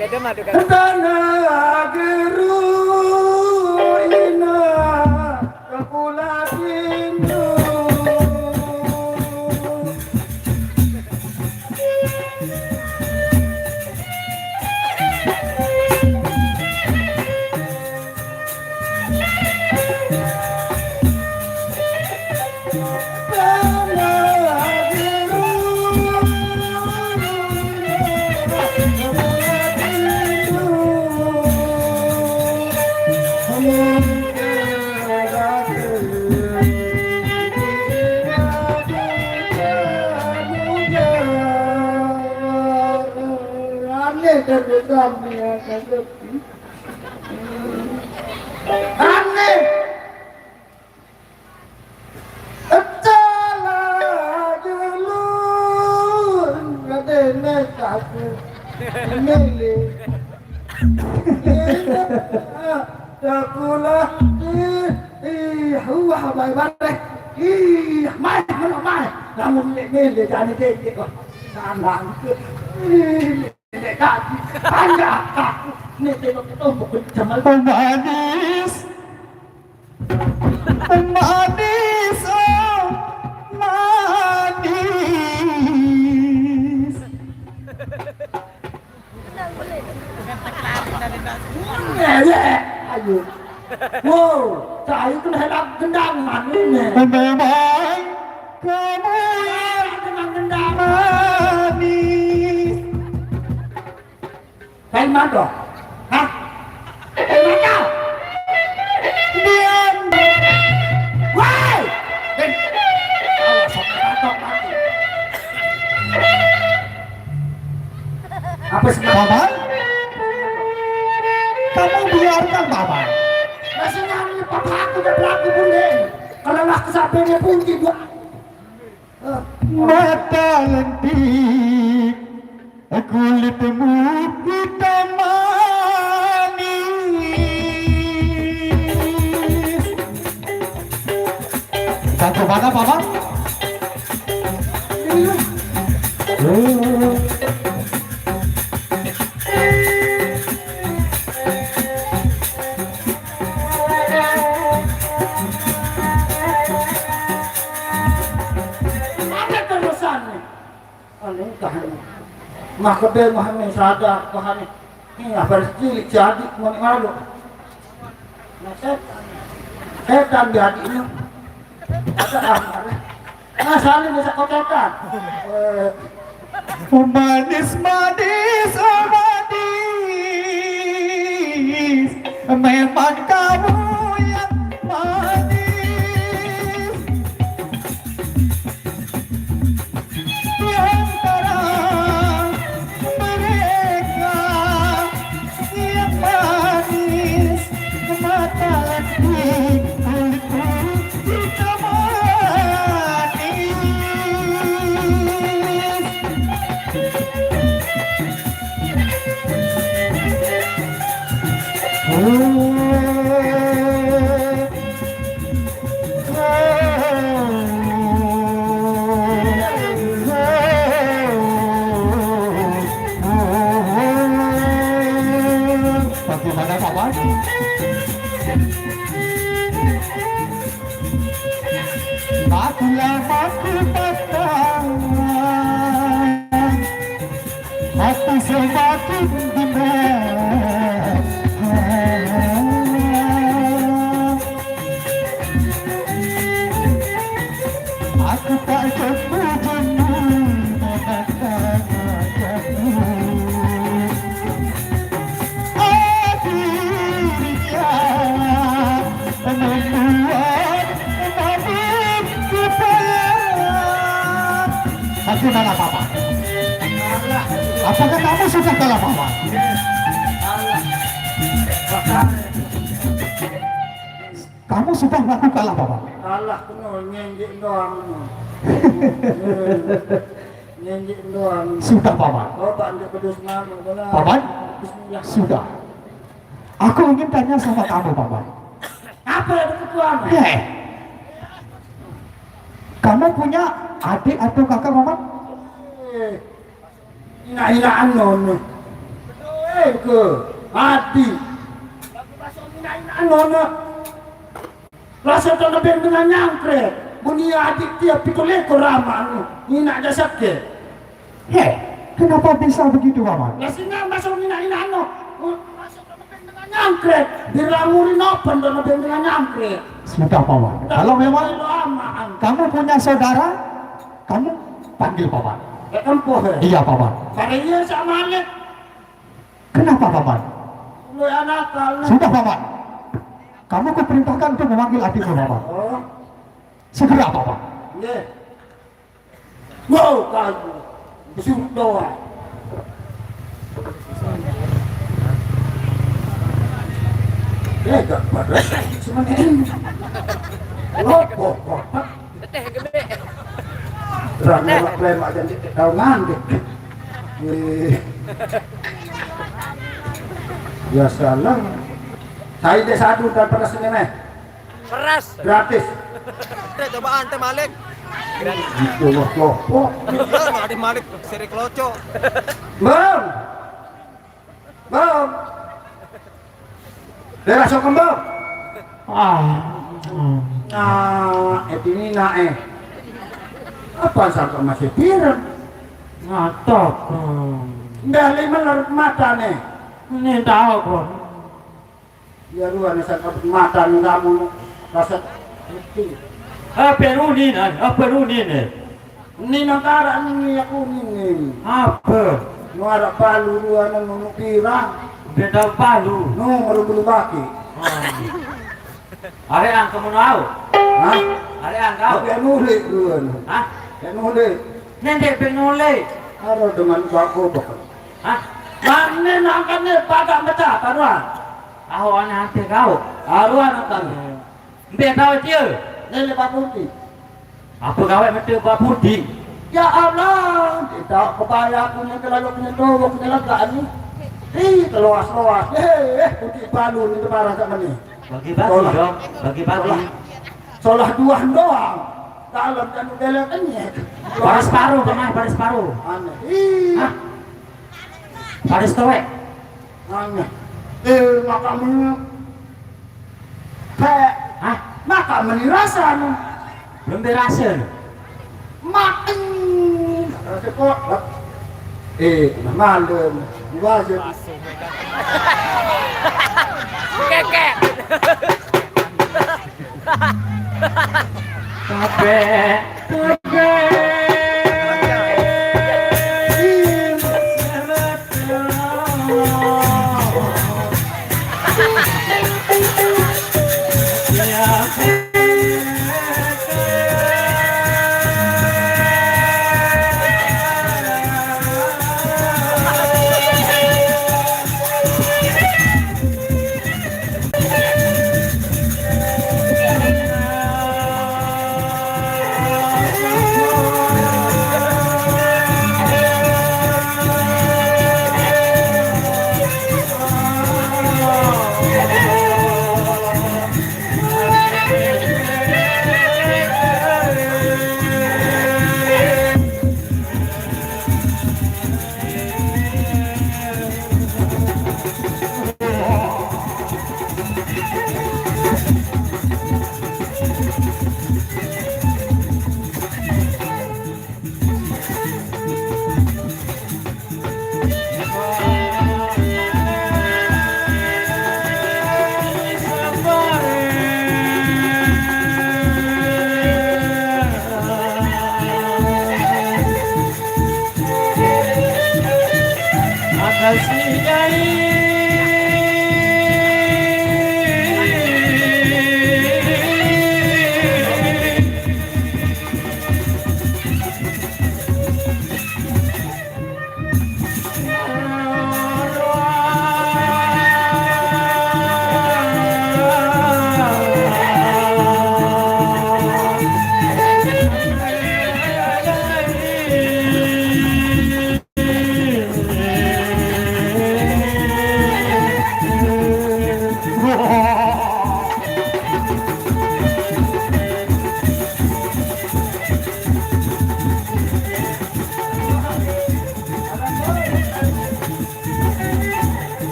Beda mah tukang. Tanah geru ina kepula pintu. Aneh dan besar ni, ya, kan? Aneh. Ecala dulu, katene aku. Mele. Ina, tak pula. Ih, ih, wah, baik-baik. Ih, mai, mana mai? Namun mele, mele, jadi dek, dek, wah. Tanang. Ih. Ini tadi, tanya aku. Ini tengok ketumpuk kencang. Oh, manis. Manis, oh, manis. Ngeyek, ayo. Wow, saya kena helak gendangan ini. Memang kamu yang gendang-gendang manis. Kain mandor. Hah? Kain mandor. Diam. Woi! Ben. Awas, sampai kantong mati. Apa sih? Paman? Kamu biarkan, Paman. Masih nyanyi, papa aku udah berlaku, Bun, deh. Kalau lah kesampainya pun juga. Mata lentik, kulitmu hitam manis. Satu mana, Paman? Ada terusan nih. Aneh, tahan. Maka dia mah nih sadar, tahan nih. Ini apa cilik jadi, mau nih malu. Nah, setan. Setan dia adiknya. Ada apa? Nah, saling bisa kocokan. Eh, manis, manis, oh, manis. Memang kamu yang manis. Di antara mereka yang manis, mata di kulitku hitam manis. Oh. Aku patah, aku semakin dendam. Aku tak jemu-jemu menandakan wajahmu. Akhirnya membuat mabuk kepala. Bagaimana, Paman? Apakah kamu sudah kalah, Paman? Kamu sudah ngaku kalah, Paman? Kalah kena nyenjek doang. Nyenjek doang. Sudah, Paman. Coba nyenjek pedus nama, bola. Paman? Bismillah. Sudah. Aku ingin tanya sama kamu, Paman. Apa yang ketuaan? Eh. Kamu punya adik atau kakak, Paman? Eh. Ina-ina anon. Eh, ke. Mati. Ina-ina anon. Rasa tak lebih dengan nyangkret. Bunia adik dia pikul ekor ramah. Ina aja sakit. He, kenapa bisa begitu, Paman? Lah, sini masuk ina-ina anon. Rasa tak lebih dengan nyangkret. Bilang murin open tak lebih dengan nyangkret. Sudah, Paman. Kalau memang kamu punya saudara, kamu panggil, Paman. Ya, tempuh, ya. Iya, Paman. Pada iya sama Malik. Kenapa, Paman? Lu anak, kalau sudah, Paman. Kamu kuperintahkan untuk memanggil adikmu, Paman. Oh. Segera, Paman. Iya. Wow, kamu. Besuk doang. Eh, gak pada. Sebenarnya. Loh, kok, kok. Teteh gede. Rame lak lemak dan tidak tahu ngandik. Eh. Ya salah. Saya dek sadu dan pedas ini, meh. Pedas. Gratis. Teh, cobaan teh, Malik. Gitu loh, loh, loh. Iya, Malik, Malik, seri keloco. Bang. Bang. Daerah Sokembang. Ah. Hmm. Nah, eh, ini nak, eh. Apa sangka masih pirem? Ngatok. Hmm. Ndah lima larut mata nih. Ini tahu kok. Ya, lu ada sangka mata nih kamu. Rasa. Eh, peruni, nah, eh, peruni nih. Ini nang karak ini aku ini. Apa? Muara palu dua nang nunu pirang. Beda palu. Nu, baru bulu baki. Oh. Are ang kamu nau? Hah? Are ang kau? Kayak nulik dua nu. Hah? Kayak nulik. Nendek pe nulik. Aro dengan bako bakal. Hah? Mane nangkane padak mecah taruhan. Aho ane ate kau. Aruan nangkane. Mbe gawe dia? Nele Pak Putih. Apa gawe mete Pak Putih? Ya Allah, tidak kebaya punya kelalu punya dowo punya lega ni. Ih, keloas-loas. Eh, eh, putih palu ni barang kat mana? Bagi-bagi dong, bagi-bagi. Solah dua doang. Dalam dan belakangnya. Paris paru, Bang, paris paru. Aneh. Ih. Hah? Paris tuwek. Aneh. Eh, makamu. Pe. Hah? Maka meni rasa nu. Belum berasa nu. Makin. Rasa kok. Eh, malam. Wajib. Keke. Kabeh.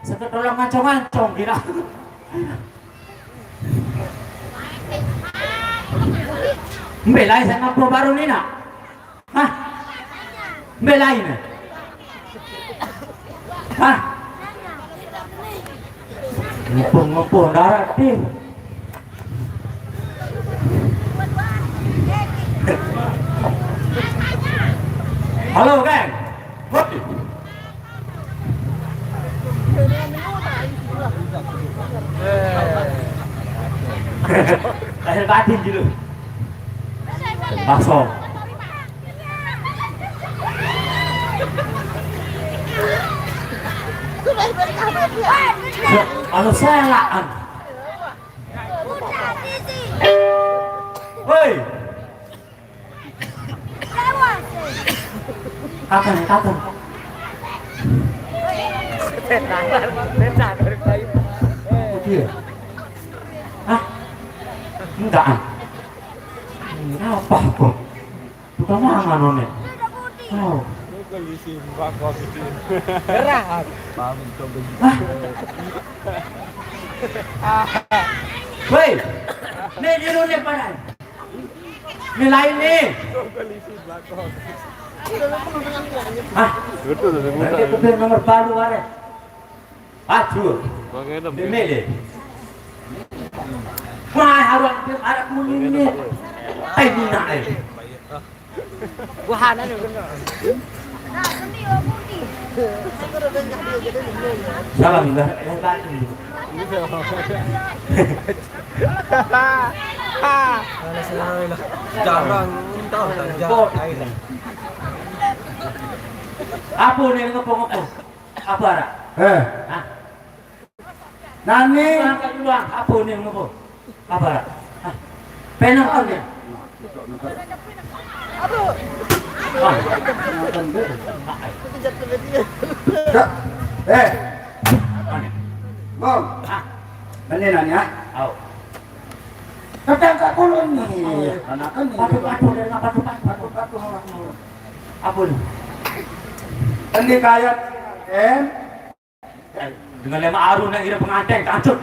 Seket tolong ngancong-ngancong gila. Mbelai saya mampu baru ni nak. Hah? Mbelai ni. Hah? Ngumpul-ngumpul darat ni. Halo, geng. Woi. Lahir batin dulu. Bakso. Anu, selaan. Woi. Kapan, kapan? Iya. Hah? Enggak, ah. Apa kok? Bukan mangan, None. Oh. Gerah. Hah? Woi, ini dulu nih, Pak. Ini lain nih. Hah? Betul, betul. Berarti aku biar nomor baru, are. Aduh. Bang Enem. Ini deh. Wah, harus hampir arak mulu ini. Eh, ini nak, eh. Wah, aneh bener. Salam, Mbah. Jarang entah, jarang. Apa nih, ngepo-ngepo? Apa, Ra? Eh. Hah? Nani? Apa nih, ngepo? Apa, Ra? Hah? Penang kan ya? Ah. Dah. Eh. Bang. Hah? Nani, nani, ah? Au. Kadang tak kulun nih. Anak kan nih. Padu, padu, padu, padu, padu, padu, padu. Apa nih? Endi kaya, Em? Dengan lema arun yang ira pengantin, kancut.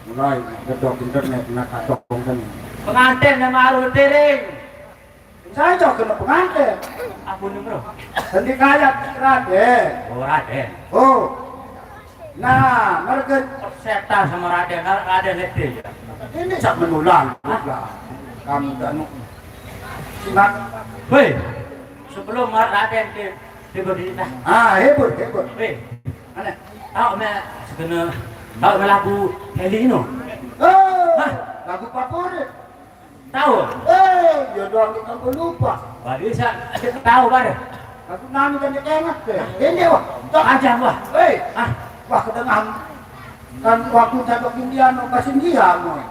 Mulai gedok internet, nak kacau kan. Pengantin lema arun tering. Saya jauh kena pengantin. Apa nih, Bro? Endi kaya, Raden. Oh, Raden. Oh. Nah, mereka serta sama Raden, Raden Lete ya. Ini sak menulang. Hah? Kamu danu. Simak. Woi, sebelum Raden ke, ke berita. Ah, hibur, hibur. Woi, mana? Tahu me Kena tahu lagu Heli no. Eh, hah? Lagu favorit. Tahu? Eh, ya doang kita lupa. Baru bisa tahu, bar. Lagu nami kan dia ingat deh. Ini wah. Aja wah. Eh, ah, wah, kedengaran. Kan waktu jatuh Indiano, bahasa India, no.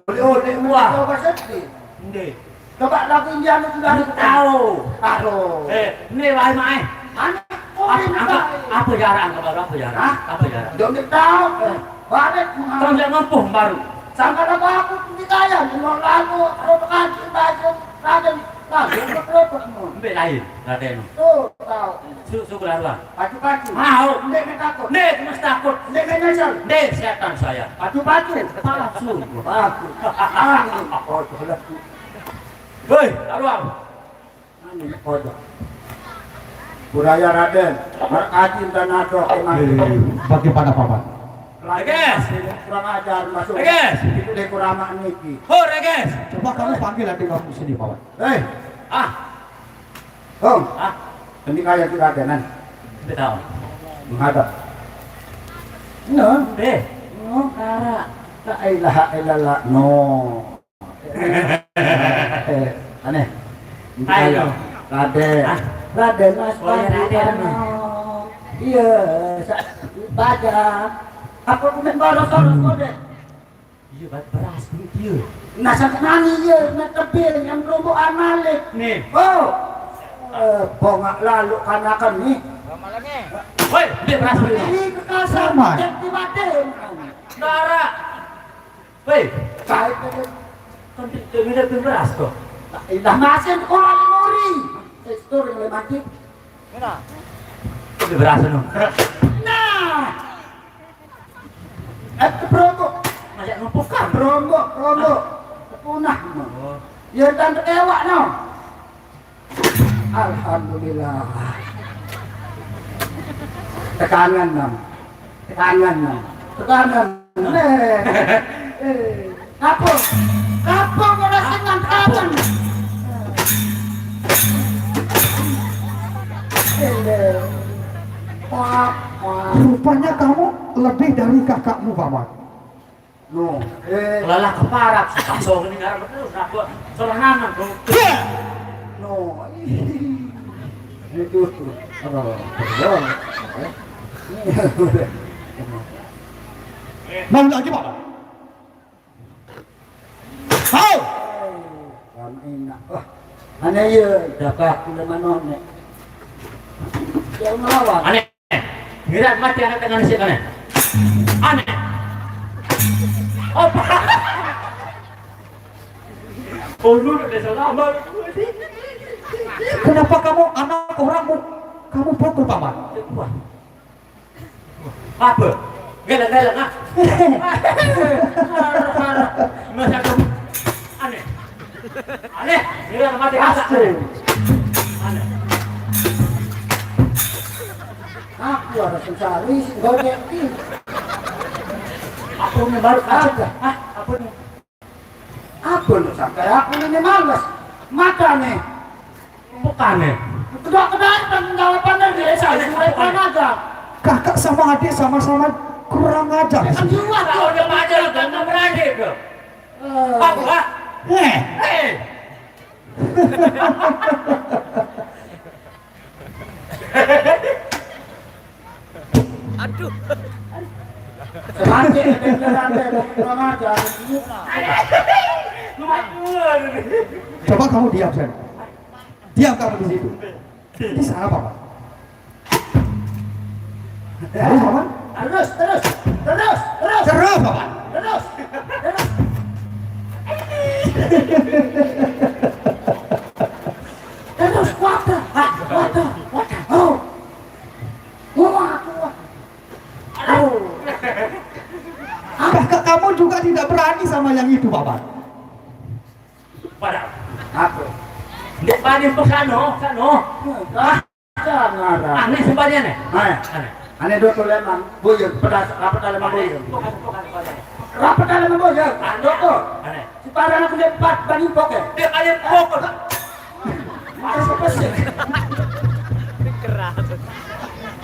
Oleh-oleh, wah, bahasa India. Coba lagu Indiano sudah ada tahu. Tahu. Eh, ini wah, mai. Anak, oh, apa, ini apa, apa jarak, apa baru, apa jarak? Hah? Apa jarak? Dia tahu. Eh. Balik, kau jangan ngempuh baru. Sangka apa aku di kaya, cuma lagu, kalau kaji, baca, raden, lagu, betul, betul. Ambil lain, raden. Tuh, tahu. Su-, suku laruan. Pacu-pacu. Mau. Ndek me takut. Ndek, mesti takut. Ndek me nyesel. Ndek, setan saya. Pacu-pacu. Palsu. Palsu. Angin. Oh, jelas. Woi, laruan. Anu, kodok. Budaya Raden, berkaji dan adok, emang. Eh, bagaimana, Paman? Reges. Kurang ajar, masuk. Reges. Itu deh kurang amat niki. Ho, Reges. Coba kamu panggil adik kamu sini, Paman. Eh. Ah. Hong. Ah. Ini kayak si Raden, kan? Tidak tahu. Menghadap. No. Eh. No, kara. La ilaha illallah. No. Eh, aneh. Ayo. Raden. Hah? Raden Mas. Oh, iya, Panji Raden. Karno. Iya, sa-, baca. Apa komen boros-boros kode? Iya, buat beras duit dia. Nah, sampai nani iya, nak tebel, yang rombok analik. Nih. Oh. Eh, bongak lalu kanakan nih. Woi, dia beras duit. Ini kekasar, sama. Yang tiba-tiba. Dara. Hei, kait itu. Kan di, di, di, di beras tuh. Nah, indah masih sekolah di Mori. Sektor yang lebih mati. Mana? Di beras no. Nah. Eh, Brongo. Ngajak numpuk kan? Brongo, Brongo. Punah. Oh. Ya, dan kecewa, no. Alhamdulillah. Tekanan, Nam. Tekanan, Nam. Tekanan. Eh. Eh. Apa? Apa kau rasakan tekanan? Eh. Wah, wah. Rupanya kamu lebih dari kakakmu, Paman. No, eh. Lala keparat, si Pasong ini ngarang betul, kenapa? Salah nangan, bro. No, ih. Itu tuh. Aduh, aduh. Mau lagi, Pak? Mau. Lama enak. Wah, aneh ya, dapat gula manone. Yang melawan. Aneh. Ngira mati anak tengah nasib aneh. Aneh. Apa? Oh, lu udah selama. Kenapa kamu anak orang bu-, kamu pukul, Paman? Wah. Apa? Geleng-geleng, ah. Marah, marah. Masa kamu aneh. Aneh, dia mati rasa. Aneh. Aku ada pencari si Gojek ini. Apa ini baru aja? Hah? Apa ini? Apa lu sampai aku ini males? Mata nih. Bukan nih. Kedok-kedok dan jawabannya dia saya suruh aja. Kakak sama adik sama-sama kurang ajar. Kan dua tuh. Udah aja, kan beradik tuh. Apa? Eh. Eh. Aduh. Coba kamu diam, Sen. Diam kamu di situ. Ini salah, Pak. Terus, Paman? Terus, terus, terus, terus. Terus, Paman. Terus, terus. Terus, kuat, ah, kuat, kuat. Oh. Kuat, kuat. Aduh. Kakak kamu juga tidak berani sama yang itu, Paman. Pada. Apa? Dia berani ke sana, sana. Hah? Aneh sembahnya nih. Aneh. Aneh. Aneh dokter lemang, boyong, pedas, rapat dalam boyong. Bukan, bukan, bukan. Rapat dalam boyong, dokter. Aneh. Si parang aku lihat empat, bani pok ya. Dia kali pok. Masih pesik. Keras.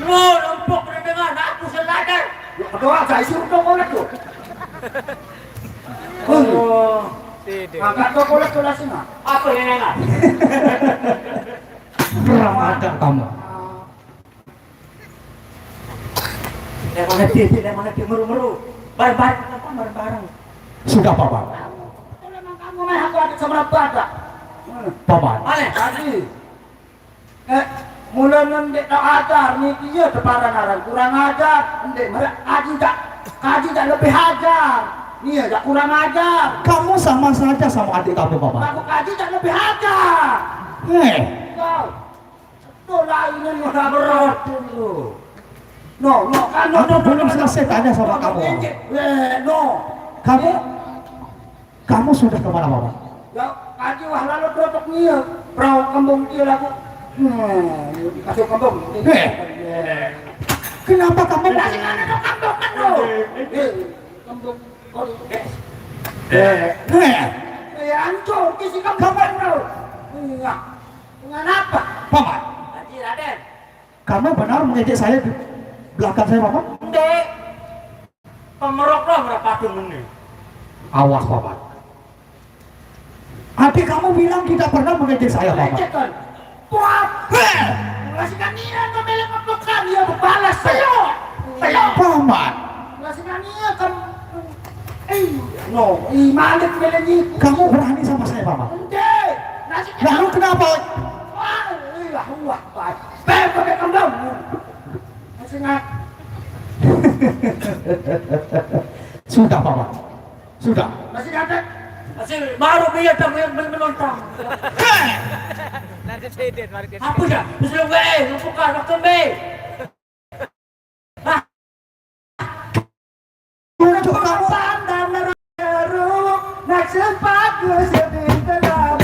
Lu empuk dengan aku seladar. Ya, kedua, Ai, suruh toko lah tu. Oh. Tidak. Angkat toko lah tu lah sini. Apa yang enak? Kurang ajar kamu. Dia mana dia, dia mana dia meru-meru. Bareng-bareng, apa bareng-bareng? Sudah, Paman. Kalau memang kamu mah aku ada sama apa ada. Hmm. Paman. Aneh, tadi. Eh, mula nang dek tak ajar ni dia teparan arang kurang ajar, ndek merek kaji tak, kaji tak lebih ajar. Ni ya kurang ajar. Kamu sama saja sama adik kamu, Paman. Aku kaji tak lebih ajar. Eh. Kau. Tu lain ni udah berat tu. No, no, kan no, Aku no, belum no, selesai tanya sama no, kamu. Injek. Eh, no. Kamu, kamu sudah kemana, Paman? Ya, kaji wah lalu kerotok ni ya. Perahu kembung dia lagu. Hmm, masuk kembung. Eh. Kenapa kamu Lah, sing ana kok kembung kan lo? Eh, kembung. Oh, eh. Eh. Eh. Eh, ancur, isi kembung kan lo? Iya. Dengan apa? Paman. Haji Raden. Kamu benar mengejek saya di belakang saya, Paman? Ndek. Pemerok lah merapatun ini. Awas, Paman. Adik kamu bilang tidak pernah mengejek saya, Paman. Lecet kan? Wah, heh! Masih kan dia tuh bela ngeplok kan, dia berbalas. Pelok! Pelok! Paman. Masih kan dia kan. Eh, no, ih, malik bela ni. Kamu berani sama saya, Paman? Ente. Masih kan Lalu kenapa? Wah, iya, wah, wah. Bel, pakai kembang. Masih ngat. Sudah, Paman. Sudah. Masih ngat. Masih baru dia tak men-, men-, menonton. Heh! Nanti saya edit, mari kita. Apa dah? Belum, eh, lupakan waktu, be. Hah? Untuk kamu. Pandang neruk, nak sempat ku sedih telah.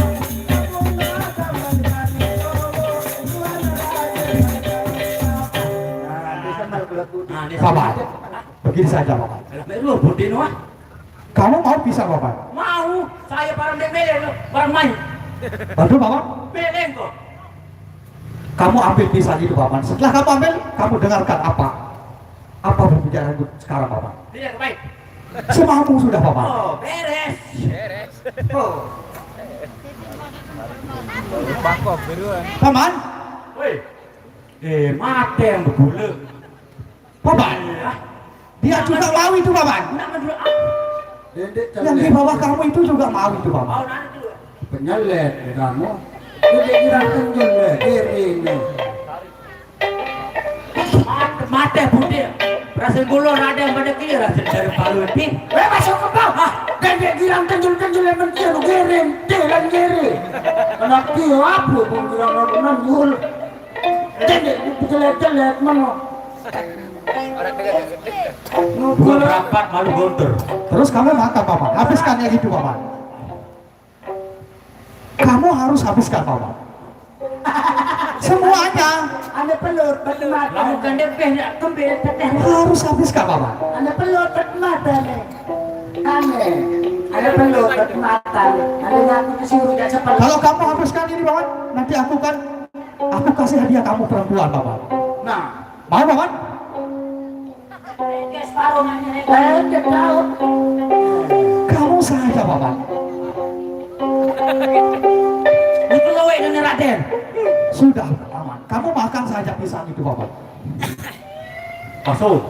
Nah, ini sama kalau tuh. Nah, ini Sabar. Begini saja, Paman. Alah, mek lu, Budi, Noah. Kamu mau pisah, Paman? Mau. Saya barang dek mele, lu. Barang main. Bantu, Paman. Mele kok. Kamu ambil pisang itu, Paman. Setelah kamu ambil, kamu dengarkan apa? Apa pembicaraan sekarang, Paman? Tidak, baik. Semampu sudah, Paman. Oh, beres. Beres. Oh. Bangkok, buruan. Paman? Woi. Eh, mate yang bergula. Paman. Iya. Dia juga mau itu, Paman. Nak menjual apa? Dendek Yang di celek. Bawah kamu itu juga mau itu, Paman. Mau nanti juga. Penyelet ya kamu. Dendek kira penyelet, diri ini. Mate, mate, Budi. Perasaan gula ada yang pada kira, rasa dari palu itu. Eh, masuk ke bawah. Dendek girang tenjul-tenjul yang mentir, giring, tilan giring. Kena kira apa pun girang orang menjul. Dendek jelek-jelek mana? Gua berangkat malu gontor. Terus kamu makan, Paman. Habiskan yang itu, Paman. Kamu harus habiskan, Paman. Semuanya. Ada pelur, batu mata. Kamu kan depeh nak kembali teteh. Harus habiskan, Paman. Ada pelur, batu mata nih. Aneh. Ada pelur, batu mata nih. Ada ngaku disuruh jak cepat. Kalau kamu habiskan ini, Paman, nanti aku kan Aku kasih hadiah kamu perempuan, Paman. Nah. Mau, Paman? Eh, dia tahu. Kamu saja, Paman. Itu luwek dengan Raden. Sudah, Paman. Kamu makan saja pisang itu, Paman. Masuk.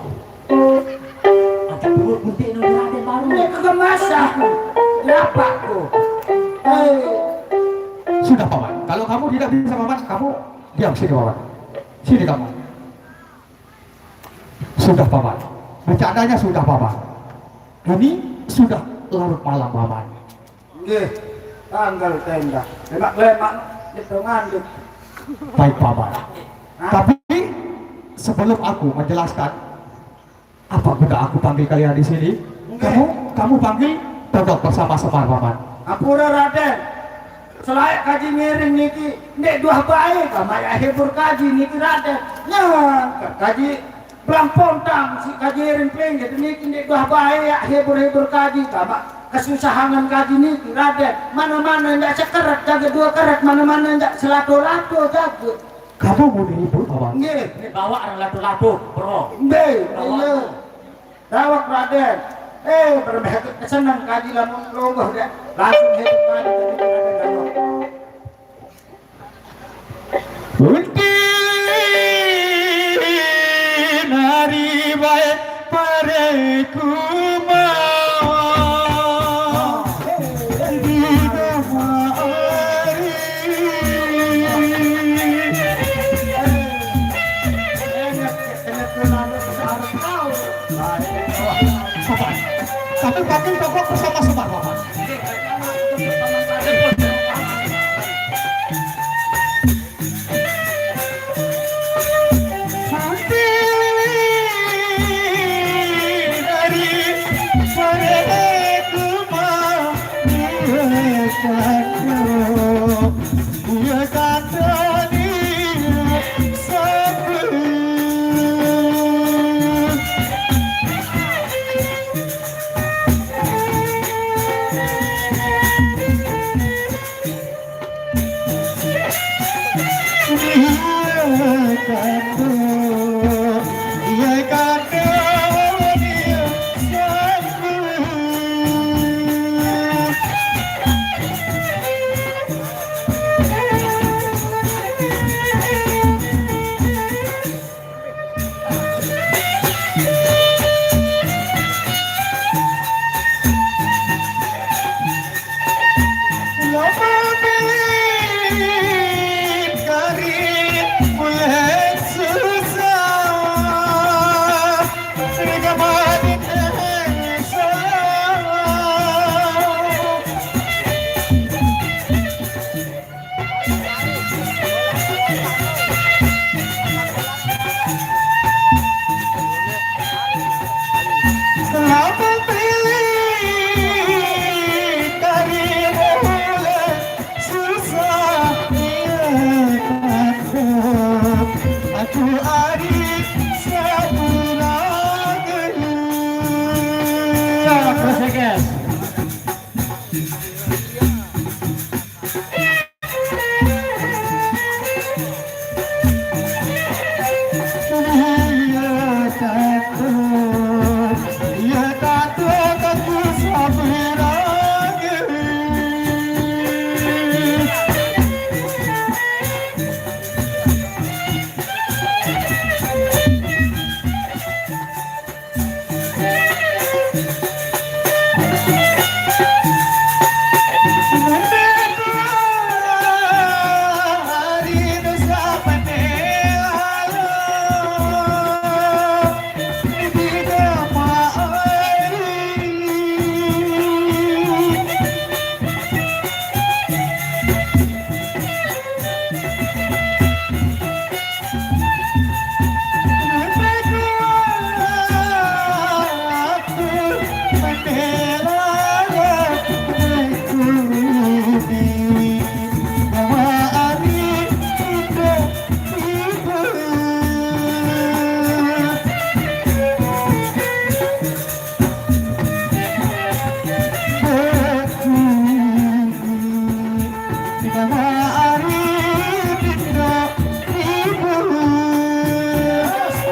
Macam perut buntik nang ada baru. Ini kegemasan. Lapakku. Eh. Sudah, Paman. Kalau kamu tidak bisa, Paman, kamu diam sini, Paman. Sini kamu. Sudah, Paman. Bercandanya sudah, Paman. Ini sudah larut malam, Paman. Nggih, tanggal tenda. Lemak-lemak itu ngandut. Baik, Paman. Hah? Tapi sebelum aku menjelaskan, apa guna aku panggil kalian di sini? Nggih. Kamu, kamu panggil Todok bersama Semar, Paman. Ampura, Raden. Selaik kaji ngiring niki, ndek duah bae, kamu ya hibur kaji niki, Raden. Nyan, kaji Belang pontang si kaji ring plinggih niki ndik duah bae ya hibur-hibur kaji, kama kesusahan kaji niki, Raden. Mana-mana ndak sekeret jaga dua keret, mana-mana ndak selato-lato jaga. Kamu mau dihibur, Paman? Nggih. Ini bawa orang lato-lato, bro. Nggih, bawa. Iya. Dawek, Raden. Eh, bermeh seneng kaji lamun lungguh deh. Langsung hidup kaji, kaji Raden Dawek. Unti nari bae pare kumaha di dama ari. Sabar. Tapi pakai toko bersama-sama, Bapak.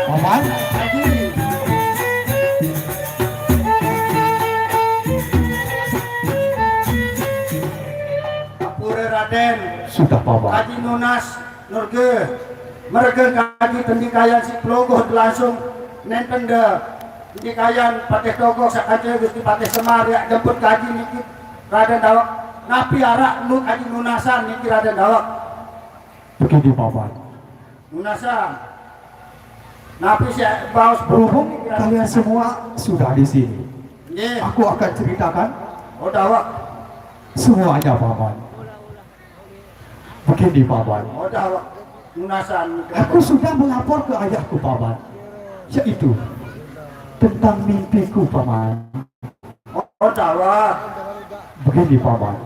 Paman. Apure Raden. Sudah, Paman. Kaji nunas. Nurge, merge kaji pendikayan si Pelungguh langsung nenten de pendikayan Patih Togog sakance Gusti Patih Semar ya jemput kaji niki Raden Dawek. Napi arak nu kaji nunasan niki Raden Dawek? Begini, Paman. Nunasan. Napi si baos Berhubung niki Raden? Kalian semua sudah di sini. Nggih. Aku akan ceritakan. Oh, Dawek. Semuanya, Paman. Begini, Paman. Aku sudah melapor ke ayahku, Paman. Yaitu tentang mimpiku, Paman. Begini, Paman.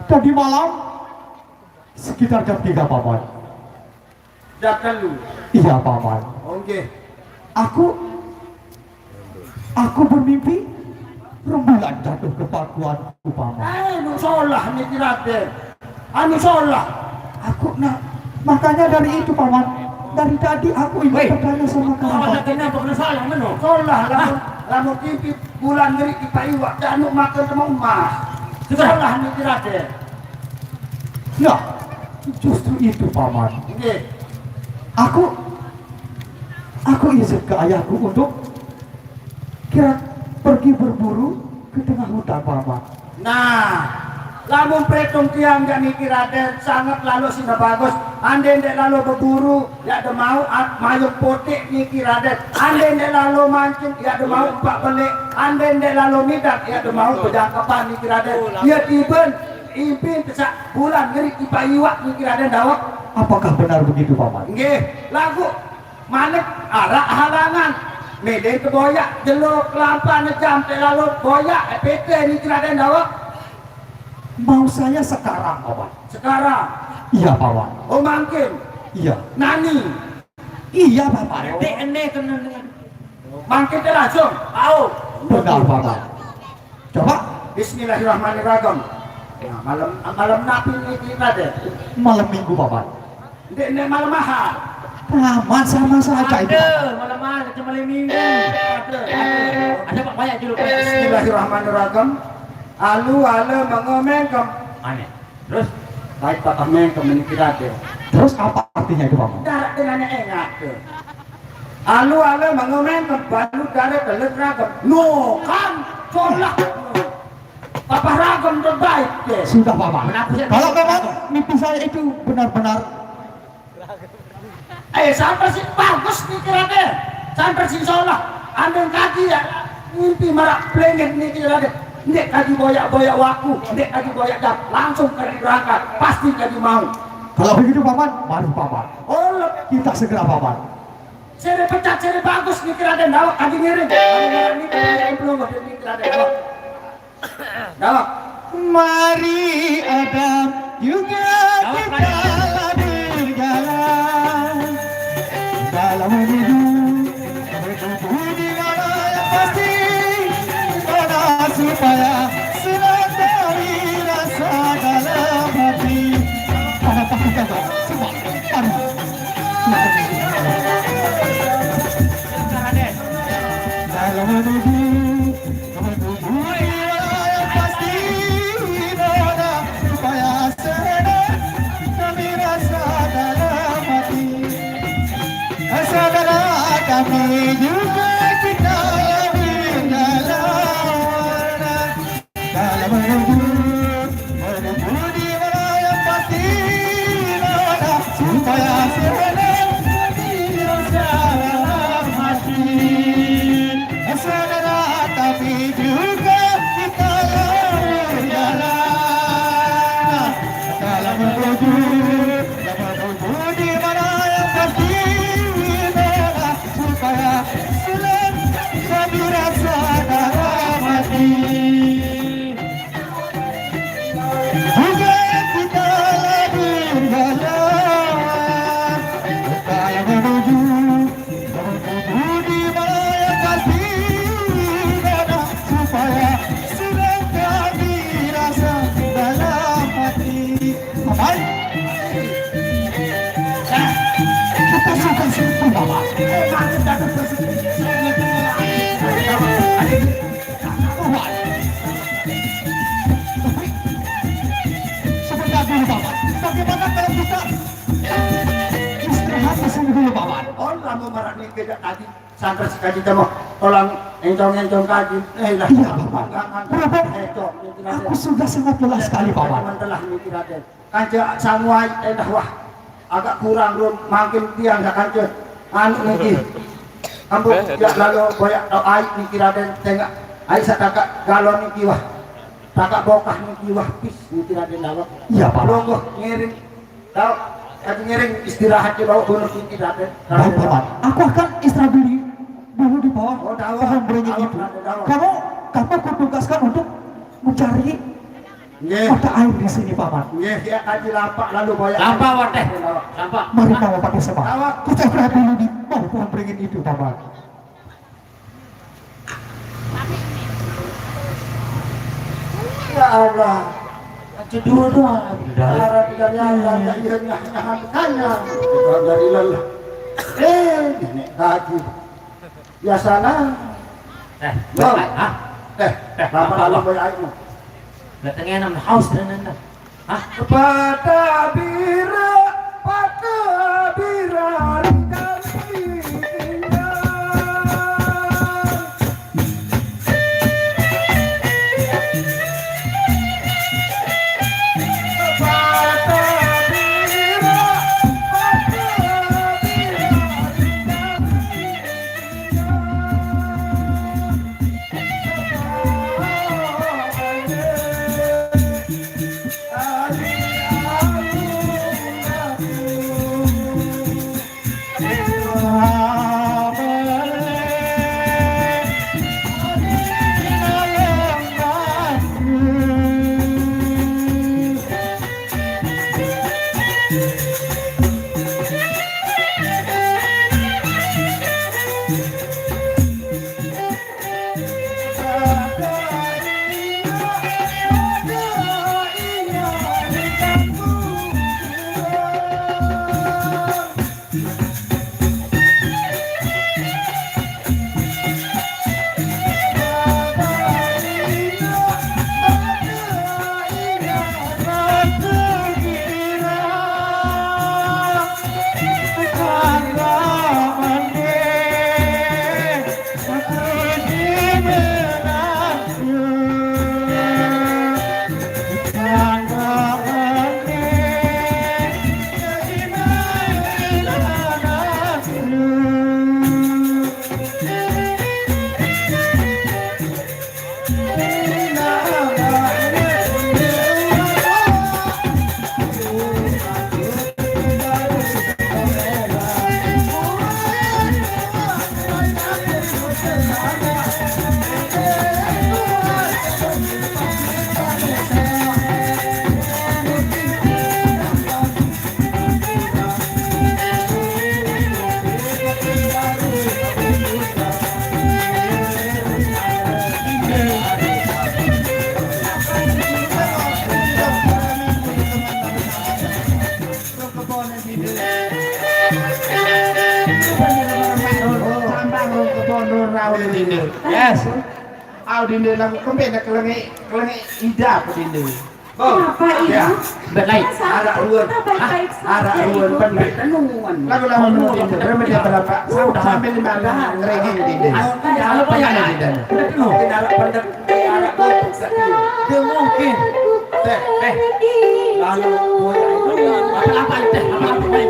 Tadi malam sekitar jam tiga, Paman. Jam telu. Iya, Paman. Oh, nggih. Aku Aku bermimpi rembulan jatuh ke pakuanku, Paman. Eh, nu solah niki Raden. Anu solah. Aku nak, makanya dari itu, Paman. Dari tadi aku ingin bertanya sama kamu, Paman. Kenapa kena salah meno? Solah lah. Lamun kimpi bulan ngeri tipaiwak, januk makan temu emas. Sudah lah niki Raden. Nah, justru itu, Paman. Nggih. Aku, aku izin ke ayahku untuk kira pergi berburu ke tengah hutan, Paman. Nah, lamun pretung tiang jak niki Raden, sangat lalu sida bagus. Ande ndek lalu berburu, yak de mau at mayung potik niki Raden. Ande ndek lalu mancing, yak de mau empak belik. Ande ndek lalu midak, yak de mau pejangkepan niki Raden. Iya tiben, impin tesak bulan ngeri tipaiwak niki Raden dawek. Apakah benar begitu, Paman? Nggih, lagu manik arak halangan. Mele ke boyak, jelo kelampa nejam te lalu boyak, eh, pete niki Raden dawek. Mau saya sekarang, Paman. Sekarang? Iya, Paman. Oh, mangkin? Iya. Nani? Iya, Paman. Dek ene kena dengan. Mangkin te langsung. Au. Benar, Paman. Coba. Bismillahirrahmanirrahim. Nah, malam, malam napi niki Raden? Malam minggu, Paman. Ndek, ndek malam Ahad. Paman, sama saja itu. Ada, malam Ahad, cuma malam minggu. Ada, ada. Ada, Pak, banyak julukan. Bismillahirrahmanirrahim. Alu ale mengemengkem. Aneh. Terus? Baik, Papa mengkem ini tidak ada. Terus apa artinya itu, Paman? Darat dengannya enak tuh. Alu ale mengemengkem, balu darat telet ragam. No, kan? Colah. Papa ragam terbaik deh. Sudah, Paman. Kalau memang mimpi saya itu benar-benar Eh, sampai sing bagus niki Raden. Sampai sing solah. Andeng kaji ya, mimpi marak pelengit niki Raden. Ndek kaji boyak-boyak waku, ndek kaji boyak jam. Langsung kaji berangkat, pasti kaji mau. Kalau begitu, Paman, mari, Paman. Oh, le- Kita segera, Paman. Sere pecat, sere bagus niki Raden. Dawak kaji ngiring. Kaji ngiring niki Raden. Dawak. Dawak. Mari Adam juga kita lah berjalan dalam hidup, menuju di mana yang pasti, mana supaya senang dari rasa dalam hati. Pada pasti kata, coba, mari. Dalam hidup, menuju di mana yang pasti, mana supaya senang dari rasa dalam hati. Saudara kami juga kita berjalan dalam hidup, menuju di mana yang pasti, mana supaya senang dari rasa dalam hati. Saudara kami juga kita berjalan dalam hidup, menuju di mana yang pasti, supaya senang kami rasa dalam hati. Juga kita lagi berjalan, kita yang menuju, menuju di mana yang pasti, supaya senang kami rasa dalam hati. Bapak. Kita suka sini, Bapak. Bapak. Sebentar dulu, Bapak. Bagaimana kalau kita istirahat di sini dulu, Bapak? Oh, lama marah nih, beda tadi. Sampai sekali temu orang encong-encong kaji. Eh, lah. Iya, Bapak. Berapa? Encong. Aku sudah sangat lelah sekali, Bapak. Telah nih, tidak ada. Kanca sangu ai endah wah. Agak kurang rum mangkin tiang dak kanca. Anu niki. Ambo yak lalu boyak tau ai niki Raden tengak. Ai satagak galon niki wah. Tagak bokah niki wah pis niki Raden dawek. Iya, Pak. Longgoh ngiring. Dawek, aku ngiring istirahat di bawah gunung niki Raden. Baik, Paman. Aku akan istirahat dulu, dulu di bawah pohon beringin itu. Kamu, kamu kutugaskan untuk mencari Nggih. Mata air di sini, Paman. Nggih, ya kaji lapak lalu boyak. Lapak, Pak, teh. Lapak. Mari, Paman, pakai sebab. Lapak. Kita istirahat dulu di bawah pohon beringin itu, Paman. Ya Allah. Kaji dulu doang. Darah tidak nyala, tak iya nyah, nyah, makanya. Kita dari lelah. Eh, nenek kaji. Biasalah. Eh, Bang. Baik, ah. Eh, eh, apa, apa, apa? Baik, ah. Lah, tengah enam haus dan nanda. Hah? Pada bira, pada bira kami tinggal. Yes. Au dinde lang kembe nak kelenge, kelenge ida apa dinde? Oh, kenapa, ya. Ibu? Baik. Perasaan arak ruan. Kita baik-baik saja, arak ruan, ibu. Benar. Lagu-lagu ruan dinde. Berapa dia berapa? Sampai, sampai lima dah ngerengeng dinde. Ah, iya, apa ya? Dinde. Benar. Mungkin arak pendek, arak ruan. Dia mungkin. Teh, teh. Lalu, apa-apa, teh, apa-apa, teh.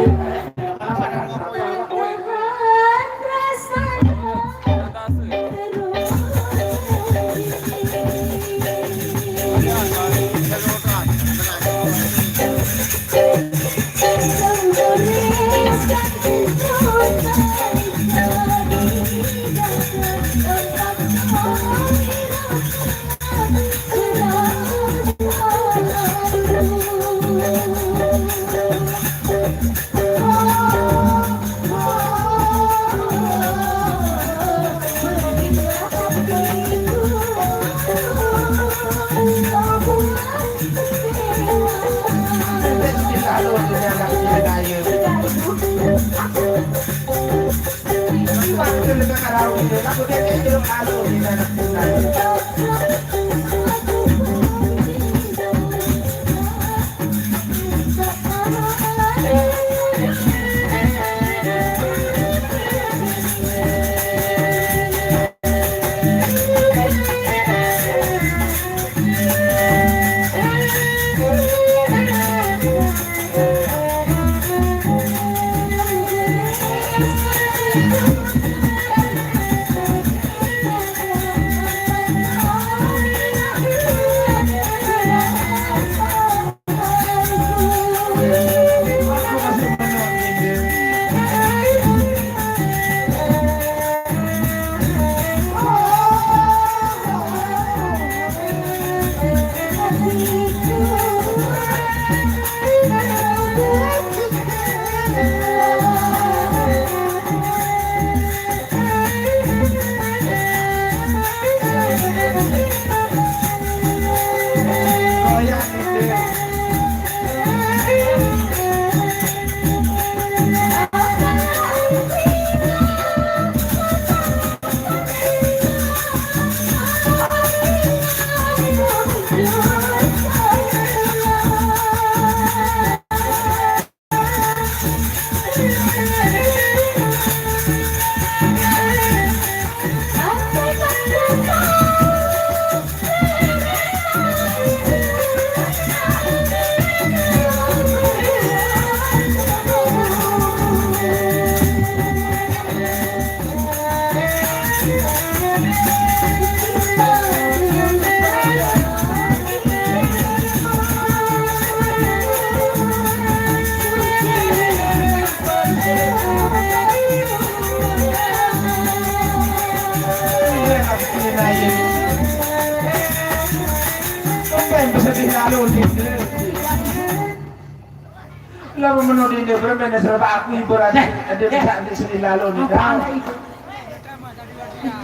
Lah, menurut ini bermain serba aku hiburan. Ada bisa di sini lalu nih, dah.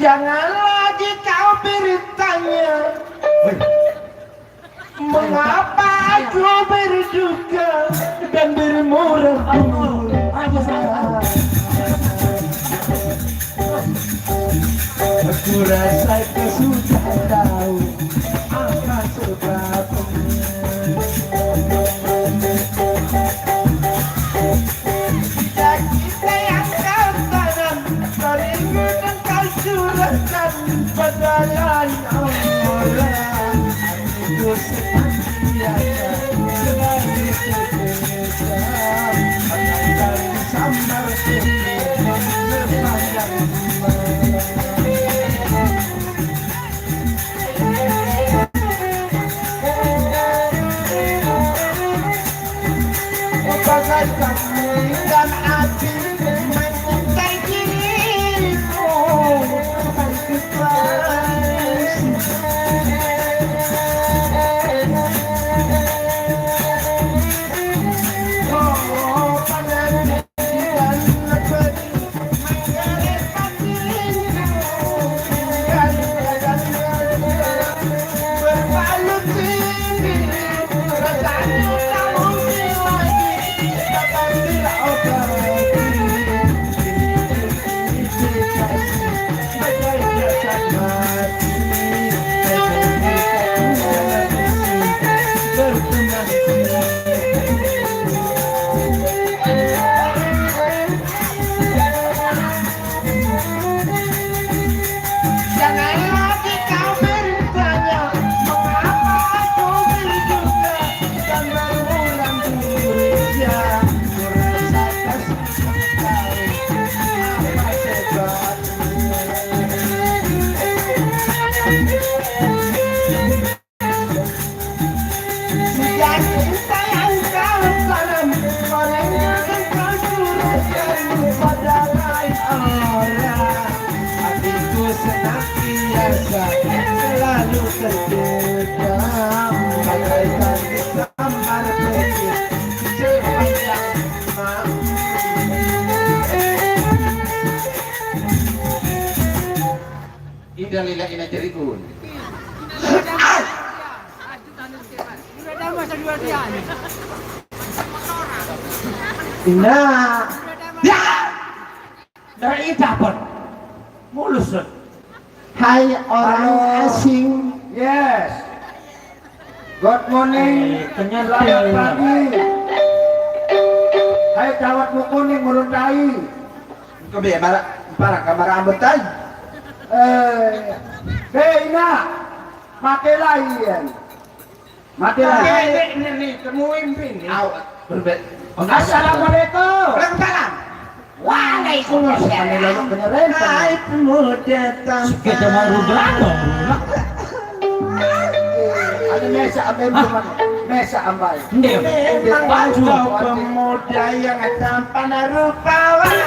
Jangan lagi kau bertanya, mengapa aku berduka dan bermurah budi? Aku rasa kau sudah tahu apa sebabnya. Kita yang kau tanam, kau rindukan, kau curahkan pada lain orang. Hatiku setia selalu terpendam, akan samar sepanjang malam. Jangan lagi kau bertanya, mengapa aku berduka dan berbulan durian. Ku rasa kasih kau, apa sebabnya? Indah lila ina jerikun. Nah. Ya. Dari Ita pun. Mulus, Sun. Hai orang asing. Yes. Good morning. Eh, kenyang. Selamat pagi. Hai, kawat mukuni ngurun tai. Kebe mara, para kamara ambetai. Eh, be ina. Mate lain. Mate lain. Ini nih, temuin pin. Au, berbe-, assalamualaikum. Waalaikumsalam. Waalaikumsalam. Hai pemuda tampan. Kita mau rubah dong. Ada mesa ambil mana? Mesa ambil. Memang kau pemuda yang tampan rupawan.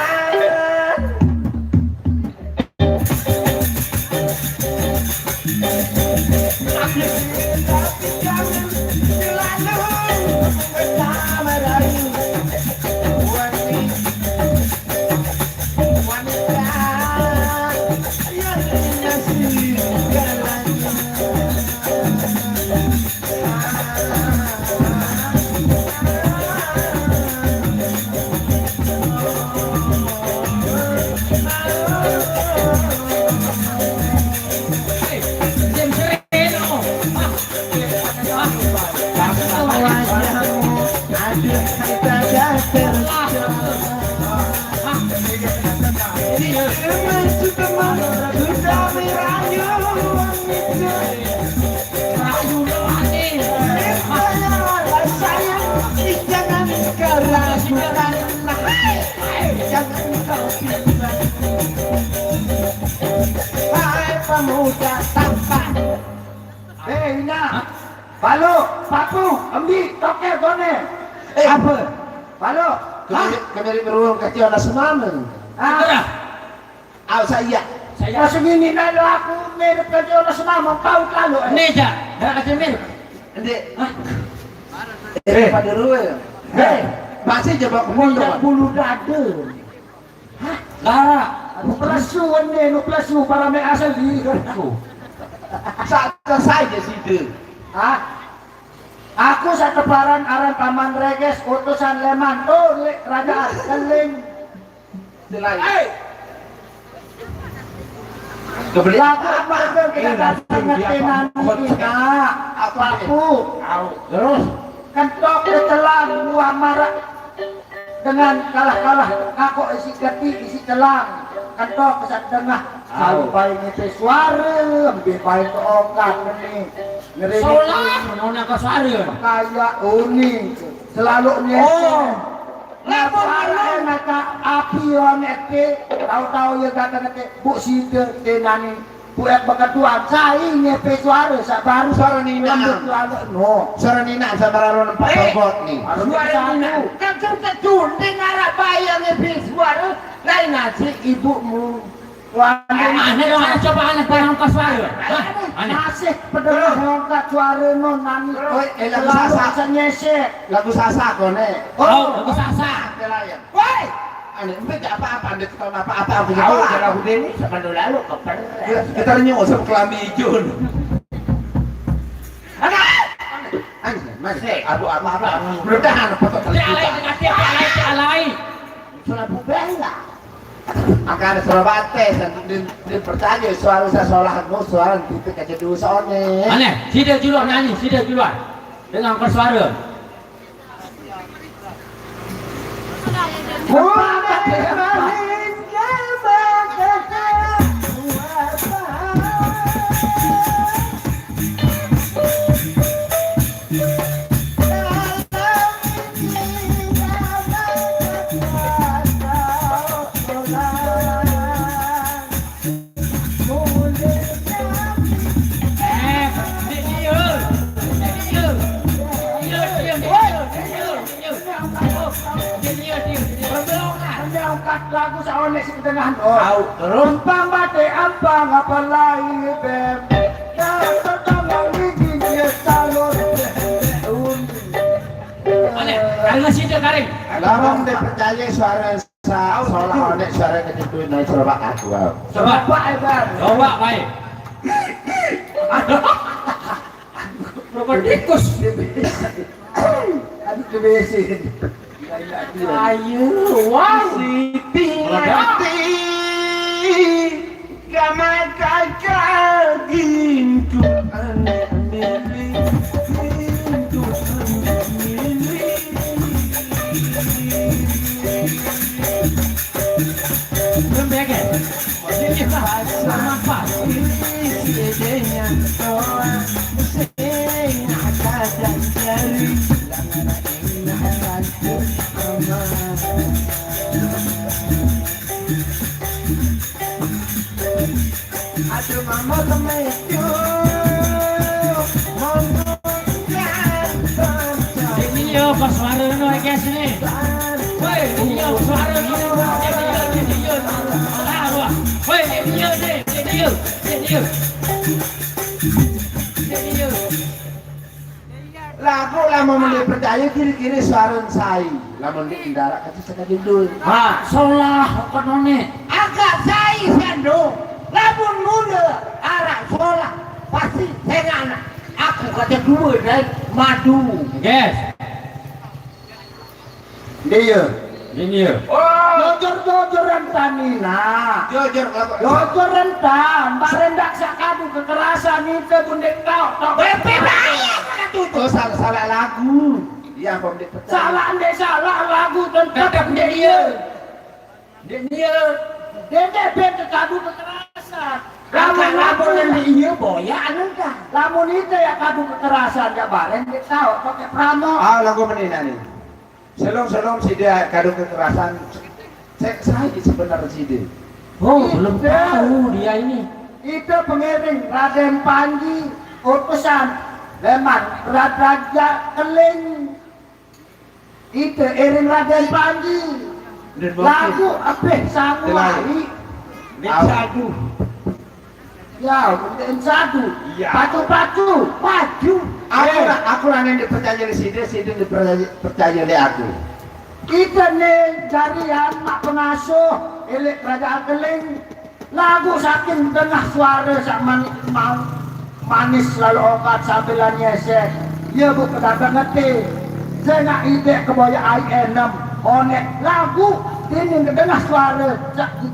Hai pemuda tampan. Eh, Ina. Hah? Palu, papu, embi, tokel, gone. Eh. Apa? Palu. Kami, hah? Kami beruang kaki anak semana. Ah. Segera. Aw, saya. Saya. Masuk ini, nah, lo aku mirip kerja orang semua, mau paut lalu, eh. Ini, Jak. Dah kerja mirip. Ndeq. Hah? Eh, eh, pada rue. Eh, masih coba ngomong, minyak bulu dada. Hah? Lah, nu plesu wene, nu plesu para me asal di. Aku. Sa-, selesai je side. Hah? Aku sateparan aran Paman Reges, utusan Leman. Oh, le-, kerajaan Keling. Selain. Hei! Kebelet. Lagu apa itu? Kita eh, datang ngerti nanti kita. Apa? Terus? Kentok kecelang buah marak dengan kalah-kalah ngakok isi geti, isi celang. Kentok kesak tengah. Au. Sampai ngipi suara, lebih baik ke okat ini. Ngeri. Solah, menona ke suara. Kayak uni. Selalu nyesek. Oh. Lamun araq endah api oneq te, tau-tau ye dateng te, Buk side tenani, Buk ek beketuan, sai ngepe suare saq baruq. Suare ninaq. Lembut laloq no. Suare ninaq saq maraq aron empat. Eh, togok ni. Suare ninaq. Kan saq tejunding araq bayang ngepe suare, lain nasiq ibuqmu. Wah, aneh dong, aneh, coba aneh, barang pas suara. Hah? Aneh. Masih pedengah ongkat suara no nangis. Oi, eh, lagu Sasak. Senyesek. Lagu Sasak, konek. Oh, lagu Sasak. Woi! Aneh, embe gak apa-apa, aneh ketahuan apa-apa, aku tahu. Tahu, udah lagu ini, sama dulu lalu, keper. Ya, kita nyusul kelambi ijo. Aneh, aneh, aneh. Sik. Aduh, apa-apa. Mudah-mudahan apa kok. Dia alai, dia alai, dia alai. Sudah bubar lah. Angkane Surabate, din, din percaye suare saq solah no suare titik aja dosane. Aneh, side juluan nyanyi, side juluan. Dengan bersuara. Angkat lagu saq oneq siq tengah no. Au, terus? Empang bateq ampang apalai bem. Dah pertama gigi dia salon. Aneh, karena side karing. Lamun ndeq percaye suare saq solah oneq suare ketentuin naik serobak aku, au. Serobak. Serobak, eh, Bang. Serobak, baik. Rokok tikus. Aduh, kebesin. Ayo, wah. Siti. Mati. Kama kaka gintu ane mili, gintu ane mili. Lembeke. Ini pas, sama pas. Ini sidenya toa. Sing ada jari. Aduh, mama kemecu. Ini yo, pas suara no, guys, nih. Woi, ini yo, suara no. Ini yo, ini yo. Ah, wah. Woi, ini yo, nih. Ini yo, ini yo. Ini yo. Laguq lamun ndeq percaye kiri-kiri suaren sai. Lamun ndeq ndaraq kance saq jendul. Ha, solah kenone. Agak sai sendo. Lamun mule araq solah, pasti sengaq aku kate due dait madu. Yes. Ndeq ye? Ndeq ye. Oh. Jujur-jujuran tanina. Jujur apa? Jujuran tan, bareng ndak saq kadu kekerasan nike pun ndeq tao, tao. Bepe bae kagak tutup. Oh, salah, salah lagu. Iya, kok ndeq pecah. Salah ndeq salah lagu tetep ndeq ye. Ndeq ye. Ndeq ben kadu kekerasan. Lamun lagu ndeq ye, boyaq endah. Lamun ite yaq kadu kekerasan, yaq bareng ndeq tao, pakai pramo. Ah, lagu menina ni. Selong-selong side kadu kekerasan, cek sai sebenar side. Oh, belum tahu dia ini. Ite pengiring Raden Panji, utusan Leman, Ra-, Raja Keling. Ite iring Raden Panji. Lagu Apeh Sangu Ai. Ndeq sadu. Ya, ndeq sadu. Iya. Pacu-pacu, pacu. Aku, eh, aku ra ndeq percaye leq side, side ndeq percaye, percaye leq aku. Ite ne jarian maq pengasuh eleq Kerajaan Keling. Laguq saking dengah suare saq man-, ma-, manis lalo ongkat sambilan nyesek, ie buq kedateng ete. Sengaq ideq keboyaq aiq enem, oneq. Laguq dening kedengah suare saq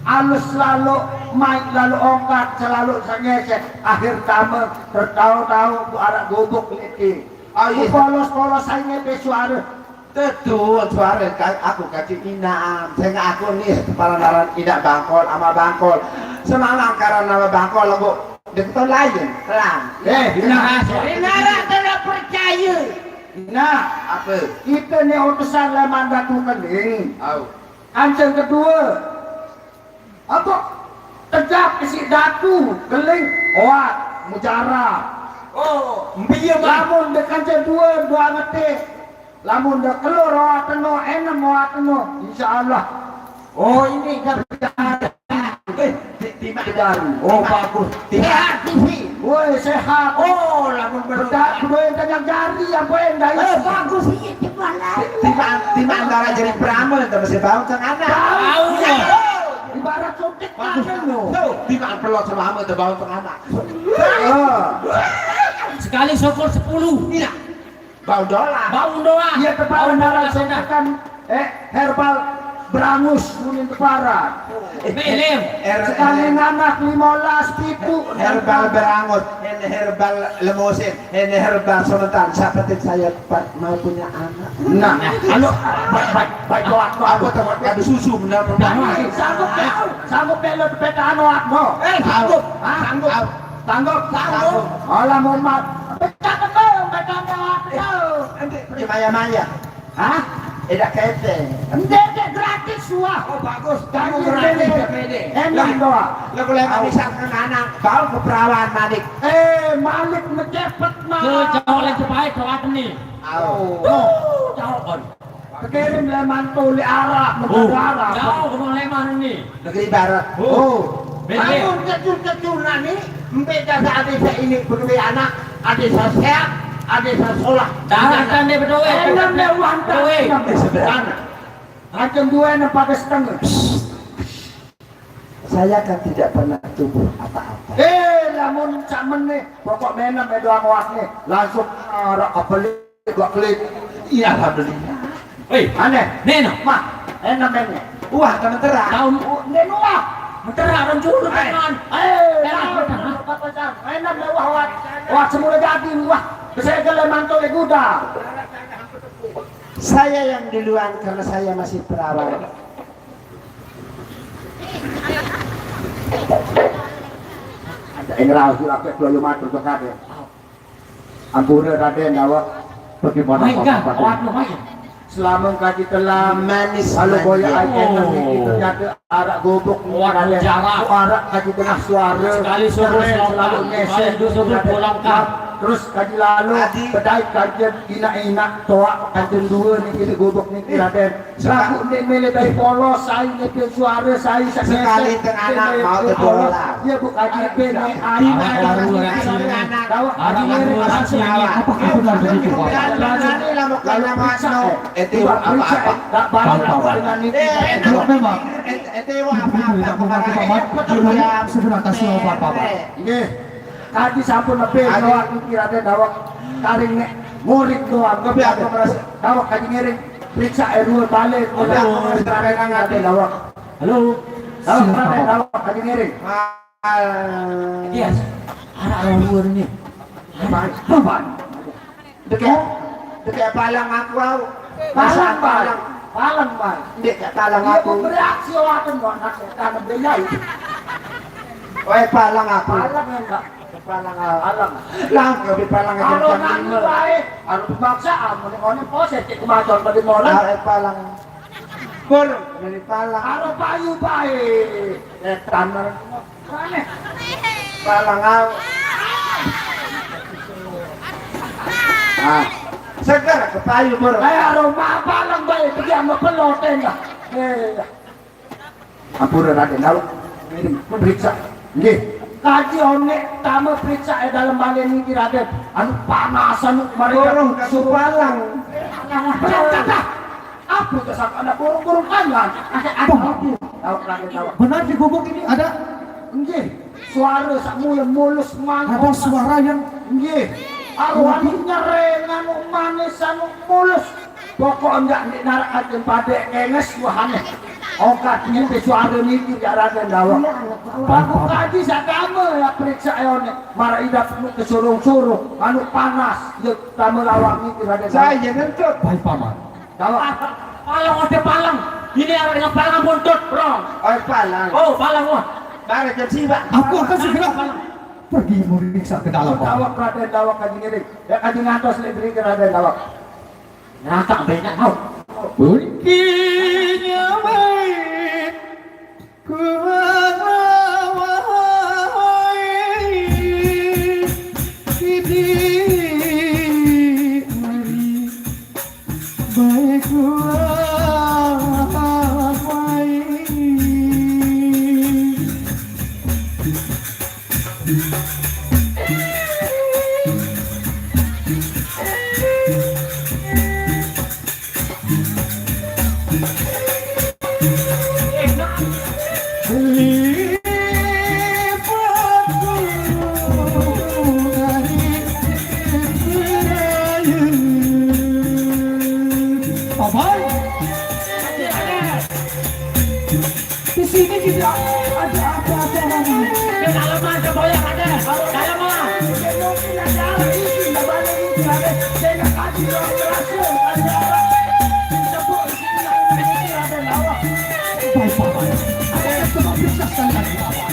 alus lalo, maiq lalo ongkat, selalu saq nyesek, ahir tame, tertao-tao, buq araq gubuk leq ete. Aiq polos-polos sai ngepe suare. Tetu suare ka-, aku kadu inaqan, sengaq aku ni teparan aran Inaq Bangkol, Amaq Bangkol. Semamang karan Amaq Bangkol, laguq deketon lain, kelam. Eh, nah, araq tanda percaye. Nah, ape? Ite ni utusan leman Datu Keling. Au. Kancen kedue. Apa? Tejap isiq Datu Keling, oat, mujara. Oh, mbe ie, Bang? Lamun de kancen due, due ngete. Lamun de kelor oatno, enem oatno, insyaallah. Oh, ini kan eh, ti-, timaq jari. Oh, bagus. Timaq. Sehat, Sisi. Woi, sehat. Oh, lamun bedak, bedoe tanyang jari, apa endah isi? Eh, bagus, iya, coba lah. Timaq, timaq antara jari peramal, entah masih bau tengah anak. Bau. Bau. Ibarat suntik. Bagus. Tuh, timaq pelot selama itu bau tengah anak. Oh. Sekali syukur sepuluh. Iya. Bau doang. Bau doang. Iya, teparan. Bau doang, suntikan, eh, herbal berangus, kuning teparan. Milim. Her-, sekali nganak lima belas, pitu, herbal berangus, ini herbal lemosin, ini herbal sementan. Siapa tuh saya pa-, mau punya anak? Nah, anu, baik, baik, baik, doang, doang. Apa tuh, ada susu, benar, benar. Sanggup, sanggup, sanggup, bela, beda, anu, anu. Eh, sanggup. Hah? Sanggup. Sanggup? Sanggup. Alah, Muhammad. Pecah kembang, pecah kembang. Ente percaya maya-maya. Hah? Edak kete. Ente, ente gratis, wah. Oh, bagus. Kamu gratis, ya, pede. Enak doang. Lah, kalau emang bisa ke anak, bau ke perawan, Malik. Eh, Malik ngecepet, Mak. Ke jauh lain sepae, jauh apa nih? Au. Tuh, jauh, kon. Tekirim leman tuli Arab, oh, negeri Arab. Jauh ke leman ini. Negeri Barat. Oh. Oh. Beda. Lamun kecil-kecil nani, mbe jasa ade saq ini bedoe anak, ade saq sehat, ade saq solah. Darah tande bedoe. Enem deh, wah, bedoe. Enem deh, sederhana. Macem due, enem pade setengah. Saya kan tidak pernah tumbuh apa-apa. Eh, lamun cak meneh, pokok menem doang wah nih, langsung araq kepeli. Dua klik. Iya, alhamdulillah. Hei, aneh. Neno. Mah, enak, enak. Wah, temen terang. Taun, oh, neno, wah. Mentera orang julu, eh, teman. Eh, enak, taun, enak. Enak, wah, wah. Wah, semula jadi, wah. Bisa gele mantul di gudang. Saya yang duluan karena saya masih perawan. Ada yang ragu, apa, keluar matur ke kade. Ampure Raden, awak bagaimana? Baik, Pak, Pak, Pak, Pak. Awak no, baik. Selama kaji telah manis, kalau boya manis. Aja nang, oh, niki ternyata araq gobok niki, Raden. Jarak. Kok araq kaji tengah suara. Sekali suruh keren, selalu, selalu ngesek, kali dua suruh Raden. Pulang, Kak. Terus kaji lalu, adi, bedait kaji inak-inak, toaq kaji dua niki gobok niki, Raden. Laguq ndeq mele bait polos, sai ndeq suare, sai sekali tenganak mauq tebolas. Ye, Bu Kaji, bene ai. Dawek Kaji ngiring. Apa kebetulan begitu, Pak? Lalu periksa, eh. Coba periksa, eh. Ndak baik dengan ini. Kalau memang begitu, tidak mengaku, Pak Mat, belum segera kasih obat, Pak Mat. Nggih. Kaji sampun nepi, Raden, dawek. Karing nek murid doang, tapi aku merasa dawek Kaji ngiring. Periksa R W balik. Tapi aku merasa pegangan, Raden, dawek. Halo. Dawek, silakan, Raden, Pak. Dawek Kaji ngiring. Ah. Yes. Araq orang luar ni. Apaan? Apaan? Dekeq, dekeq palang aku, au. Palang, Bang. Palang, Bang. Ndeq, palang aku. Iya, bereaksi, wah, kan, Bang, nak setan, Bang, ya. Weh, palang aku. Palang, ya, Bang. Palang aku. Palang. Lah, lebih palang aja. Kalau jam nangis lima. Bae, harus dipaksa, amun ngono proses cek kemajuan pada molen. Ah, eh, palang. Pur, dari palang. Kalau payu bae. Setan, Bang. Palang au. Ah, seger kepayu, Bro. Eh, aroma palang bae, pergi sama pelot, endah. Eh. Ampura, Raden, dawek. Ini periksa. Nggih. Kaji onek tame periksa e dalem bale niki, Raden. Anu panas, anu mare. Burung kasupalang. Alah, alah, alah. Apa tu sangka anak burung-burung kan, kan? Ada, ada. Tahu, Raden, tahu. Benar di gubuk ini ada. Nggih. Suara sak mulus, mulus, mangkok. Ada suara yang. Nggih. Arwah nyereng, anu manis, anu mulus. Pokok ndak ndik narak ajen padek kenges buahane. Okat nyepe suara niki jak Raden Dawak. Aku kaji sak tame ya periksa eone. Mara idap nu kesurung-surung, anu panas, ya tame lawang niki Raden Dawak. Saya ngentut. Baik, Paman. Dawak. Palang, ada palang. Ini ada dengan palang buntut, bro. Oh, palang. Oh, palang, wah. Barang jam sibak. Aku akan segera pergi memeriksa ke dalam, Paman. Dawak, Raden Dawak, kaji ngiring. Ya, kaji ngantos lek beri ke Raden Dawak. Neraka banyak tau. Mungkin nyamai kuat mawai. Sidik mari baik kuat mawai. Bye-bye. Di sini tidak ada apa-apa lagi. Di dalaman semboyan ada. Dalaman. Mungkin ada arah ini, nggak banyak ini, ada. Saya nggak kasih orang berhasil, ada arah. Disebut di sini, ada nyawa. Baik, Paman. Ada yang coba periksa sekali lagi, Paman.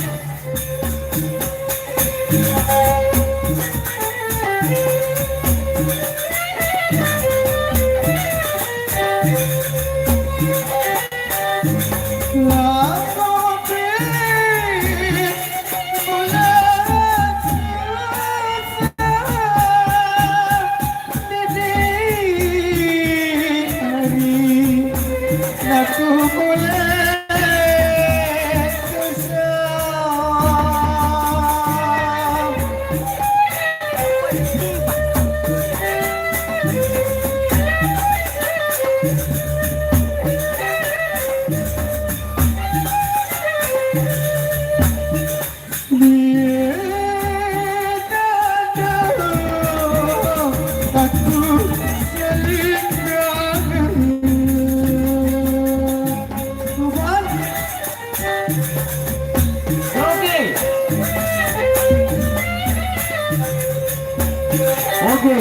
Oke.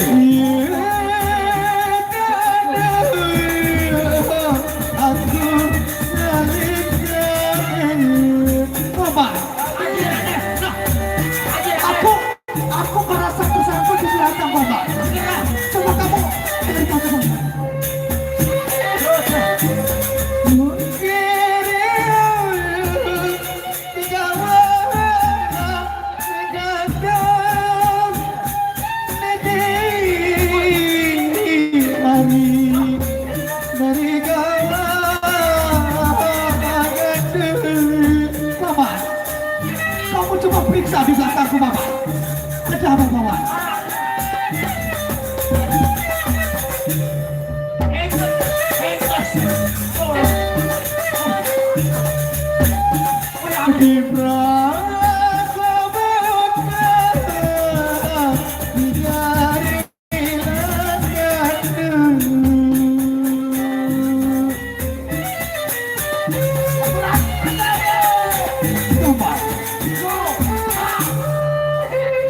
Oke. Coba. Aku, aku merasa tersangkut di belakang, Bapak. Coba kamu dari belakang. Bapak, kamu coba periksa di belakangku, Bapak. Ada apa, Bapak?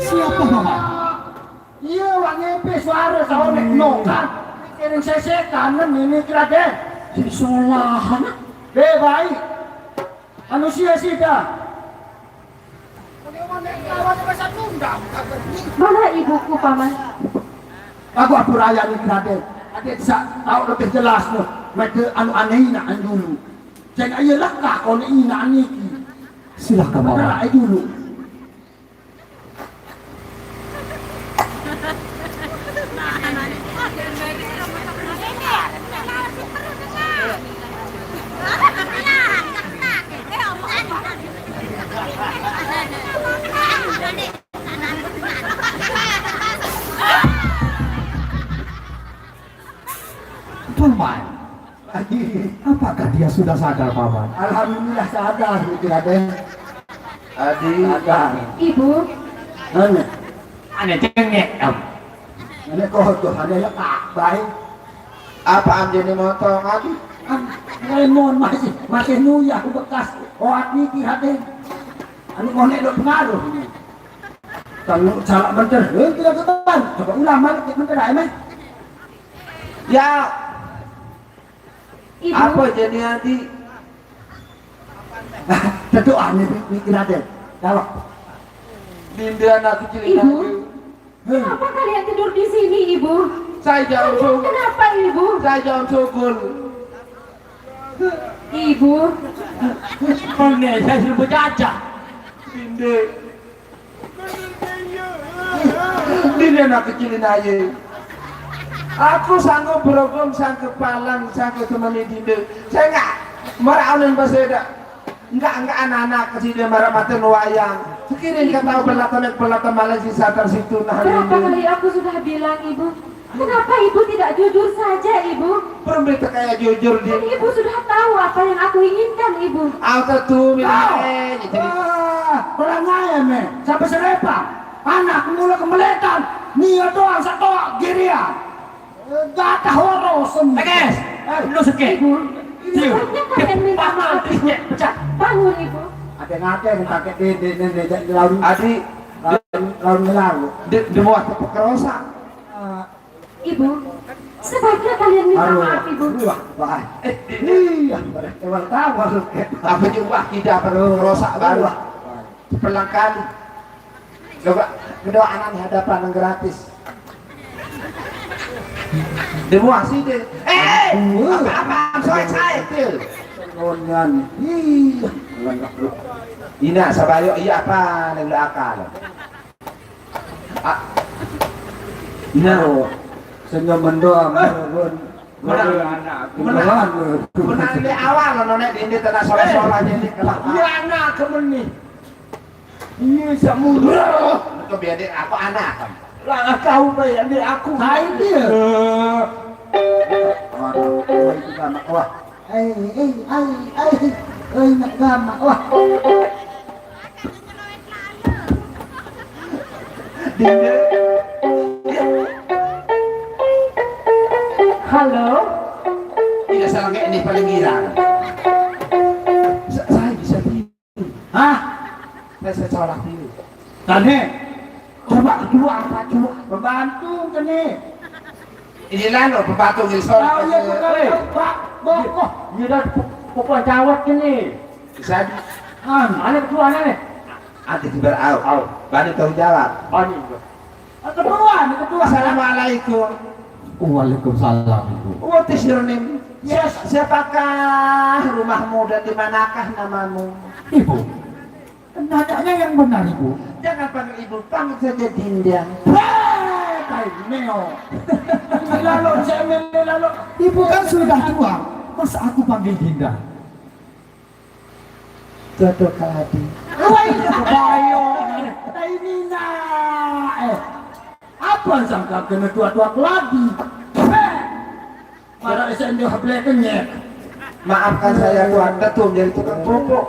Siapa, Bapak? Iya, wak ngepe suara saonek no kan. Mikirin sesetan kan ini kira deh. Jadi sekolahan. Be baik. Manusia sih dah. Mana ibuku, Paman? Aku atur ayah ni kira deh. Adik bisa tahu lebih jelas no. Mereka anu aneh nak dulu. Jangan ayo lah kak kau ni nak niki. Silakan, Paman. Benar dulu. Apakah dia sudah sadar, Paman? Alhamdulillah sadar, Gusti Raden. Adi. Sadar. Ibu. Mana? Ane cengek, Om. Mana kau tuh, ada ya tak baik. Apa am jadi motong, Adi? Am, Raymond masih, masih nuyah bekas oat niki, Raden. Anu konek lo pengaruh ini. Kalau salah bentar, eh, tidak tekan. Coba ulang balik, bentar, ayo, meh. Ya, Ibu. Apa jadi, Adi? Tentu aneh, mikir ada. Jawab. Dinda anak kecil. Ibu, ini. Kenapa kalian tidur di sini, Ibu? Saya jangan sogol. Kenapa, Ibu? Saya jangan sogol. Ibu. Mana saya sudah berjajah. Dinda. Dinda anak kecil ini aja. Aku sanggup berogong, sanggup palang, sanggup temani Dinda. Saya enggak meraunin paseda. Enggak, enggak anak-anak ke sini marah mata wayang. Sekiring kata belakang, belakang malah si sadar situ nah. Berapa kali aku sudah bilang, Ibu? Kenapa Ibu tidak jujur saja, Ibu? Perempuan itu kayak jujur, Din. Kan Ibu sudah tahu apa yang aku inginkan, Ibu. Aku tuh bilang, eh, gitu. Ah, kurang aja, men. Sampai serepa. Anak mula kemeletan. Nia doang satu girian. Eh, gata horo sem. Eh, guys. Eh, lu sakit. Ibu, sebaiknya kalian minta maaf, Ibu. Pecah. Bangun, Ibu. Ada ngake yang pakai dede, dede, dede, lalu. Adi, lalu, lalu, lalu. Di, di bawah tepuk kerosa. Ah, Ibu, sebaiknya kalian minta maaf, Ibu. Wah, wah. Eh, iya, pada keluar tawa lu. Apa juga kita perlu rosak baru. Wah. Pelangkali. Coba kedua anak hadapan yang gratis. Demoasi deh. Eh, apa-apa, soal saya, Til. Nonyan. Iya. Ina sabayo iya apa yang akal. Ah. Nah, senyum mendong, eh, pun. Menang. Menang. Menang. Menang di awal, nonek di ini tengah sola-sola, eh, jadi kelak. Iya, anak kemeni. Iya, samudra. Itu biar dia, aku anak. Lah, kau bayar dia aku. Hai dia. Eh. Waduh, oh, itu anak. Wah. Eh, eh, ai, ai, eh, nak gamak. Wah. Dinda. Halo. Tidak salah kayak ini paling girang. Sa-, saya bisa tidur. Hah? Saya, saya salah tidur. Tadi, coba kedua apa coba? Pembantu kene. Ini lah lo, pembantu ini soal. Oh, iya, betul. Eh, Pak, Boko. Iya, dah, pokok jawab kene. Bisa di-, ah, anak kedua, anak nih. Ada di berau. Au. Bani tahu jawab. Bani. Ah, kedua, ini kedua. Assalamualaikum. Waalaikumsalam, Ibu. What is your name? Yes. Siap-, siapakah rumahmu dan di manakah namamu? Ibu, nanyanya yang benar, Ibu. Jangan panggil Ibu, panggil saja Dinda. Hei, tai neo. Lalu, saya milih lalu. Ibu kan sudah tua, masa aku panggil Dinda? Jodoh keladi. Wah, ini kebayo. Nah, ini nah. Eh, apa sangka kena tua-tua keladi? Hei. Para S M D hablek kenyek. Maafkan saya, Tuan, ketum jadi tukang pupuk.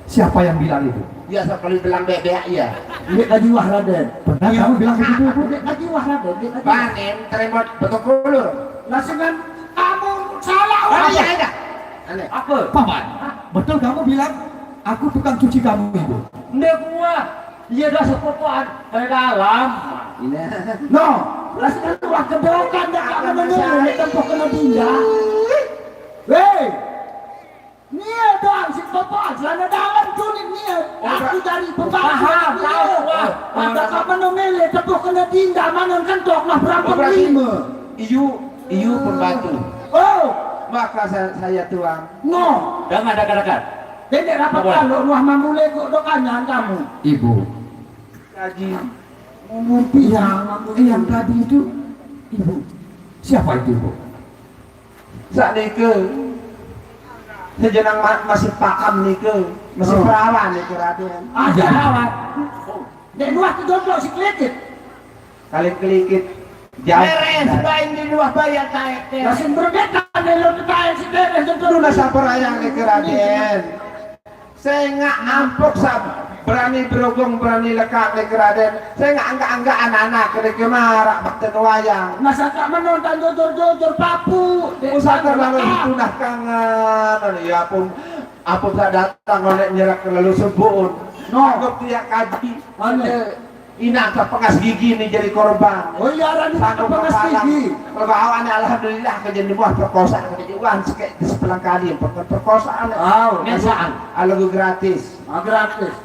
Siapa yang bilang itu? Ya, sekali bilang bebek, ya. Ini kaji wah, Raden. Pernah kamu bilang begitu, Ibu? Ini kaji wah, Raden. Ini kaji wah. Panen, terima betul kulur. Langsung kan kamu salah. Oh, iya, iya. Aneh. Apa? Paman, betul kamu bilang aku tukang cuci kamu, Ibu? Ndak gua. Iya, dah sepopoan dari dalam. Ini. No, langsung kan wah kedokan dah kamu menurun, tempuh kena pindah. Hei. Nia doang si popoan, celana dalam tulit nia. Oh, aku dari pembantu. Paham, tahu, wah. Maka kamu memilih tempuh kena pindah, mana kentok lah berapa lima. Iyu, iyu pembantu. Oh. Maka saya, saya tuang. No. Jangan dekat-dekat. Dedek rapat kalau ruah mamule kok dokannya kamu. Ibu. Kaji. Mumpi yang, yang tadi itu, Ibu. Siapa itu, Ibu? Sak nike. Sejenang ma-, masih paham nike. Masih perawan nike, Raden. Ah, perawan. Dek luah tu jodoh si kelekit. Kali kelekit. Beres bae di luah bayar taek teh. Lah sing berdekan lo taek si beres itu. Lu nasa perayang ni ke Raden. Sengak ampuk sa berani berogong, berani lekak ni ke Raden. Sengak anggak-anggak anak-anak ke deke marak bakten wayang. Nasa tak menonton jujur-jujur papu. Usah terlalu ditunah kangen. Ya pun, apa tak datang oleh nyerak terlalu sebut. No. Anggap dia kaji. Mana? Ina ke pengas gigi ni jadi korban. Oh iya, ada di pengas gigi. Kalau awak ni alhamdulillah ke jadi buah perkosaan, ke jadi wan sikit di sepelang kali, bukan perkosaan. Aw, mesaan. Lagu gratis. Ah, gratis.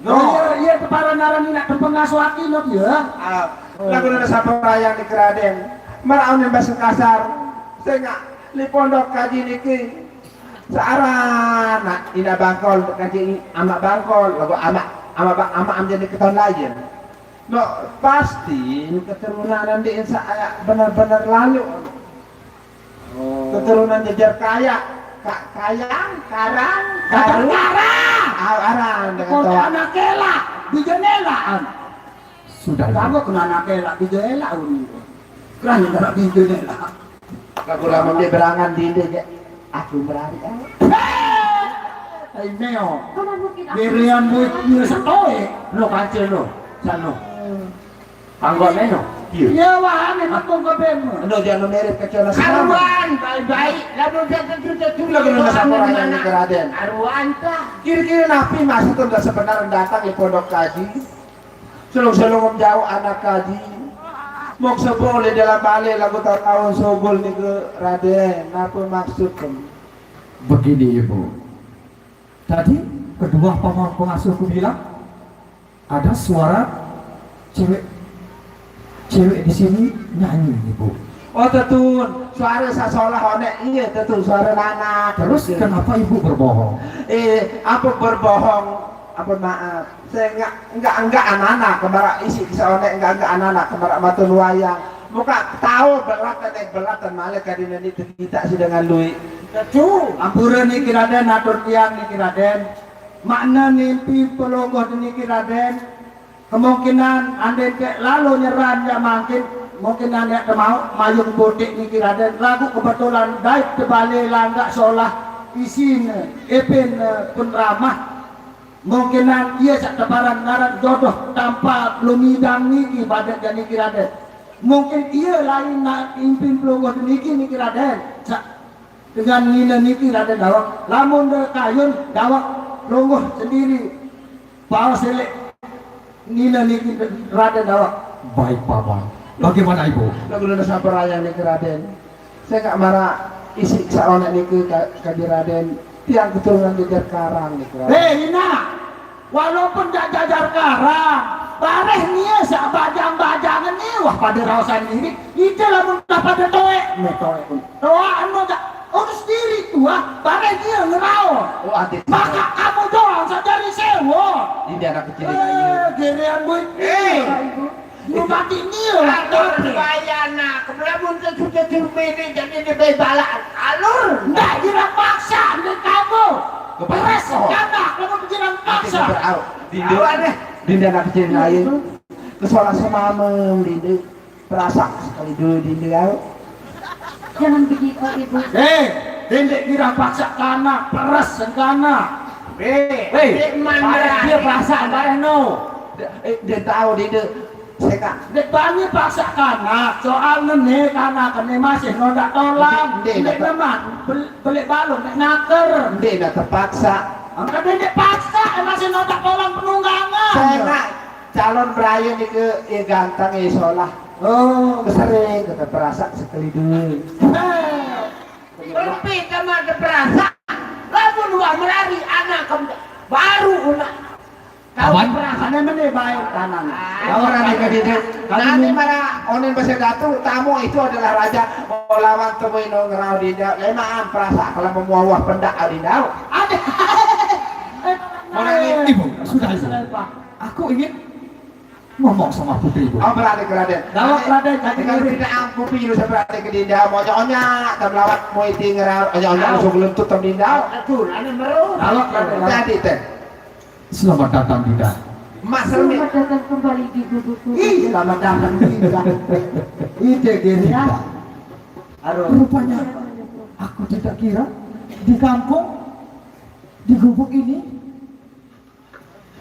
No. Oh iya, iya, tu para naran ni nak pengas waki no dia. Ah, lagu nana sapa rayang di keraden. Maraun yang bahasa kasar. Sengak li pondok kaji niki. Searana ina bangkol kaji amak bangkol, lagu amak, amak ba-, amak am jadi keton lain. No, pasti keturunan nanti insa aya benar-benar lalu. Oh. Keturunan jejer kaya, ka-, kayang, karang, karu, karang. Aw, arang dengan toa. Anak elak, bijen elak, an. Sudah. Kamu kena anak elak, bijen elak, uni. Kerana elak, bijen elak. Kaku lamun di berangan dinde je. Aku berari, ah. Ai meo. Dirian buit ni setoe. Lo kancil lo. Sano. Panggon eno. Iya. Iya, wah, ane mapung ke bemo. Eno dia no mirip ke celana selama. Aruan, baik-baik. Lalu dia tentu tentu. Lagu nana sapa rayang ni keraden. Aruan ta. Kira-kira napi maksud udah sebenarnya datang di pondok kaji? Selung-selung jauh anak kaji. Mok sebole dalam bale lagu tahun sogol ni ke raden. Apa maksud kamu? Begini, Ibu. Tadi kedua pama-, pengasuhku bilang ada suara cewek, cewek di sini nyanyi, Ibu. Oh, tetun, suara sasolah onek, iya, tetun, suara anak. Terus kenapa Ibu berbohong? Eh, apa berbohong? Apa maaf? Saya enggak, enggak, enggak anak-anak, kemara isi kisah onek, enggak, enggak anak-anak, kemara matun wayang. Muka tahu belat, naik belat, dan malah kadina ni kita si dengan lui. Tetu. Ampura niki raden, atur tiang niki raden. Makna mimpi pelonggoh niki raden. Kemungkinan andai ke lalu nyeran ya mangkin, kemungkinan ya temau mayung botik niki raden. Lagu kebetulan dait tebale langgak solah isin epin pun ramah. Mungkinan ia sak teparan ngaran jodoh tanpa lumidang niki pada niki raden. Mungkin ia lain nak impin pelonggoh niki niki raden. Sa-, dengan ngina niki raden dawak. Lamun de kayun dawak pelonggoh sendiri. Bawa selek ngina niki raden dawak. Baik, Paman. Bagaimana, Ibu? Lagu nana sapa rayang niki raden. Saya enggak marah isi saonek niki ka-, kaji raden. Tiang keturunan jejer karang niki raden. Hei, ina. Walaupun dak jajar karang, bareh nia sak bajang-bajangan ni wah pada raosan diri. Ite lamun dah pada toek, me toek pun. Toa anu dak urus diri tua, bareh nia ngerao. Oh, adik. Maka kamu doang sadari sewa. Ini anak kecil ini. Eh, gerean buit. Eh. Lu mati nia lah. Atur bayana, kebelamun ke sudah turmini jadi di bayi balak. Alur. Ndak kira paksa, ndak kamu. Keberes. Kata, kamu pikiran paksa. Dinda, Dinda anak kecil lain. Kesolah semamem, Dinda. Perasa sekali dulu, Dinda, kau. Jangan begitu, Ibu. Eh, Dinda kira paksa kana, peres kana. Eh, eh, mana dia perasaan bareh no. Eh, dia tahu, Dinda. Seka. Dek bani paksa kanak, soal nene kanak kene masih nodak tolang. Nde, nde, nde, neman, bel-, belik balon, nde naker. Nde, nde terpaksa. Angkat nde paksa, eh, masih nodak tolang penunggangan. Saya nak calon beraye ni ke, eh, ganteng, eh, solah. Oh. Kesering, kita perasa sekali dulu. Eh. Tapi sama ada perasa, lamun wah melari anak kamu baru nak. Awan? Perasaan mana baik tanang. Lawan ada ke dia. Nanti marah onen bahasa datu, tamu itu adalah raja. Lawan temui no ngerau di dia. Lemaan perasa kalau memuah pendak di dau. Ada. Mana ni? Ibu, sudah, Ibu. Aku ingin ngomong sama putri, Ibu. Oh, berarti ke Raden. Dawak Raden, jadi kalau tidak ampupi lu seberarti ke dinda, mau nyonya, tak melawat, mau iti ngerau, nyonya, langsung lentut tam dinda. Betul, ada meru. Dawak Raden. Jadi teh. Selamat datang, Dinda. Mas Remi. Selamat datang kembali di gubukku. Ih, selamat datang juga. Ide gini ya. Aduh. Rupanya aku tidak kira di kampung, di gubuk ini,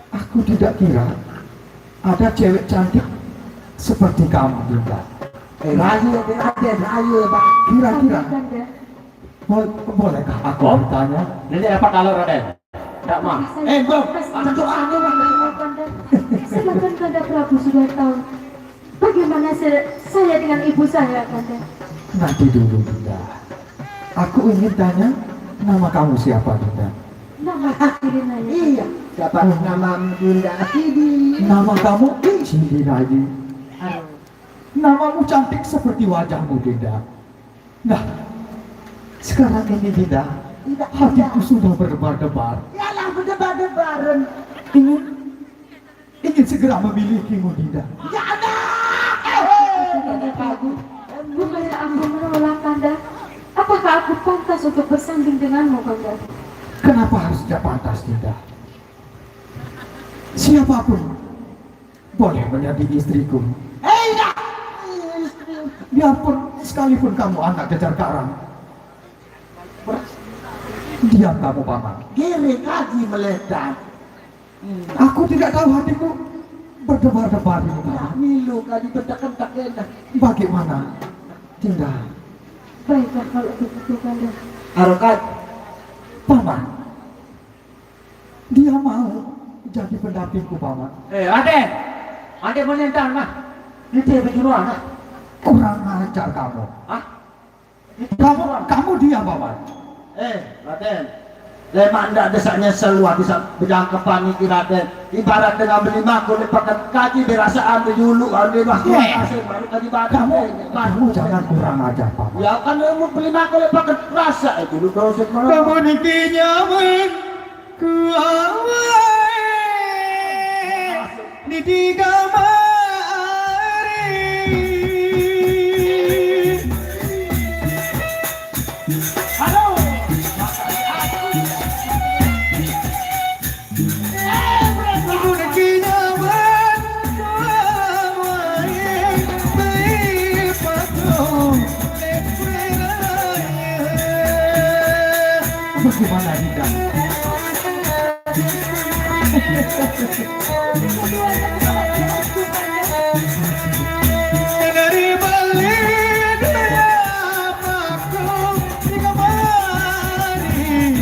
aku tidak kira ada cewek cantik seperti kamu, Dinda. Eh, rayu, Raden, rayu, Pak. Kira-kira, Kanda. Bol-, bolehkah aku bertanya? Ini apa kalau, Raden? Tidak mah. Eh, Bang, ada doa nih, Bang. Kanda. Sedangkan Kanda Prabu sudah tahu bagaimana se-, saya dengan ibu saya, Kanda. Nanti dulu, Dinda. Aku ingin tanya, nama kamu siapa, Dinda? Nama Siti Rinaya. Iya, siapa nama Dinda Siti? Nama kamu Siti Rinaya. Aduh. Namamu cantik seperti wajahmu, Dinda. Nah, sekarang ini, Dinda, Dinda, hatiku sudah berdebar-debar. Yalah, berdebar-debaran. Ingin, ingin segera memilikimu, Dinda. Ya Allah. Eh, eh, eh, eh. Bukannya aku menolak, Kanda. Apakah aku pantas untuk bersanding denganmu, Kanda? Kenapa harus tidak pantas, Dinda? Siapapun boleh menjadi istriku. Eh, iya. Biarpun sekalipun kamu anak Jajar Karang. Diam kamu, Paman. Gere kaji meledak. Hmm. Aku tidak tahu, hatiku berdebar-debar ini, Paman. Ya, milu kaji bedak-bedak enak. Bagaimana, Dinda? Baiklah kalau begitu, Kanda. Arokat. Paman. Dia mau jadi pendampingku, Paman. Eh, Raden. Raden menentang, nah. Ini dia bagaimana? Kurang ajar kamu. Hah? Kamu, kamu diam, Paman. Eh, Raden. Lemak ndak desaknya seluar bisa berjangkepan niki, Raden. Ibarat dengan beli makul lepakan kaji berasaan di dulu, di rumah. Eh, baru kaji badan. Kamu, eh, kamu jangan kurang ajar, Paman. Ya kan, ilmu beli makul lepakan rasa itu dulu terus. Kamu niki nyaman. Kuawai di tiga mari. Halo. Bagaimana, Dinda? Dari balik dia aku di kamari.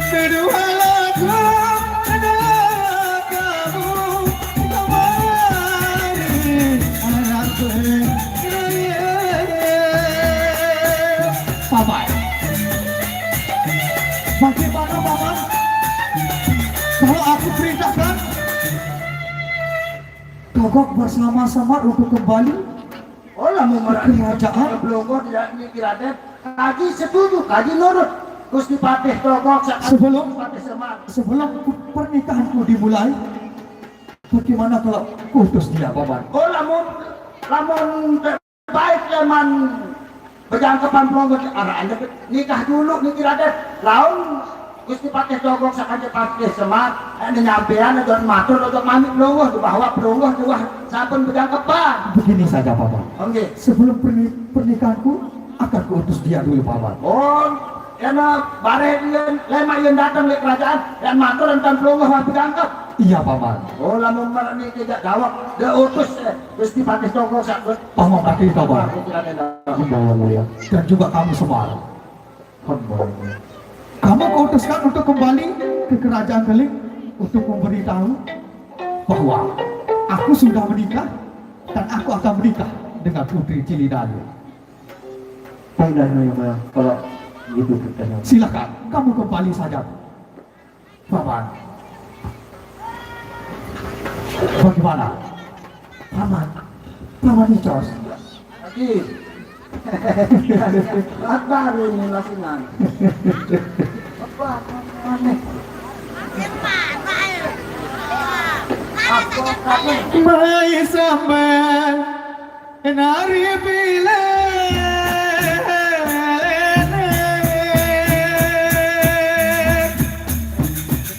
Kedua lagu adalah kamu kembali anak berkaya. Paman. Bagaimana, Paman? Kalau aku perintahkan Togok bersama Semar untuk kembali. Oh, lamun merasa kerajaan. Pelungguh tidak mikir, Raden. Kaji setuju, kaji nurut. Gusti Patih Togok, sebelum, Gusti Patih Semar. Sebelum pernikahanku dimulai, bagaimana kalau kutus dia, Paman? Oh, lamun, lamun baik leman bejangkepan pelungguh, arah anda nikah dulu niki, Raden. Laun Gusti Patih Togok sakanja Patih Semar, eh, nyampean aja matur aja mami pelungguh bahwa pelungguh tuah sampun bejangkepan. Begini saja, Paman. Nggih. Sebelum perni-, pernikahanku akan kuutus dia dulu, Paman. Oh, karena bareh dia lemak yang datang di kerajaan dan matur tentang pelungguh bejangkep. Iya, Paman. Oh, lamun marani tidak jawab, dia utus, eh, Gusti Patih Tonggo sakit. Paman Patih Tonggo. Aku tidak ada. Membawa mulia. Dan juga kamu Semar. Membawa mulia. Kamu kuutuskan untuk kembali ke Kerajaan Keling untuk memberitahu bahwa aku sudah menikah dan aku akan menikah dengan Putri Cilidayu. Baiklah, Nyonya, kalau gitu ceritanya. Silakan, kamu kembali saja. Paman. Bagaimana? Paman. Paman Icos. Lagi. Sabar ini lasingan. Apa, apa, aneh? Apa, apa? Mai sampean nari pilih.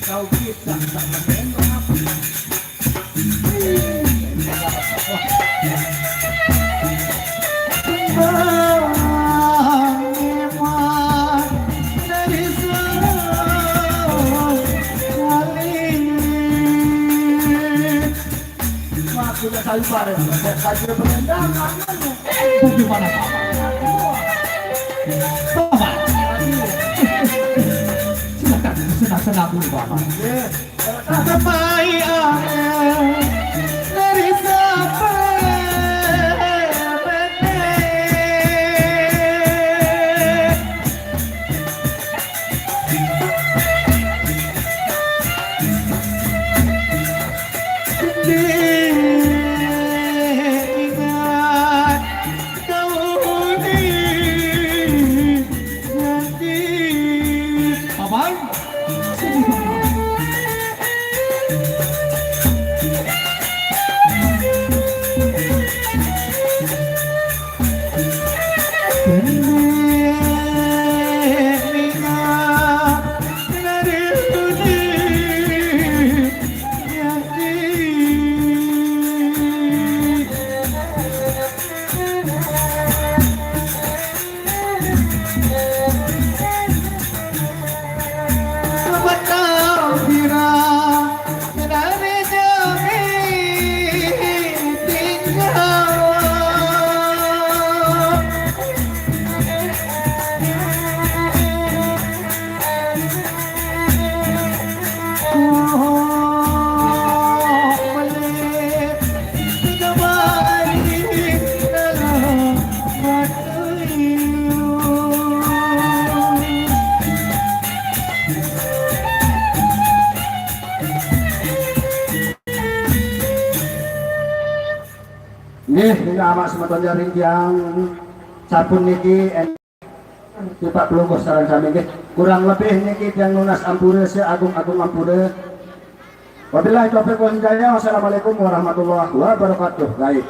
Kau bisa tak menembak. Wah, sudah sabar ya. Saya saja berendang, bagaimana, Paman? Paman. Silakan, senang-senang dulu, Paman. Sampai akhir dari sampai. Paman, sini, Paman. Nggih, nika amak semeton jaring tiang sampun niki. Tipak pelungguh sareng sami nggih. Kurang lebih niki tiang nunas ampura, seagung-agung ampura. Wabillahi taufiq wal hidayah. Wassalamualaikum warahmatullahi wabarakatuh. Baik.